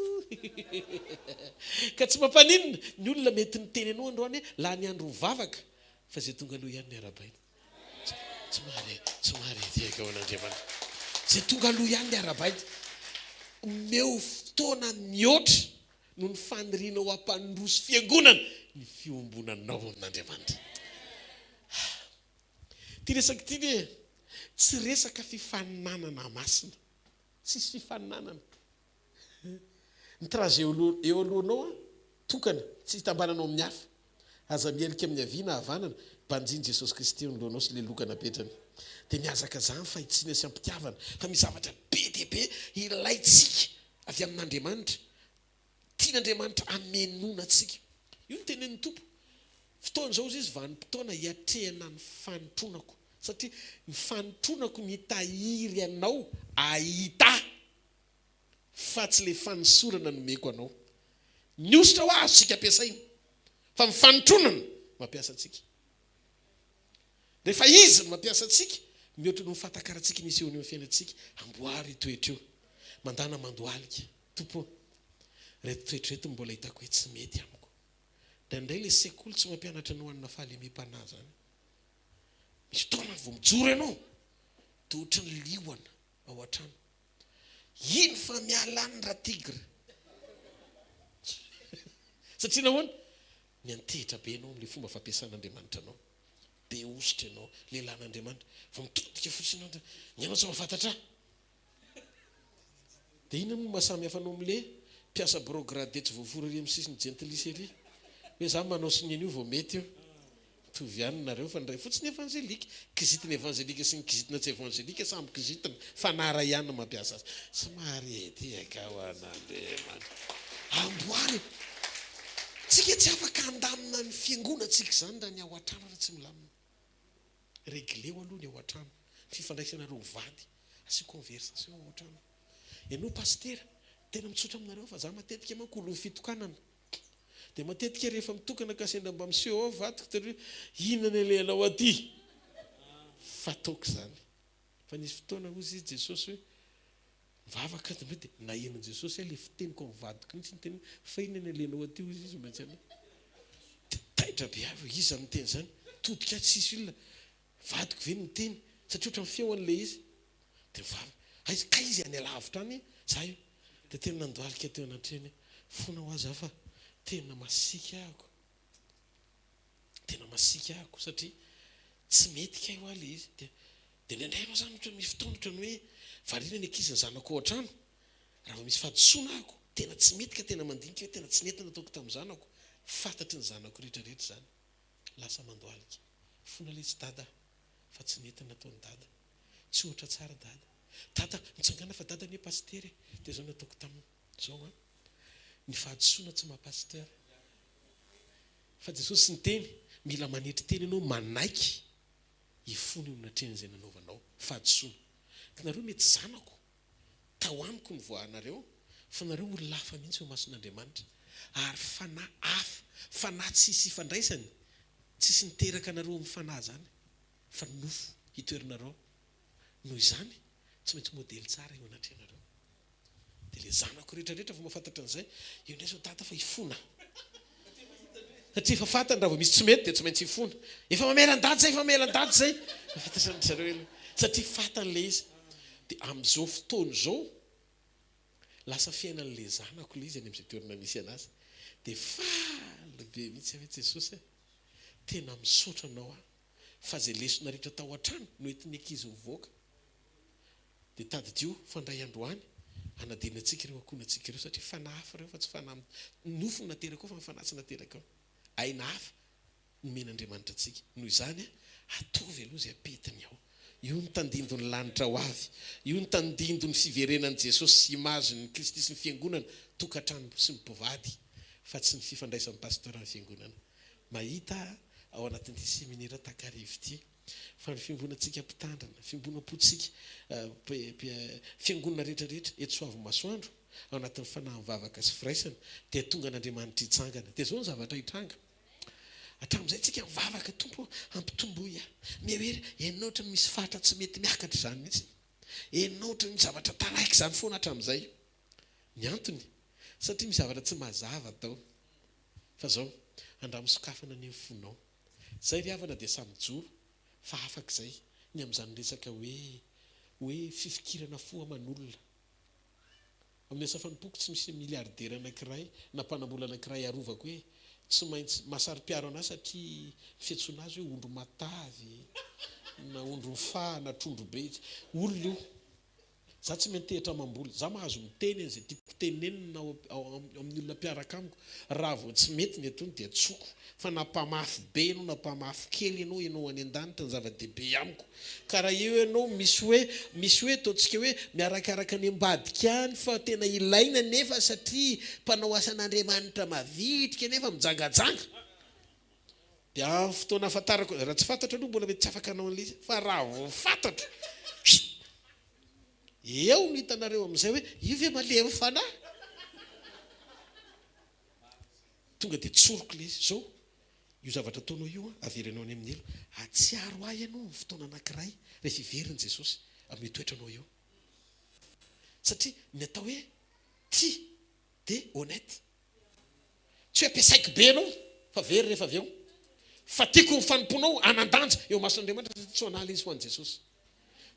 Ka tsy mampaninona, ny olona mety niteny anao androany hoe lany andro mivavaka, fa izay tonga aloha ihany no arahabaina. Tsy mahare, tsy mahare tehaka ho an'Andriamanitra. Izay tonga aloha ihany no arahabaina. Omeo fotoana mihoatra noho ny fanirianao hampandroso fiangonana ny fiombonanao amin'Andriamanitra. Ity resaka ity anie tsy resaka fifaninanana masina. Tsisy fifaninanana. Ny trajet eo alohanao an, tokana, tsy hitambananao amin'ny hafa. Aza mihelika amin'ny havia na havanana, banjino Jesosy Kristy eo anoloanao sy ilay loka napetrany. Dia mihazakazaha amin'ny fahitsiana sy am-pitiavana, fa misy zavatra be dia be ilaintsika avy amin'Andriamanitra. Tian'Andriamanitra hamenoana antsika. Io no tenenin'ny Tompo. Fotoana izao hozy izy, vanim-potoana hiatrehana ny fanotronako. Satria ny fanotronako no hitahiry anao hahita ahy, fa tsy ilay fanosorana nomeko anao. Ny hosotra hoa azontsika ampiasaina, fa ny fanotronana mampiasa antsika. Rehefa Izy no mampiasa antsika, mihoatra noho ny fahatakarantsika ny hisehoany eo amin'ny fiainantsika. Amboary io toetra io. Mandàna mandohalika. Tompo ô, ireto toetra ireto no mbola hitako hoe tsy mety amiko. Indraindray ilay sekoly tsy mampianatra anao hanana fahalemem-panahy izany. Misy fotoana vao mijoro ianao dia ohatry ny liona ao an-trano. Iny fa miala any ra-tigre. Satria nahoana? Miantehitra be ianao amin'ilay fomba fampiasan'Andriamanitra anao. Be hosotra ianao, lehilahin'Andriamanitra. Vao mitodika fotsiny ianao dia ny anao tsy mahafantatra ahy. Dia inona moa no maha samy hafa anao amin'ilay mpiasa birao gradé tsy voafora ery amin'ny sisin'ny Jentilisa ery? Hoe za manao signe an'io vao mety io. Mitovy ihany nareo fa ny iray fotsiny evanjelika. Kizitina evanjelika sy ny kizitina tsy evanjelika samy kizitina. Fanahy iray ihany no mampiasa azy. Somary etiaka ho an'Andriamanitra. Amboary e! Tsika tsy afaka handamina ny fiangonantsika izany raha ny ao an-trano ary tsy milamina. Regleo aloha ny ao an-trano, ny fifandraisanareo mivady, asio conversation ao an-trano. Ianao pasitera, tena mitsotra aminareo aho fa za matetika manko olon'ny fitokanana. Dia matetika rehefa mitokana ka sendra mba miseho ao vadiko dia hoe inona ny alehanao aty? Fataoko izany. Fa nisy fotoana hozy izy Jesosy hoe mivavaka aho dia naheno an'i Jesosy aho ilay fiteniko amin'ny vadiko mihitsy niteny hoe fa inona ny alehanao aty hozy izy mba tsy anao. Dia taitra be aho hoe iza no niteny izany? Todika aho tsisy olona. Vadiko ve no niteny? Satria ohatran'ny feony ilay izy. Dia mivavaka. Aiza? Kay izy any alavitra any, za io. Dia tena nandohalika teo anatrehany aho. Fona ho azy aho fa tena masiaka ahako. Tena masiaka ahako satria tsy mety kay hoa ilay izy. Dia dia indraindray ianao izany ohatran'ny misy fotoana ohatran'ny hoe variana ny ankizy ny zanako ao an-trano. Raha vao misy fahadisoana ahako, tena tsy mety ka tena mandinika hoe tena tsy nety nataoko tamin'ny zanako. Fantatry ny zanako rehetra rehetra izany. Lasa mandohalika. Fona letsy dada fa tsy nety nataon'i dada. Tsy ohatra tsara dada. Dada, mitsangàna fa dada anie pasitera e! Dia izao no nataoko taminy, izao an! Ny fahadisoana tsy maha pasitera. Fa Jesosy niteny, mila manetry tena ianao manaiky hifona eo anatrehan'izay nanaovanao fahadisoana. Ka nareo mety zanako, tao amiko nivoahanareo, fa nareo olona hafa mihitsy eo imason'Andriamanitra. Ary fanahy hafa, fanahy tsisy ifandraisany, tsisy niteraka anareo amin'ny fanahy izany. Fa ny nofo hitoeranareo. Noho izany, tsy maintsy modely tsara eo anatrehanareo. Dia ilay zanako rehetra rehetra vao mahafantatra an'izay, eo indray izao dada fa hifona. Satria efa fantany raha vao misy tsy mety dia tsy maintsy hifona. Efa mamela an'i dada izay, efa mamela an'i dada izay. Mahafantatra an-dry zareo aloha. Satria fantany ilay izy. Dia amin'izao fotoana izao, lasa fiainan'ilay zanako ilay izy any amin'izay toerana misy an'azy. Dia faly be mihitsy aho hoe Jesosy a, tena misaotra anao aho. Fa zay lesona rehetra tao an-trano no entin'ny ankizy mivoaka. Dia tadidio fa indray andro any hanadino antsika ireo ankohonantsika ireo satria fanahy hafa ireo fa tsy fanahy nofo no nateraka ao fa ny fanahy tsy nateraka ao. Aina hafa nomen'Andriamanitra antsika. Noho izany ataovy aloha izay ampetiny ao. Io ny tandindon'ny lanitra ho avy. Io ny tandindon'ny fiverenan'i Jesosy sy image-n'ny Kristy sy ny fiangonana, tokantrano sy ny mpivady fa tsy ny fifandraisan'ny pasteur ny fiangonana. Mahita ao anatin'ity seminera takariva ity fa ny fiombonantsika mpitandrina, fiombonam-pontsika fiangonana rehetra rehetra eto Soavimasoandro ao anatin'ny fanahy mivavaka sy firaisana dia tonga an'Andriamanitra hitsangana. Dia izao ny zavatra hitranga. Hatramin'izay tsika mivavaka, Tompo ô, ampitomboy ahy. Miha hery, ianao ohatran'ny misy faritra tsy mety miakatra izany mihitsy. Ianao ohatran'ny misy zavatra taraiky izany foana hatramin'izay. Ny antony? Satria misy zavatra tsy mazava tao. Fa zao, andramo sokafana anie ny fonao. Zay ry havana dia samy mijoro fa afaka izay ny amin'izany resaka hoe hoe fifikirana fo aman'olona. Amin'ny asa fanompoako tsy misy milliardaire anankiray na mpanambola anankiray arovako hoe tsy maintsy mahasaro-piaro an'ahy satria ny fiantsoana azy hoe ondry matavy na ondry mifaha na trondro be. Olona io. Za tsy miantehitra amam-bola. Za mahazo miteny an'izay tiako tenenina ao amin'ny olona mpiaraka amiko. Raha vao tsy mety ny ataony dia tsoko. Fa na mpamafy be ianao na mpamafy kely ianao, ianao any an-danitra ny zava-dehibe amiko. Ka raha eo ianao misy hoe, misy hoe ataontsika hoe miarakaraka any ambadika any fa tena ilaina nefa satria mpanao asan'Andriamanitra mavitrika nefa mijangajanga. Dia amin'ny fotoana ahafantarako, raha tsy fantatro aloha mbola mety tsy afaka hanao an'ilay izy, fa raha vao fantatro, chut! Eo no hitanareo amin'izay hoe io ve malemy fanahy? Tonga dia tsoriko ilay izy, izao, io zavatra ataonao io an, averenao any amin'ny helo, hahatsiaro ahy ianao amin'ny fotoana anankiray rehefa hiverina Jesosy amin'io toetranao io. Satria ny atao hoe tia dia honnête. Tsy hoe ampiasaiko be ianao fa very rehefa avy eo. Fa tiako ny fanompoanao hanan-danja eo imason'Andriamanitra satria tsy ho an'ahy ilay izy fa ho an'i Jesosy.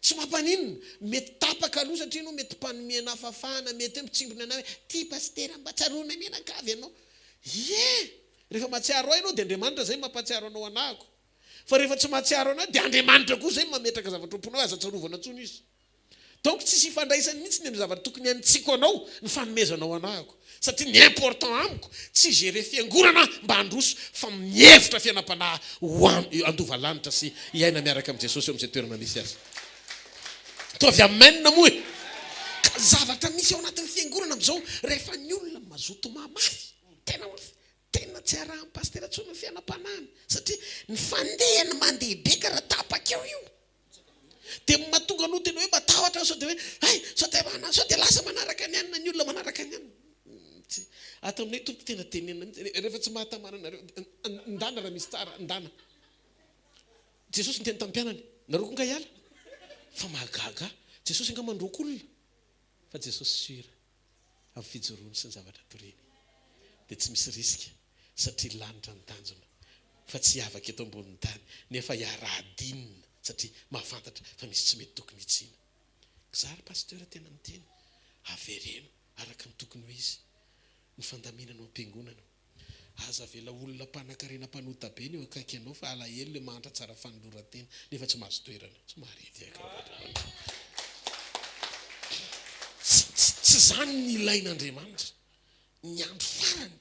Tsy mampaninona, mety tapaka aloha satria ianao mety mpanome anà fahafahana, mety hoe mitsimbina anà hoe ty pasitera mba tsaroana mianakavy ianao. Ie! Rehefa mahatsiaro ahy ianao dia Andriamanitra izay mampahatsiaro anao anahako. Fa rehefa tsy mahatsiaro anà dia Andriamanitra koa izay mametraka zavatra ao am-ponao hoe aza tsarovana intsony izy. Donc tsisy ifandraisany mihitsy ny amin'ny zavatra tokony hanitsiako anao ny fanomezanao anahako. Satria ny important amiko tsy gérer fiangonana mba handroso fa mihevitra fiainam-panahy ho handova lanitra sy hiaina miaraka amin'i Jesosy eo amin'izay toerana misy azy. Ataovy amen moa e! Ka zavatra misy ao anatin'ny fiangonana amin'izao rehefa ny olona mazoto mamafy, tena mafy, tena tsy arahan'ny pasitera intsony ny fiainam-panahiny satria ny fandehany mandeha be karaha tapaka eo io. Dia mahatonga anao tena hoe matahotra aho sao dia hoe hay, sao dia mana, sao dia lasa manaraka ny anona ny olona manaraka ny anona. Tsy, ato aminay tompoko tena tenenina mihitsy, rehefa tsy mahatamana anareo, ndana raha misy tsara, ndana. Jesosy niteny tamin'ny mpianany, nareo koa nga hiala? Fa mahagaga ahy, Jesosy angaha mandroaka olona? Fa Jesosy sûr amin'ny fijoroany sy ny zavatra toriny dia tsy misy risque satria lanitra ny tanjona fa tsy hiavaka eto ambonin'ny tany nefa hiara-hadinina satria mahafantatra fa misy tsy mety tokony hitsiana. Za ry Pasteur tena miteny, avereno araka ny tokony ho izy ny fandaminana ao am-piangonana. Aza avela olona mpanakarena mpanota be ny eo akaiky anao fa alahelo le mahantra tsara fanolorantena nefa tsy mahazo toerana. Tsy mahare diaka Andriamanitra. Tsy tsy zany ny ilain'Andriamanitra. Ny andro farany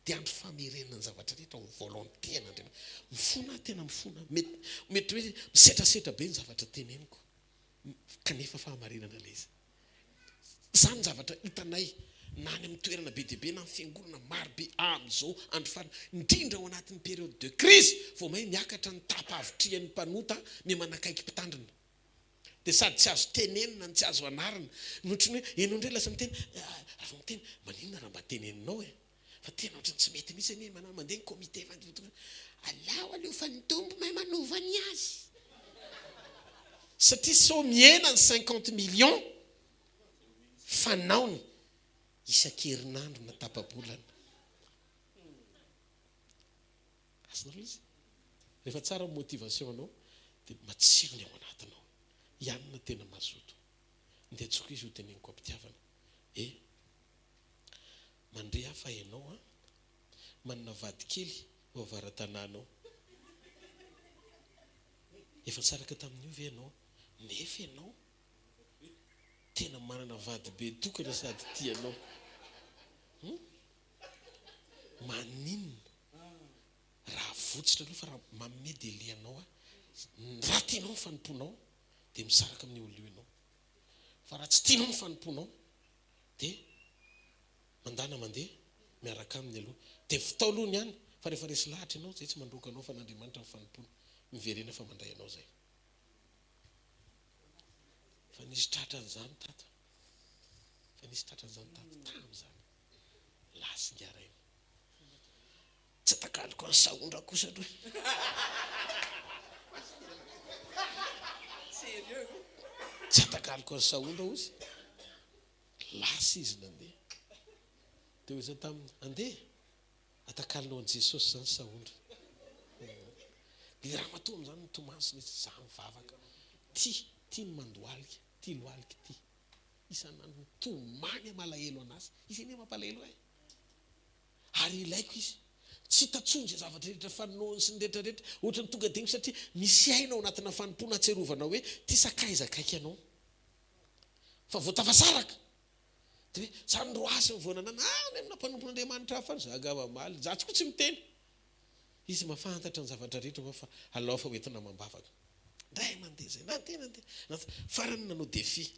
dia andro famerenana ny zavatra rehetra ao volonté an'Andriamanitra. Mifona aho tena mifona. Mety mety hoe misetrasetra be ny zavatra teneniko kanefa fahamarinana ilay izy. Izany zavatra hitanay na any amin'ny toerana be dia be na amin'ny fiangonana maro be amin'izao andro farany, indrindra ao anatin'ny période de crise, vao may miakatra ny taham-pahavitrihan'ny mpanota miha-manakaiky mpitandrina. Dia sady tsy azo tenenina no tsy azo anarina. Ny ohatran'ny hoe ianao indray lasa miteny, raha vao miteny, maninona raha mba teneninao e? Fa tena ohatran'ny tsy mety mihitsy anie manao mandeha ny comité fa alao aloha fa ny Tompo mahay manova ny azy. Satria sao mihena ny 50 millions fanaony isan-kerinandro na tapa-bolana. Azonareo izy? Rehefa tsara ny motivation anao dia matsiro ny ao anatinao. Ianona tena mazoto. Ndeha antsoiko izy ho teneniko am-pitiavana. Eh! Mandre aho fa ianao an, manana vady kely ao avara-tanàna ao. Efa nisaraka tamin'io ve ianao? Nefa ianao tena manana vady be tokana sady tia anao. Hum? Maninona raha avotsitra aloha fa raha manome délai anao aho, raha tianao ny fanompoanao dia misaraka amin'io olona io ianao. Fa raha tsy tianao ny fanompoanao dia mandana mandeha miaraka aminy aloha dia vitao aloha ny any fa rehefa resy lahatra ianao zay tsy mandroaka anao fa an'Andriamanitra ny fanompoana miverena fa mandray anao zay fa nisy tratran'izany tato fa nisy tratran'izany tato tamin'izany lasy ngaraina Tsy atakaloko an'i Sahondra kosa aloha. Tsy atakaloko an'i Sahondra hozy. Lasa izy nandeha. Dia hoy izaho taminy, andeha, atakalonao an'i Jesosy izany Sahondra. Dia ramatoa amin'izany nitomany sy nisy, izaho mivavaka. Tia, tia ny mandohalika, tia lohalika ity. Isan'andro mitomany malahelo an'azy. Izy anie mampalahelo ahy. Ary ilaiko izy. Tsy hita intsony izay zavatra rehetra fanaony sy ny rehetra rehetra. Ohatran'ny tonga dia satria misy aina ao anatina fanompoana ahatsiarovana hoe ity sakaiza akaiky anao. Fa vao tafasaraka. Dia hoe za no roasiny vao nanana any amina mpanompon'Andriamanitra hafa any. Za angamba hamaly. Za tsy koa tsy miteny. Izy mahafantatra ny zavatra rehetra ho'a fa alao fa ho entina amam-bavaka. Indray mandeha izay. Nandeha nandeha. Farany nanao défi.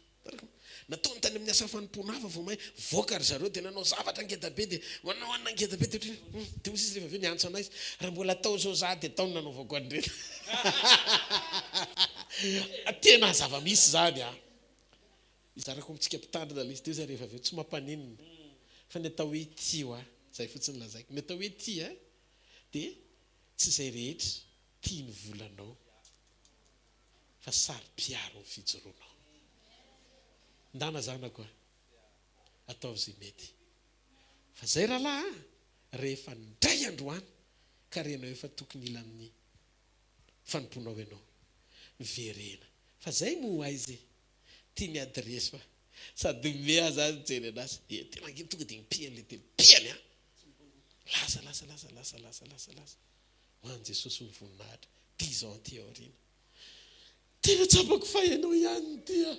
Nataony tany amin'ny asa fanompoana hafa vao may voaka ry zareo dia nanao zavatra ngeda be dia manao anona ngeda be dia ohatran'ny hoe dia hoy izy rehefa avy eo niantso anay izy raha mbola atao izao za dia tao no nanaovako an'ireny. Tena zava-misy izany an! Hizarako amintsika mpitandrina ilay izy dia hoy izy rehefa avy eo tsy mampaninona fa ny atao hoe tia hoa izay fotsiny lazaiko. Ny atao hoe tia dia tsy izay rehetra tia ny volanao. fa saro-piaro ny fijoroanao. Ndana zanako a! Ataovy izay mety. Fa zay rahalahy a! Rehefa ndray androany ka renao efa tokony hilan'ny fanompoanao ianao, miverena. Fa zay moa aiza e! Tia ny adiresy fa sady mimehy aza aho mijery anazy. E, tena ange tonga dia mipihany le teny. Pihany a! Lasa, lasa, lasa, lasa, lasa, lasa, lasa. Ho an'i Jesosy ny voninahitra. Dix ans aty aoriana. Tena tsapako fa ianao ihany no tia.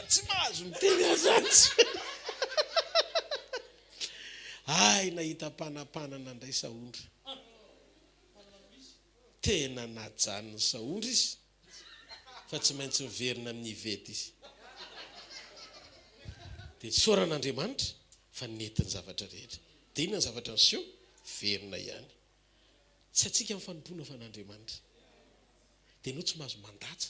Tsy mahazo miteny an'izany intsony. Hay nahita mpanapanana indray Sahondra. Tena najanon'i Sahondra izy fa tsy maintsy miverina amin'i Yvette izy. Dia isaorana Andriamanitra fa nety ny zavatra rehetra. Dia inona ny zavatra niseho? Velona ihany. Tsy antsika ny fanompoana fa an'Andriamanitra. Dia ianao tsy mahazo mandatsa,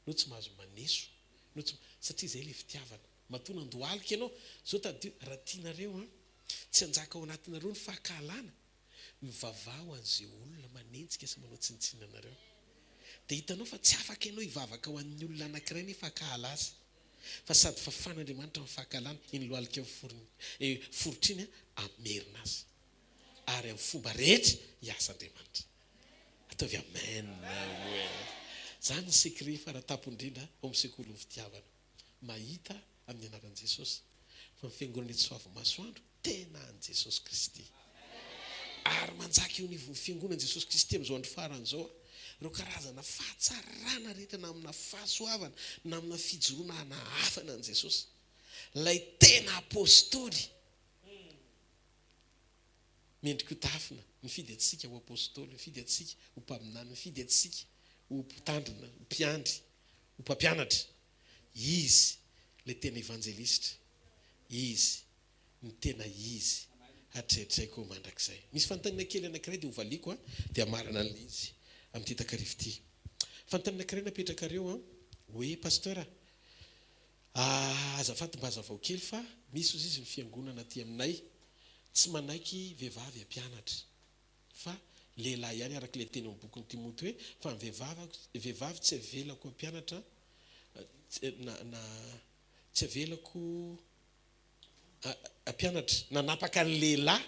ianao tsy mahazo maneso, ianao tsy, satria izay ilay fitiavana. Matoa nandohalika ianao, izao tadidio, raha tianareo an, tsy hanjaka ao anatinareo ny fankahalana, mivavaha ho an'izay olona manenjika sy manao tsinontsinona anareo. Dia hitanao fa tsy afaka ianao hivavaka ho an'ny olona anankiray nefa hankahala azy. Fa sady fafan'Andriamanitra ny fankahalana, iny lohalika miforona, foritra iny an, hamerina azy. Ary amin'ny fomba rehetra hiasa Andriamanitra. Ataovy amen oe. Zany ny secret faratampony indrindra ao amin'ny sekolin'ny fitiavana. Mahita amin'ny anaran'i Jesosy fa ny fiangonana eto Soavimasoandro tena an'i Jesosy Kristy. Ary manjaka eo anivon'ny fiangonan'i Jesosy Kristy amin'izao andro farany izao ireo karazana fahatsarana rehetra na amina fahasoavana na amina fijoroana hanahafana an'i Jesosy. Ilay tena apostoly. Mendrika ho tafina, mifidy antsika ho apostoly, mifidy antsika ho mpaminany, mifidy antsika ho mpitandrina, ho mpiandry, ho mpampianatra. Izy ilay tena evanjelisitra. Izy no tena Izy hatrehatreko mandrakizay. Misy fanontaniana kely anankiray dia hovaliako an, dia hamarana an'ilay izy amin'ity takariva ity. Fanontaniana anankiray napetrakareo an, hoe Pasteur a, azafady mba hazavao kely fa misy hozy izy ny fiangonana aty aminay tsy manaiky vehivavy hampianatra fa lehilahy ihany araka ilay teny ao amin'ny bokin'i Timoty hoe fa ny vehivavy vehivavy tsy avelako hampianatra na na tsy avelako hampianatra nanapaka ny lehilahy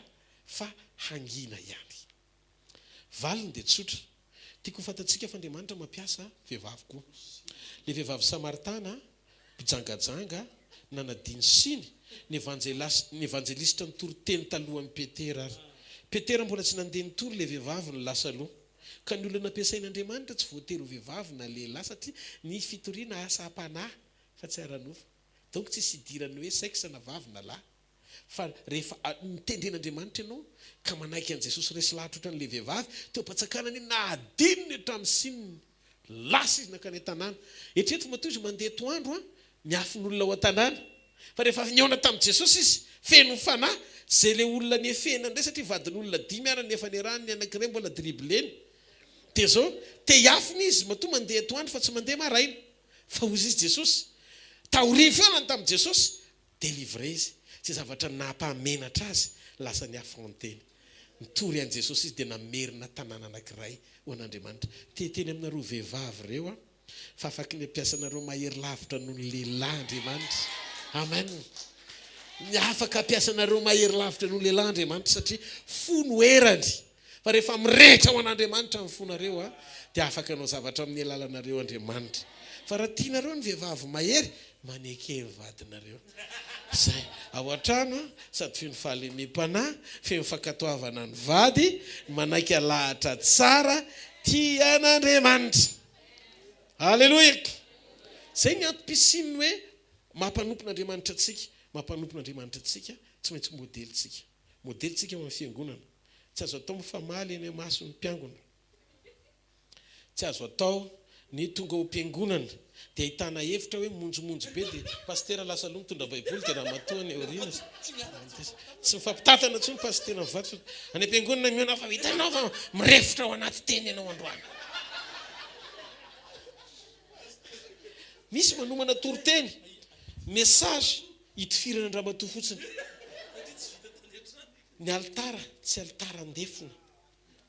fa hangina ihany. Valiny dia tsotra. Tiako ho fantatsika fa Andriamanitra mampiasa vehivavy koa. Ilay vehivavy samaritana, mpijangajanga, nanadino siny, ny ny evanjelisitra nitory teny talohan'i Petera ary. Petera mbola tsy nandeha nitory ilay vehivavy no lasa aloha. Ka ny olona nampiasain'Andriamanitra tsy voatery ho vehivavy na lehilahy satria ny fitoriana asa am-panahy fa tsy ara-nofo. Donc tsisy idiran'ny hoe sexe na vavy na lahy. Fa rehefa notendren'Andriamanitra ianao ka manaiky an'i Jesosy resy lahatra ohatran'ilay vehivavy teo am-patsakana anie nahadinony hatramin'ny sininy. Lasa izy nankany an-tanàna. Eritrereto fa matoa izy mandeha atoandro an, miafin'olona ao an-tanàna. Fa rehefa avy nihaona tamin'i Jesosy izy, feno fanahy, izay ilay olona nefena indray satria vadin'olona dimy ara ny efa niarahany, ny anankiray mbola dribleny. Dia izao, te hiafina izy matoa mandeha atoandro fa tsy mandeha maraina. Fa hozy izy Jesosy, taorian'ny fihaonany tamin'i Jesosy, Délivré izy. Izay zavatra nampahamenatra azy lasa ni-affronter-ny. Nitory an'i Jesosy izy dia namerina tanàna anankiray ho an'Andriamanitra. Te hiteny aminareo vehivavy ireo aho fa afaky ny hampiasa anareo mahery lavitra noho ny lehilahy Andriamanitra. Amen. Ny afaka hampiasa anareo mahery lavitra noho ny lehilahy Andriamanitra satria fo no erany. Fa rehefa mirehitra ho an'Andriamanitra ny fonareo dia afaka hanao zavatra amin'ny alalanareo Andriamanitra. Fa raha tianareo ny vehivavy mahery, maneke ny vadinareo. Izay. Ao an-trano, sady feno fahalemem-panahy, feno fankatoavana ny vady, manaiky alahatra tsara, tia an'Andriamanitra. Aleloia! Izay ny antom-pisian'ny hoe maha mpanompon'Andriamanitra antsika. Maha mpanompon'Andriamanitra antsika, tsy maintsy modelintsika. Modelintsika ho an'ny fiangonana. Tsy azo atao mifamaly eny imason'ny mpiangona. Tsy azo atao ny tonga ao am-piangonana dia ahitana hevitra hoe monjomonjo be dia pasitera lasa aloha mitondra baiboly dia ramatoa any aoriana. Tsy mifampitantana intsony pasitera mivady fa any am-piangonana mihaona fa hitanao fa mirefotra ao anaty teny ianao androany. Misy manomana toriteny, message hitifirana an-dramatoa fotsiny. Ny alitara tsy alitaran-defona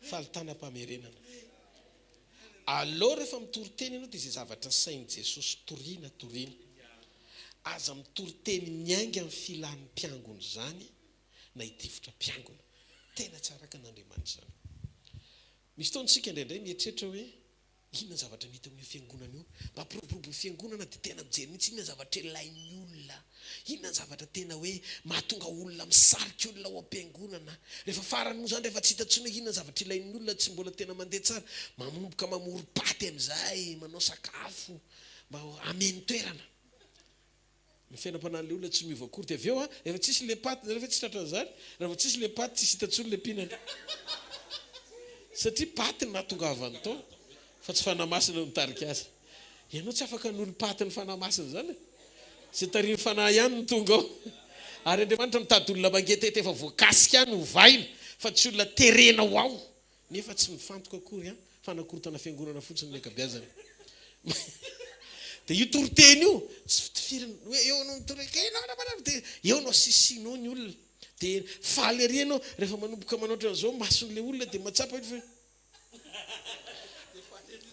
fa alitanam-pamerenana. Aleo rehefa mitory teny ianao dia izay zavatra sain'i Jesosy torina torina. Aza mitory teny miainga amin'ny filan'ny mpiangona izany na hitifitra mpiangona. Tena tsy araka an'Andriamanitra izany. Misy fotoana isika indraindray mieritreritra hoe Inona ny zavatra mety amin'io fiangonana io? Mba hampiroborobo ny fiangonana dia tena mijery mihitsy inona ny zavatra ilain'ny olona? Inona ny zavatra tena hoe mahatonga olona misarika olona ao am-piangonana? Rehefa farany moa izany rehefa tsy hita intsony hoe inona ny zavatra ilain'ny olona tsy mbola tena mandeha tsara, manomboka mamorom-paty amin'izay, manao sakafo mba hameno toerana. Ny fiainam-panahin'ilay olona tsy miova akory. Dia avy eo an, rehefa tsisy ilay paty, nareo ve tsy tratran'izany? Raha vao tsisy ilay paty, tsisy hita intsony ilay mpihinana. Satria paty no nahatongavany tao, fa tsy Fanahy Masina no nitarika azy. Ianao tsy afaka hanolo paty ny Fanahy Masina izany e. Izay tarihin'ny Fanahy ihany no tonga ao. Ary Andriamanitra mitady olona mangetaheta efa voakasika any hovaina, fa tsy olona terena ho ao. Nefa tsy mifantoka akory an, fanakorontana fiangonana fotsiny ny ankabeazany. Dia io toriteny io, tsy fitifirina, hoe eo anao mitory hoe enao namana, dia eo no asisinao ny olona. Dia faly ery ianao rehefa manomboka manao ohatran'izao mason'ilay olona dia mahatsapa izy hoe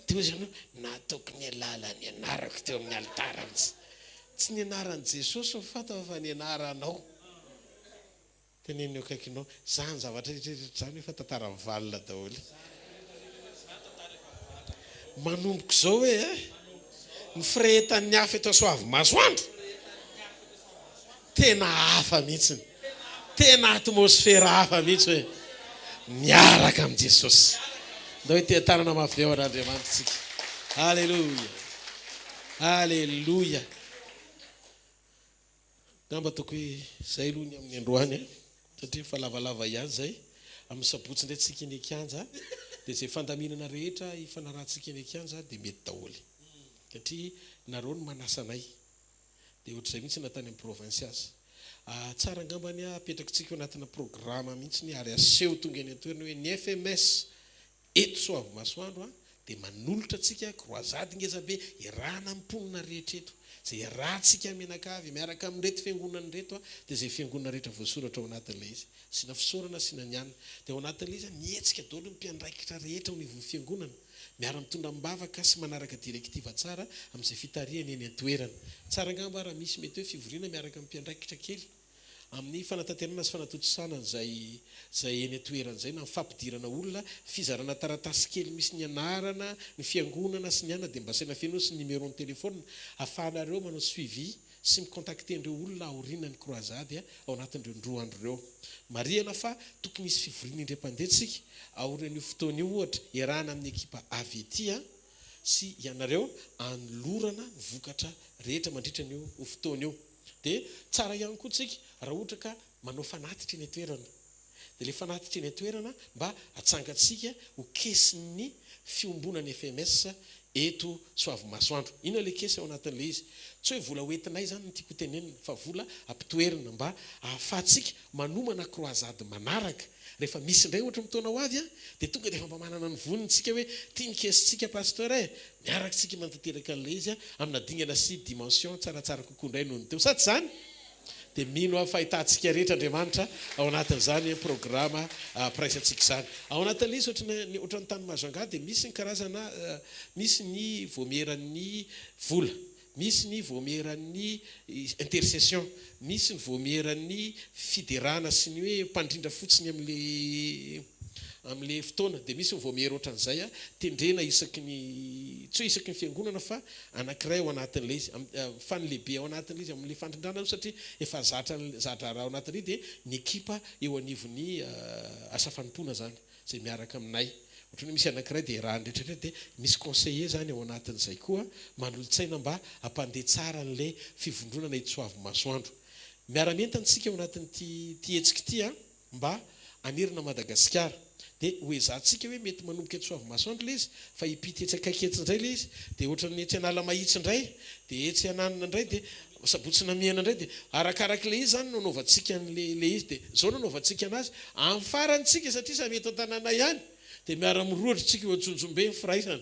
dia hoy izy aminao, nataoko ny alalan'ny anarako teo amin'ny alitara mihitsy. Tsy ny anaran'i Jesosy no fantany fa ny anaranao. Teneno eo akaikinao. Zany zavatra rehetra rehetra zany efa tantara mivalona daholo. Manomboka izao hoe eh, ny firehetan'ny afo eto Soavimasoandro tena hafa mihitsiny. Tena atmosfera hafa mihitsy hoe miaraka amin'i Jesosy. Ndao hiteha-tanana mafy be ho an'Andriamanitra isika. Aleloia. Aleloia. Angamba ataoko hoe izay aloha ny amin'ny androany an, satria efa lavalava ihany izay. Amin'ny sabotsy indray tsika eny an-kianja dia izay fandaminana rehetra ifanarahantsika eny an-kianja dia mety daholo. Satria nareo no manasa anay. Dia ohatr'izay mihitsy na tany amin'ny province aza. Tsara angambany apetrakitsika ao anatina programa mihitsy ary aseho tonga eny an-toerana hoe ny FMS Eto Soavimasoandro dia manolotra antsika croisade ngezabe iarahana amin'ny mponina rehetra eto. Izay iarahantsika mianakavy miaraka amin'ireto fiangonana ireto dia izay fiangonana rehetra voasoratra ao anatin'ilay izy. Asiana fisaorana, asiana ny anona. Dia ao anatin'ilay izy mihetsika daholo ny mpiandraikitra rehetra ao anivon'ny fiangonana, miara-mitondra amim-bavaka sy manaraka directive tsara amin'izay fitarihana eny an-toerana. Tsara angamba raha misy mety hoe fivoriana miaraka amin'ny mpiandraikitra kely. Amin'ny fanatanterahana sy fanatontosana an'izay izay eny an-toerana izay na ny fampidirana olona, fizarana taratasy kely misy ny anarana, ny fiangonana sy ny anona dia mba asaina fenoina sy ny numéro-n'ny téléphone ahafahanareo manao suivi sy mi-contacter an'ireo olona aorianan'ny croisade ao anatin'ireo roa andro ireo. Marihana fa tokony hisy fivoriana indray-mpandeha tsika aorian'io fotoana io ohatra iarahana amin'ny ekipa avy ety sy ianareo anolorana ny vokatra rehetra mandritra an'io fotoana io. Dia tsara ihany koa tsika raha ohatra ka manao fanatitra eny an-toerana. Dia ilay fanatitra eny an-toerana mba atsangantsika ho kesin'ny fiombonana FMS eto Soavimasoandro. Inona ilay kesy ao anatin'ilay izy? Tsy hoe vola hoentinay izany no tiako hotenenina fa vola ampitoerina mba ahafahantsika manomana croisade manaraka. Rehefa misy indray ohatra amin'ny taona ho avy dia tonga dia efa mba manana ny voniny tsika hoe ity ny kesintsika Pasteur e! Miaraka isika manatanteraka an'ilay izy amina dingana sy dimension tsaratsara kokoa indray noho ny teo. Sa tsy izany? Dia mino aho fa ahitantsika rehetra Andriamanitra ao anatin'izany programa piraisantsika izany. Ao anatin'ilay izy ohatran'ny ohatran'ny tany Majunga dia misy ny karazana misy ny vaomieran'ny vola, misy ny vaomieran'ny intercession, misy ny vaomieran'ny fiderana sy ny hoe mpandrindra fotsiny amin'ilay amin'ilay fotoana dia misy ny vaomiera ohatran'izay tendrena isaky ny tsy hoe isaky ny fiangonana fa anankiray ao anatin'ilay izy fa ny lehibe ao anatin'ilay izy amin'ilay fandrindrana aloha satria efa zatra za-draharaha ao anatin'ilay dia ny ekipa eo anivon'ny asa fanompoana izany izay miaraka aminay ohatran'ny hoe misy anankiray dia iarahan'ny rehetra rehetra dia misy conseiller izany ao anatin'izay koa manolotsaina mba hampandeha tsara an'ilay fivondronana eto Soavimasoandro miara-mientana isika ao anatin'ity ity hetsika ity an mba hanerana Madagasikara. Dia ho ezahantsika hoe mety manomboka etsy Soavimasoandro ilay izy fa hipita etsy akaiky etsy indray ilay izy, dia ohatran'ny etsy Analamahitsy indray, dia etsy Ananina indray, dia Sabotsy Namehana indray, dia arakarak'ilay izy izany no anaovantsika an'ilay ilay izy. Dia izao no anaovantsika anazy, amin'ny farany tsika satria samy eto an-tanàna ihany, dia miara-mirohotra tsika eo Antsonjombe ny firaisana.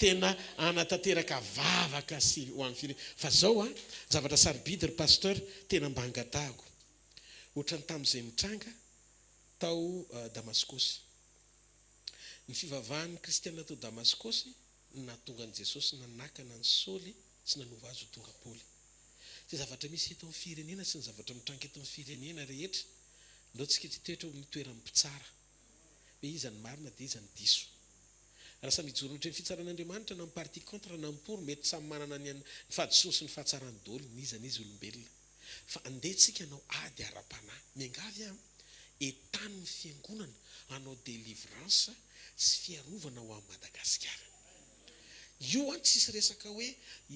Tena hanatanteraka vavaka sy ho an'ny firenena. Fa izao an, zavatra sarobidy ry Pasteur, tena mba angatahako. Ohatran'ny tamin'izay nitranga tao Damaskosy. Ny fivavahan'ny kristiana tao Damaskosy no nahatonga an'i Jesosy nanakana an'i Saoly sy nanova azy ho tonga Paoly. Izay zavatra misy eto amin'ny firenena sy ny zavatra mitranga eto amin'ny firenena rehetra, ndao tsika tsy hitoetra eo amin'ny toeran'ny mpitsara hoe iza ny marina dia iza ny diso. Raha samy hijoro anatrehan'ny fitsaran'Andriamanitra na ny parti contre na ny pour, mety samy manana ny fahadisoany sy ny fahatsarany daholo n'iza n'iza olombelona. Fa andeha tsika hanao ady ara-panahy. Miangavy aho, entano ny fiangonana hanao délivrance sy fiarovana ho an'i Madagasikara. Io an tsisy resaka hoe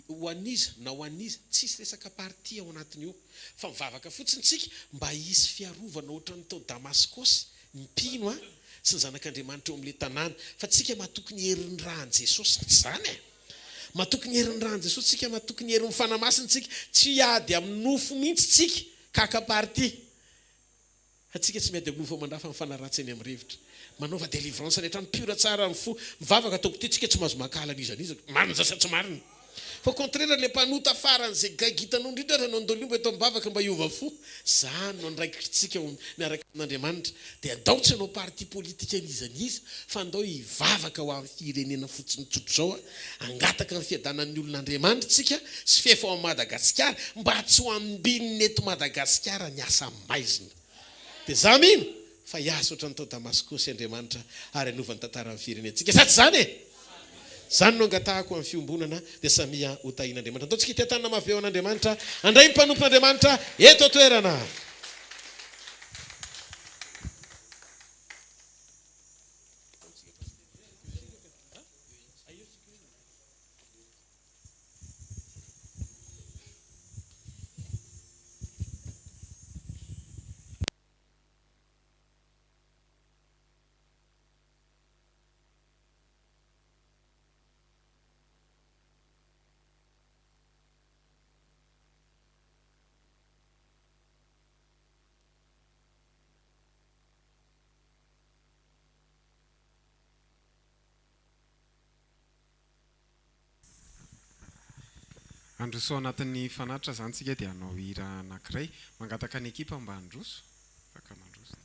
ho an'iza na ho an'iza, tsisy resaka parti ao anatin'io fa mivavaka fotsiny tsika mba hisy fiarovana ohatran'ny tao Damaskosy ny mpino an sy ny zanak'Andriamanitra eo amin'ilay tanàna fa tsika matoky ny herin'ny ràn'i Jesosy sa tsy izany e? Matoky ny herin'ny ràn'i Jesosy tsika, matoky ny herin'ny Fanahy Masina tsika, tsy hiady amin'ny nofo mihitsy tsika ka haka parti. Antsika tsy miady amin'ny nofo aman-dra fa mifanaratsy eny amin'ny rivotra. Manaova délivrance any an-trano, pure tsara ny fo, mivavaka ataoko ity, tsika tsy mahazo mankahala an'iza n'iza, marina sa tsy marina? Fa au contraire le mpanota faran'izay gaigy hitanao indrindra ary hanao ndoliomba eto am-bavaka mba hiova fo, zany no andraikitritsika ao miaraka amin'Andriamanitra. Dia andao tsy hanao parti politique an'iza n'iza fa andao hivavaka ho an'ny firenena fotsiny tsotr'izao a, hangataka ny fiadanan'ny olon'Andriamanitra tsika sy fefy ao Madagasikara mba tsy ho ambinina eto Madagasikara ny asa maizina. Dia za mino fa hiasa ohatran'ny tao Damaskosy Andriamanitra ary hanova ny tantaran'ny firenentsika. Sa tsy izany e? Izany no angatahako amin'ny fiombonana dia samia ho tahian'Andriamanitra. Andao tsika hiteha-tanana mafy be ho an'Andriamanitra. Handray ny mpanompon'Andriamanitra eto an-toerana. Handroso ao anatin'ny fanatitra izany tsika dia hanao hira anankiray. Mangataka ny ekipa mba handroso. Afaka mandroso.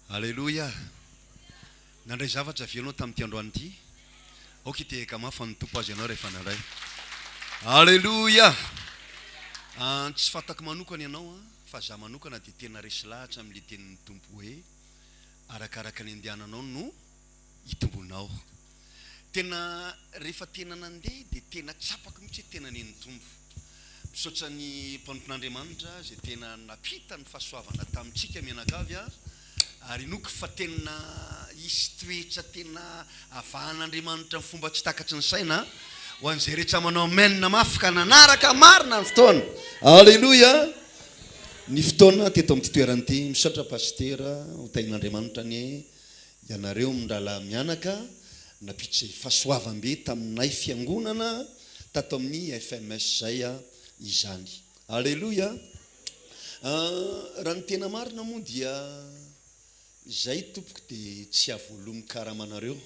Aleloia! Nandray zavatra ve ianao tamin'ity androany ity? Aoka hitehaka mafy ny Tompo azy ianao rehefa nandray. Aleloia! Ah, tsy fantako manokana ianao an, fa za manokana dia tena resy lahatra amin'ilay tenin'ny Tompo hoe arakaraka ny andehananao no hitombonao. Tena rehefa tena nandeha dia tena tsapako mihitsy hoe tena neny Tompo. Misaotra ny mpanompon'Andriamanitra izay tena nampita ny fahasoavana tamintsika mianakavy ary inoako fa tena hisy toetra tena avahan'Andriamanitra amin'ny fomba tsy takatry ny saina ho an'izay rehetra manao amen mafy ka nanaraka marina ny fotoana. Aleloia! Ny fotoana teto amin'ity toerana ity. Misaotra Pasitera, ho tahin'Andriamanitra anie Ianareo mirahalahy mianaka nampiditra fahasoavam-be taminay fiangonana tato amin'ny FMS zay izany. Aleloia! Raha ny tena marina moa dia izay tompoko dia tsy hahavoaloa ny karamanareo.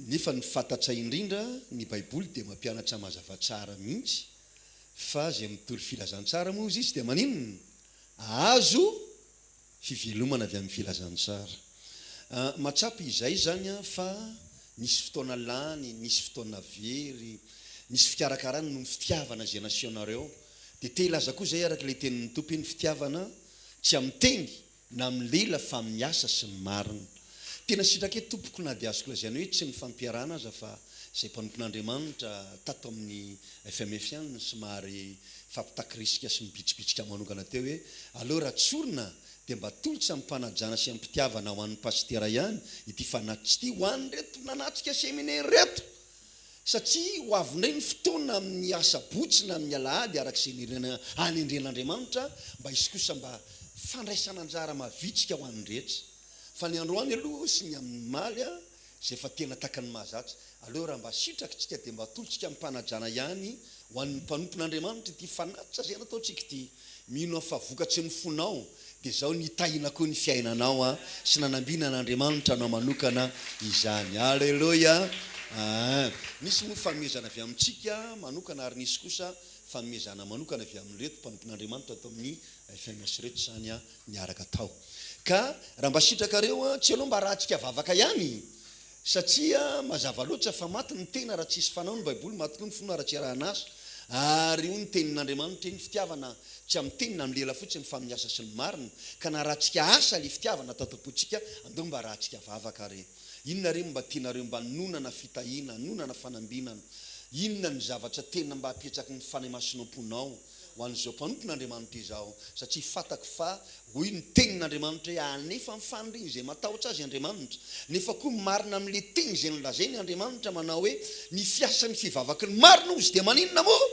Nefa ny fantatray indrindra, ny baiboly dia mampianatra mazava tsara mihitsy fa izay mitory filazantsara moa izy dia maninona? Ahazo Fivelomana avy amin'ny filazantsara. Mahatsapa izay izany aho fa nisy fotoana lany, nisy fotoana very, nisy fikarakarana noho ny fitiavana izay nasehonareo. Dia te hilaza koa izay araka ilay tenin'ny Tompo hoe ny fitiavana tsy amin'ny teny na amin'ny lela fa amin'ny asa sy ny marina. Tena sitraka eto tompoko na dia azoko lazaina hoe tsy ny fampiarahana aza fa izay mpanompon'Andriamanitra tato amin'ny FMF ihany no somary fampitakirisika sy mibitsibitsika manokana teo hoe aleo raha tsorina dia mba atolotra amim-panajana sy amim-pitiavana ho an'ny pasitera ihany ity fanatitra ity ho an'ireto nanatrika seminaire ireto satria ho avy indray ny fotoana amin'ny asabotsy na amin'ny alahady araka izay nirina hanendren'Andriamanitra mba hisy kosa mba fandraisana anjara mavitrika ho an'ny rehetra fa ny androany aloha sy ny amin'ny omaly izay efa tena tahaka ny mahazatra. Aleo raha mba sitrakitsika dia mba atolotsika amim-panajana ihany ho an'ny mpanompon'Andriamanitra ity fanatitra izay nataontsika ity. Mino aho fa vokatry ny fonao dia izao nitahiana koa ny fiainanao an, sy nanambinan'Andriamanitra anao manokana izany. Aleloia! Aa. Nisy moa fanomezana avy amintsika manokana ary nisy kosa fanomezana manokana avy amin'ireto mpanompon'Andriamanitra ato amin'ny FMS ireto izany an. niaraka tao. Ka raha mba sitrakareo an, tsy aleo mba arahantsika vavaka ihany? Satria mazava loatra fa maty ny tena raha tsisy fanao ny baiboly, maty koa ny finoana raha tsy arahana asa. Ary hoy ny tenin'Andriamanitra hoe ny fitiavana tsy amin'ny teny na amin'ny lela fotsiny fa amin'ny asa sy ny marina. Ka na arahantsika asa ilay fitiavana tato am-pontsika, andao mba arahantsika vavaka re. Inona re no mba tianareo mba nonana fitahiana, nonana fanambinana? Inona ny zavatra tena mba apetraky ny Fanahy Masina ao am-ponao? ho an'izao mpanompon'Andriamanitra izao, satria fantako fa hoy ny tenin'Andriamanitra hoe, Hanefa ny faniriany izay matahotra Azy Andriamanitra. Nefa koa marina amin'ilay teny izay nolazainy Andriamanitra manao hoe, Ny fiasan'ny fivavaky ny marina hozy dia maninona moa?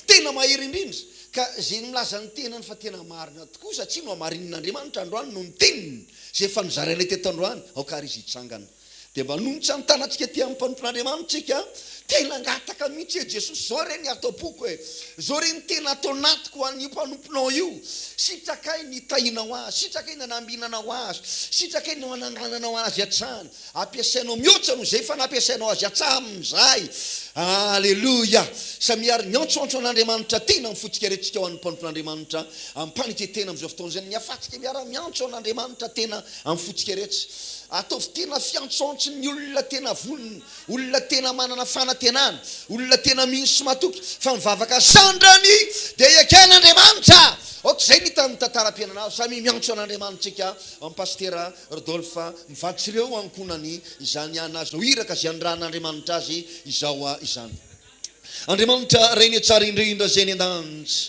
Tena mahery indrindra. Ka izay milaza ny tenany fa tena marina tokoa, satria nohamarinin'Andriamanitra androany noho ny teniny, izay efa nozarainay teto androany, aoka àry izy hitsangana. Dia mba nonitra ny tanantsika aty amin'ny mpanompon'Andriamanitra isika, tena hangataka mihitsy hoe, Jesosy, izao re ny ato am-poko e, izao re ny tena ato anatiko ho an'io mpanomponao io, sitrakay ny hitahianao azy, sitrakay ny hanambinanao azy, sitrakay ny hanangananao azy hatrany, ampiasainao mihoatra noho izay efa nampiasainao azy hatramin'izay. Aleloia! Samia ary miantsoantso an'Andriamanitra tena amin'ny fontsika rehetra isika ho an'ny mpanompon'Andriamanitra, amim-panetren-tena amin'izao fotoana izao, ny hafatsika miara-miantso an'Andriamanitra tena amin'ny fontsika rehetra. Ataovy tena fiantsoantson'ny olona tena vonona, olona tena manana fanantenana, olona tena mino sy matoky fa ny vavaka sandrany dia eken'Andriamanitra. Aoka izay ny hita amin'ny tantaram-piainana. Samia miantso an'Andriamanitra isika, amin'i Pasitera Rodolphe mivady sy ireo ankohonany izany na izao iraka izay anirahan'Andriamanitra azy izao izany. Andriamanitra Rainay tsara indrindra izay any an-danitra,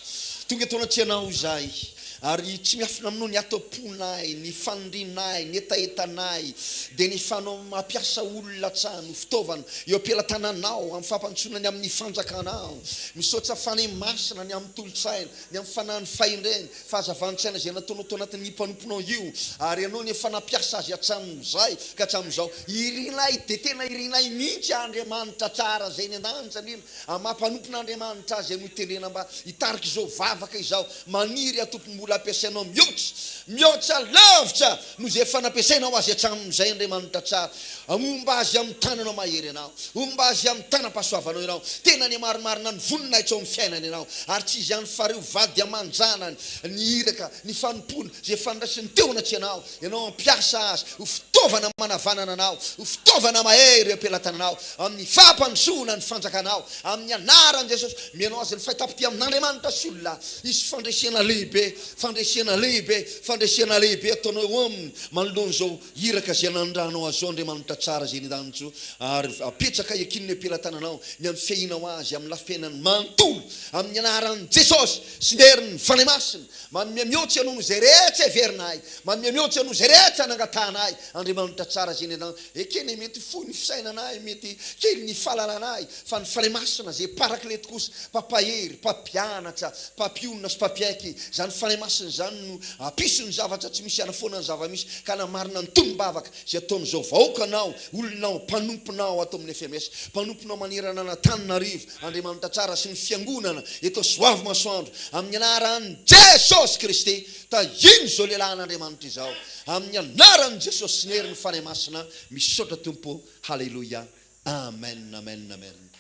tonga eto anatrehanao izahay, ary tsy miafina aminao ny ato am-ponay, ny fanirianay, ny hetahetanay, dia ny fanao mampiasa olona hatrany ho fitaovana eo am-pelatananao amin'ny fampandrosoana ny amin'ny fanjakanao. Misaotra Fanahy Masina ny amin'ny tolo-tsaina, ny amin'ny fanahin'ny fahendrena, fahazavan-tsaina izay nataonao tao anatin'ny mpanomponao io, ary ianao no efa nampiasa azy hatramin'izay ka hatramin'izao. Irinay, dia tena irinay mihitsy Andriamanitra tsara izay any an-danitra, indrindra amin'ny maha mpanompon'Andriamanitra azy izay notendrena mba hitarika izao vavaka izao. Maniry aho Tompo mbola. mbola ampiasainao mihoatra, mihoatra lavitra noho izay efa nampiasainao azy hatramin'izay, Andriamanitra tsara. Homba azy amin'ny tananao mahery Ianao. Homba azy amin'ny tanam-pahasoavanao Ianao. Tena ny marimarina ny voninahitra ao amin'ny fiainany Ianao. Ary tsy izy ihany fa ireo vady aman-janany, ny iraka, ny fanompoana, izay efa niraisiny teo anatrehanao. Ianao hampiasa azy ho fitaovana manavanana Anao, ho fitaovana mahery eo am-pelatananao, amin'ny fampandrosoana ny fanjakanao, amin'ny anaran'i Jesosy. Mihaino azy ny fahitam-pitia amin'Andriamanitra sy olona. Hisy fandresena lehibe, fandresena lehibe, fandresena lehibe ataonao eo aminy manoloana izao Iraka izay nanondranao azy izao Andriamanitra tsara izay any an-danitro ary apetraka ekin'ny am-pelatananao ny amin'ny fiahianao azy amin'ny lafim-piainany manontolo amin'ny anaran'i Jesosy sy ny herin'ny Fanahy Masina. Manome mihoatra noho izay rehetra heverinay, manome mihoatra noho izay rehetra nangatahanay Andriamanitra tsara izay any an-danitra. Ekena mety fohy ny fisainanay, mety kely ny fahalalanay fa ny Fanahy Masina izay Paraclete kosa, Mpampahery, Mpampianatra, Mpampionona sy Mpampiaiky, izany Fanahy Masina izany no hampisy ny zavatra tsy misy hanafoana ny zava-misy ka hanamarina ny tonom-bavaka izay ataon'izao vahoakanao, olonao, mpanomponao ato amin'ny FMS, mpanomponao manerana an'Antananarivo, Andriamanitra tsara sy ny Fiangonana eto Soavimasoandro, amin'ny anaran'i Jesosy Kristy, tahiano izao lehilahin'Andriamanitra izao, amin'ny anaran'i Jesosy sy ny herin'ny Fanahy Masina, misaotra Tompo, Haleloia. Amen amen amen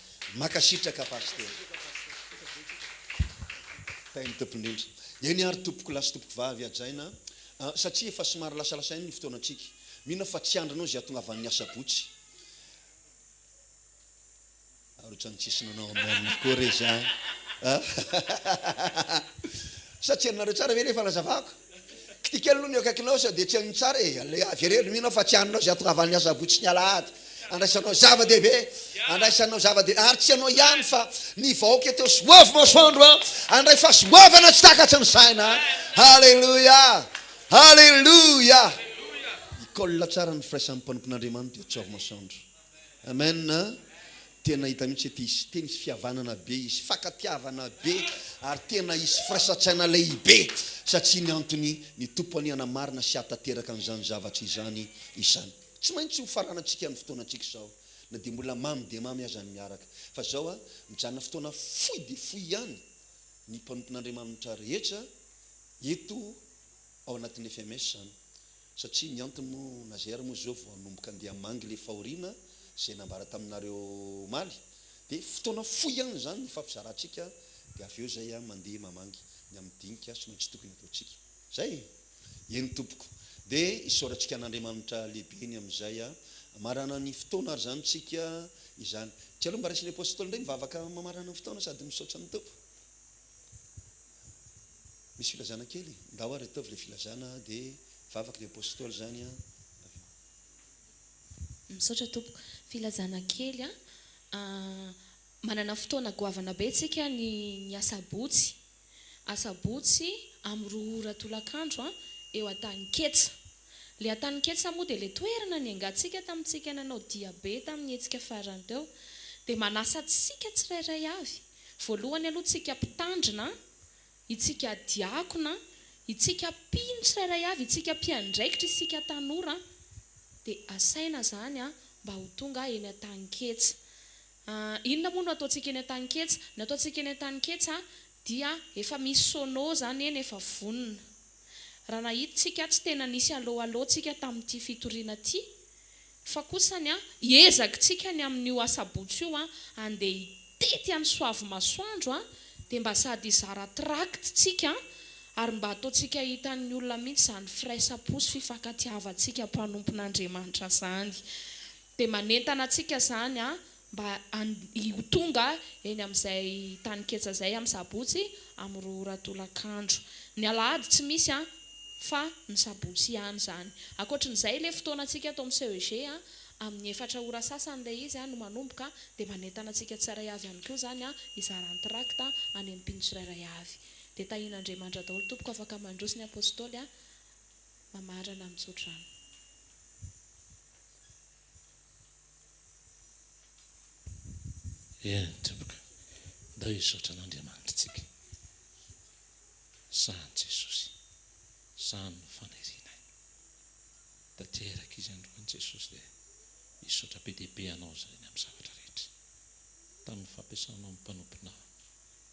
Makasitraka Pasitera. Tahin'ny Tompo indrindra. Eny ary tompoko lahy sy tompoko vavy hajaina a, satria efa somary lasalasa ihany ny fotoanantsika. Mino aho fa tsy andrinao izay hatongavan'ny asabotsy. Ary ohatran'ny tsisy nanao amen koa re zany a. Sa tsy henonareo tsara ve le fanazavako? Kity kely aloha ny eo akaikinao sao dia tsy henony tsara e! Avereno, mino aho fa tsy haninao izay hatongavan'ny asabotsy sy ny alahady. Andraisanao zava-dehibe, andraisanao zava-dehibe, ary tsy ianao ihany fa ny vahoaka eto Soavimasoandro an, handray fahasoavana tsy takatry ny saina. Haleloia! Haleloia! Hi-colle tsara ny firaisan'ny mpanompon'Andriamanitra eto Soavimasoandro. Amen. Tena hita mihitsy ety hisy tena hisy fihavanana be, hisy fankatiavana be ary tena hisy firaisan-tsaina lehibe satria ny antony ny Tompo anie hanamarina sy hahatanteraka an'izany zavatra izany izany. Tsy maintsy ho faranantsika ny fotoanantsika izao na dia mbola mamy dia mamy aza ny miaraka. Fa izao a, mijanona fotoana fohy dia fohy ihany ny mpanompon'Andriamanitra rehetra eto ao anatin'ny FMS izany. Satria ny antony moa Nazer moa zao vao hanomboka andeha hamangy le fahoriana izay nambara taminareo omaly dia fotoana fohy ihany izany ny hifampizarantsika dia avy eo izay aho mandeha mamangy ny amin'ny dinika tsy maintsy tokony hataontsika. Zay e! Eny tompoko. Dia isaorantsika an'Andriamanitra lehibe ny amin'izay a. Hamarana ny fotoana ary izany tsika izany. Tsy aleo mba raisin'ny Apostoly indray mivavaka mamarana ny fotoana sady misaotra ny Tompo. Misy filazana kely? Ndao ary ataovy ilay filazana dia vavaky ny Apostoly izany avy eo. Misaotra tompoko. Filazana kely an. Manana fotoana goavana be tsika ny ny asabotsy. Asabotsy amin'ny roa ora tolakandro an, eo Antaniketsa. Le Antaniketsa moa dia le toerana niangantsika tamintsika nanao dia be tamin'ny hetsika farany teo. Dia manasa antsika tsirairay avy. Voalohany aloha tsika mpitandrina an, itsika diakona, itsika mpino tsirairay avy, itsika mpiandraikitra, isika tanora dia asaina izany mba ho tonga eny Antaniketsa. Inona moa no ataontsika eny Antaniketsa? Ny ataontsika eny Antaniketsa dia efa misy sono izany eny efa vonona. Raha nahita tsika tsy tena nisy allo allo tsika tamin'ity fitoriana ity Fa kosany an, hiezaka tsika ny amin'io asabotsy io an, handeha hitety an'i Soavimasoandro an, dia mba sady hizara tract tsika an, ary mba ataontsika hitan'ny olona mihitsy izany firaisam-po sy fifankatiavantsika mpanompon'Andriamanitra izany. Dia manentana antsika izany an, mba ho tonga eny amin'izay taninketsa izay amin'ny sabotsy amin'ny roa ora tolakandro. Ny alahady tsy misy an, fa ny sabotsy ihany izany. Ankoatrin'izay ilay fotoanantsika ato amin'ny CEG an, amin'ny efatra ora sasany ilay izy no manomboka, dia manentana antsika tsirairay avy ihany koa izany an, hizara ny tract any amin'ny mpino tsirairay avy. Dia tahian'Andriamanitra daholo tompoko, afaka mandroso ny Apostoly an, mamarana ny tsodrano. Eny tompoko, ndao hisaotra an'Andriamanitra tsika. Zany Jesosy, zany no fanirianay. Tanteraka izy androany Jesosy dia hisaotra be dia be Anao izahay ny amin'ny zavatra rehetra. Tamin'ny fampiasanao ny mpanomponao,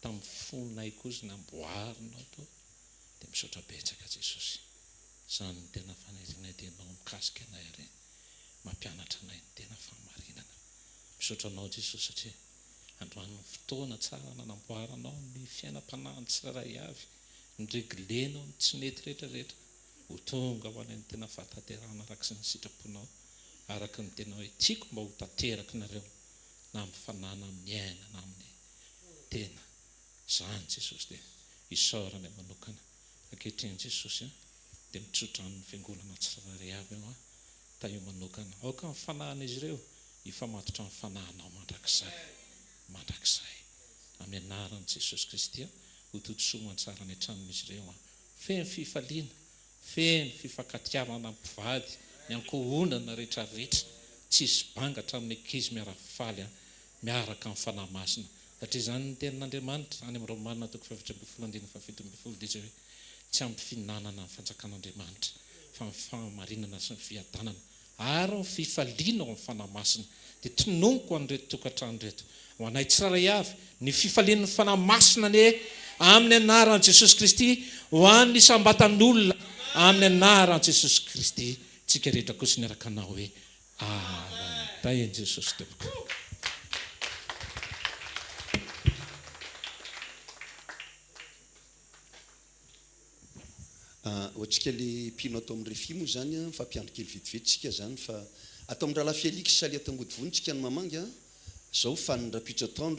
tamin'ny fonay koa izay namboarinao tao. Dia misaotra betsaka Jesosy. Izany no tena fanirianay dia Ianao mikasika anay ary mampianatra anay ny tena fahamarinana. Misaotra Anao Jesosy satria androany no fotoana tsara nanamboaranao ny fiainam-panahin'ny tsirairay avy, nireglenao ny tsy nety rehetra rehetra ho tonga ho any amin'ny tena fahatanterahana araka ny sitraponao, araka ny tena hoe tiako mba ho tanteraka nareo na amin'ny fanahy na amin'ny aina na amin'ny tena. Izany Jesosy dia isaorana manokana. Ankehitriny Jesosy a, dia mitsodrano ny fiangonana tsirairay avy aho a, tahio manokana. Aoka ny fanahin'izy ireo hifamatotra amin'ny fanahinao mandrakizay, mandrakizay. Amin'ny anaran'i Jesosy Kristy a, ho tody soa aman-tsara any an-tranon'izy ireo a. Feno fifaliana, feno fifankatiavana mpivady, ny ankohonana rehetrarehetra, tsisy banga hatramin'ny ankizy miara-faly a, miaraka amin'ny Fanahy Masina. Satria izany ny tenin'Andriamanitra, any amin'ny Romana toko faha-14 andininy faha-17 dia izay hoe, Tsy amin'ny fihinanana ny fanjakan'Andriamanitra, fa amin'ny fahamarinana sy ny fiadanana ary ny fifaliana ao amin'ny Fanahy Masina. Dia tononiko an'ireto tokantrano ireto, ho anay tsirairay avy, ny fifalian'ny Fanahy Masina anie, amin'ny anaran'i Jesosy Kristy, ho an'ny isam-batan'olona, amin'ny anaran'i Jesosy Kristy. Tsika rehetra kosa niaraka hanao hoe, Amen. Tahian'i Jesosy tompoko. Ho antsika le mpino ato amin'ny Refi moa izany an, mifampiandry kely vetivety tsika izany fa ato amin'ny Rahalahy Felix le ato Ambodivony tsika no mamangy an, zao fa ny rahampitso atoandro.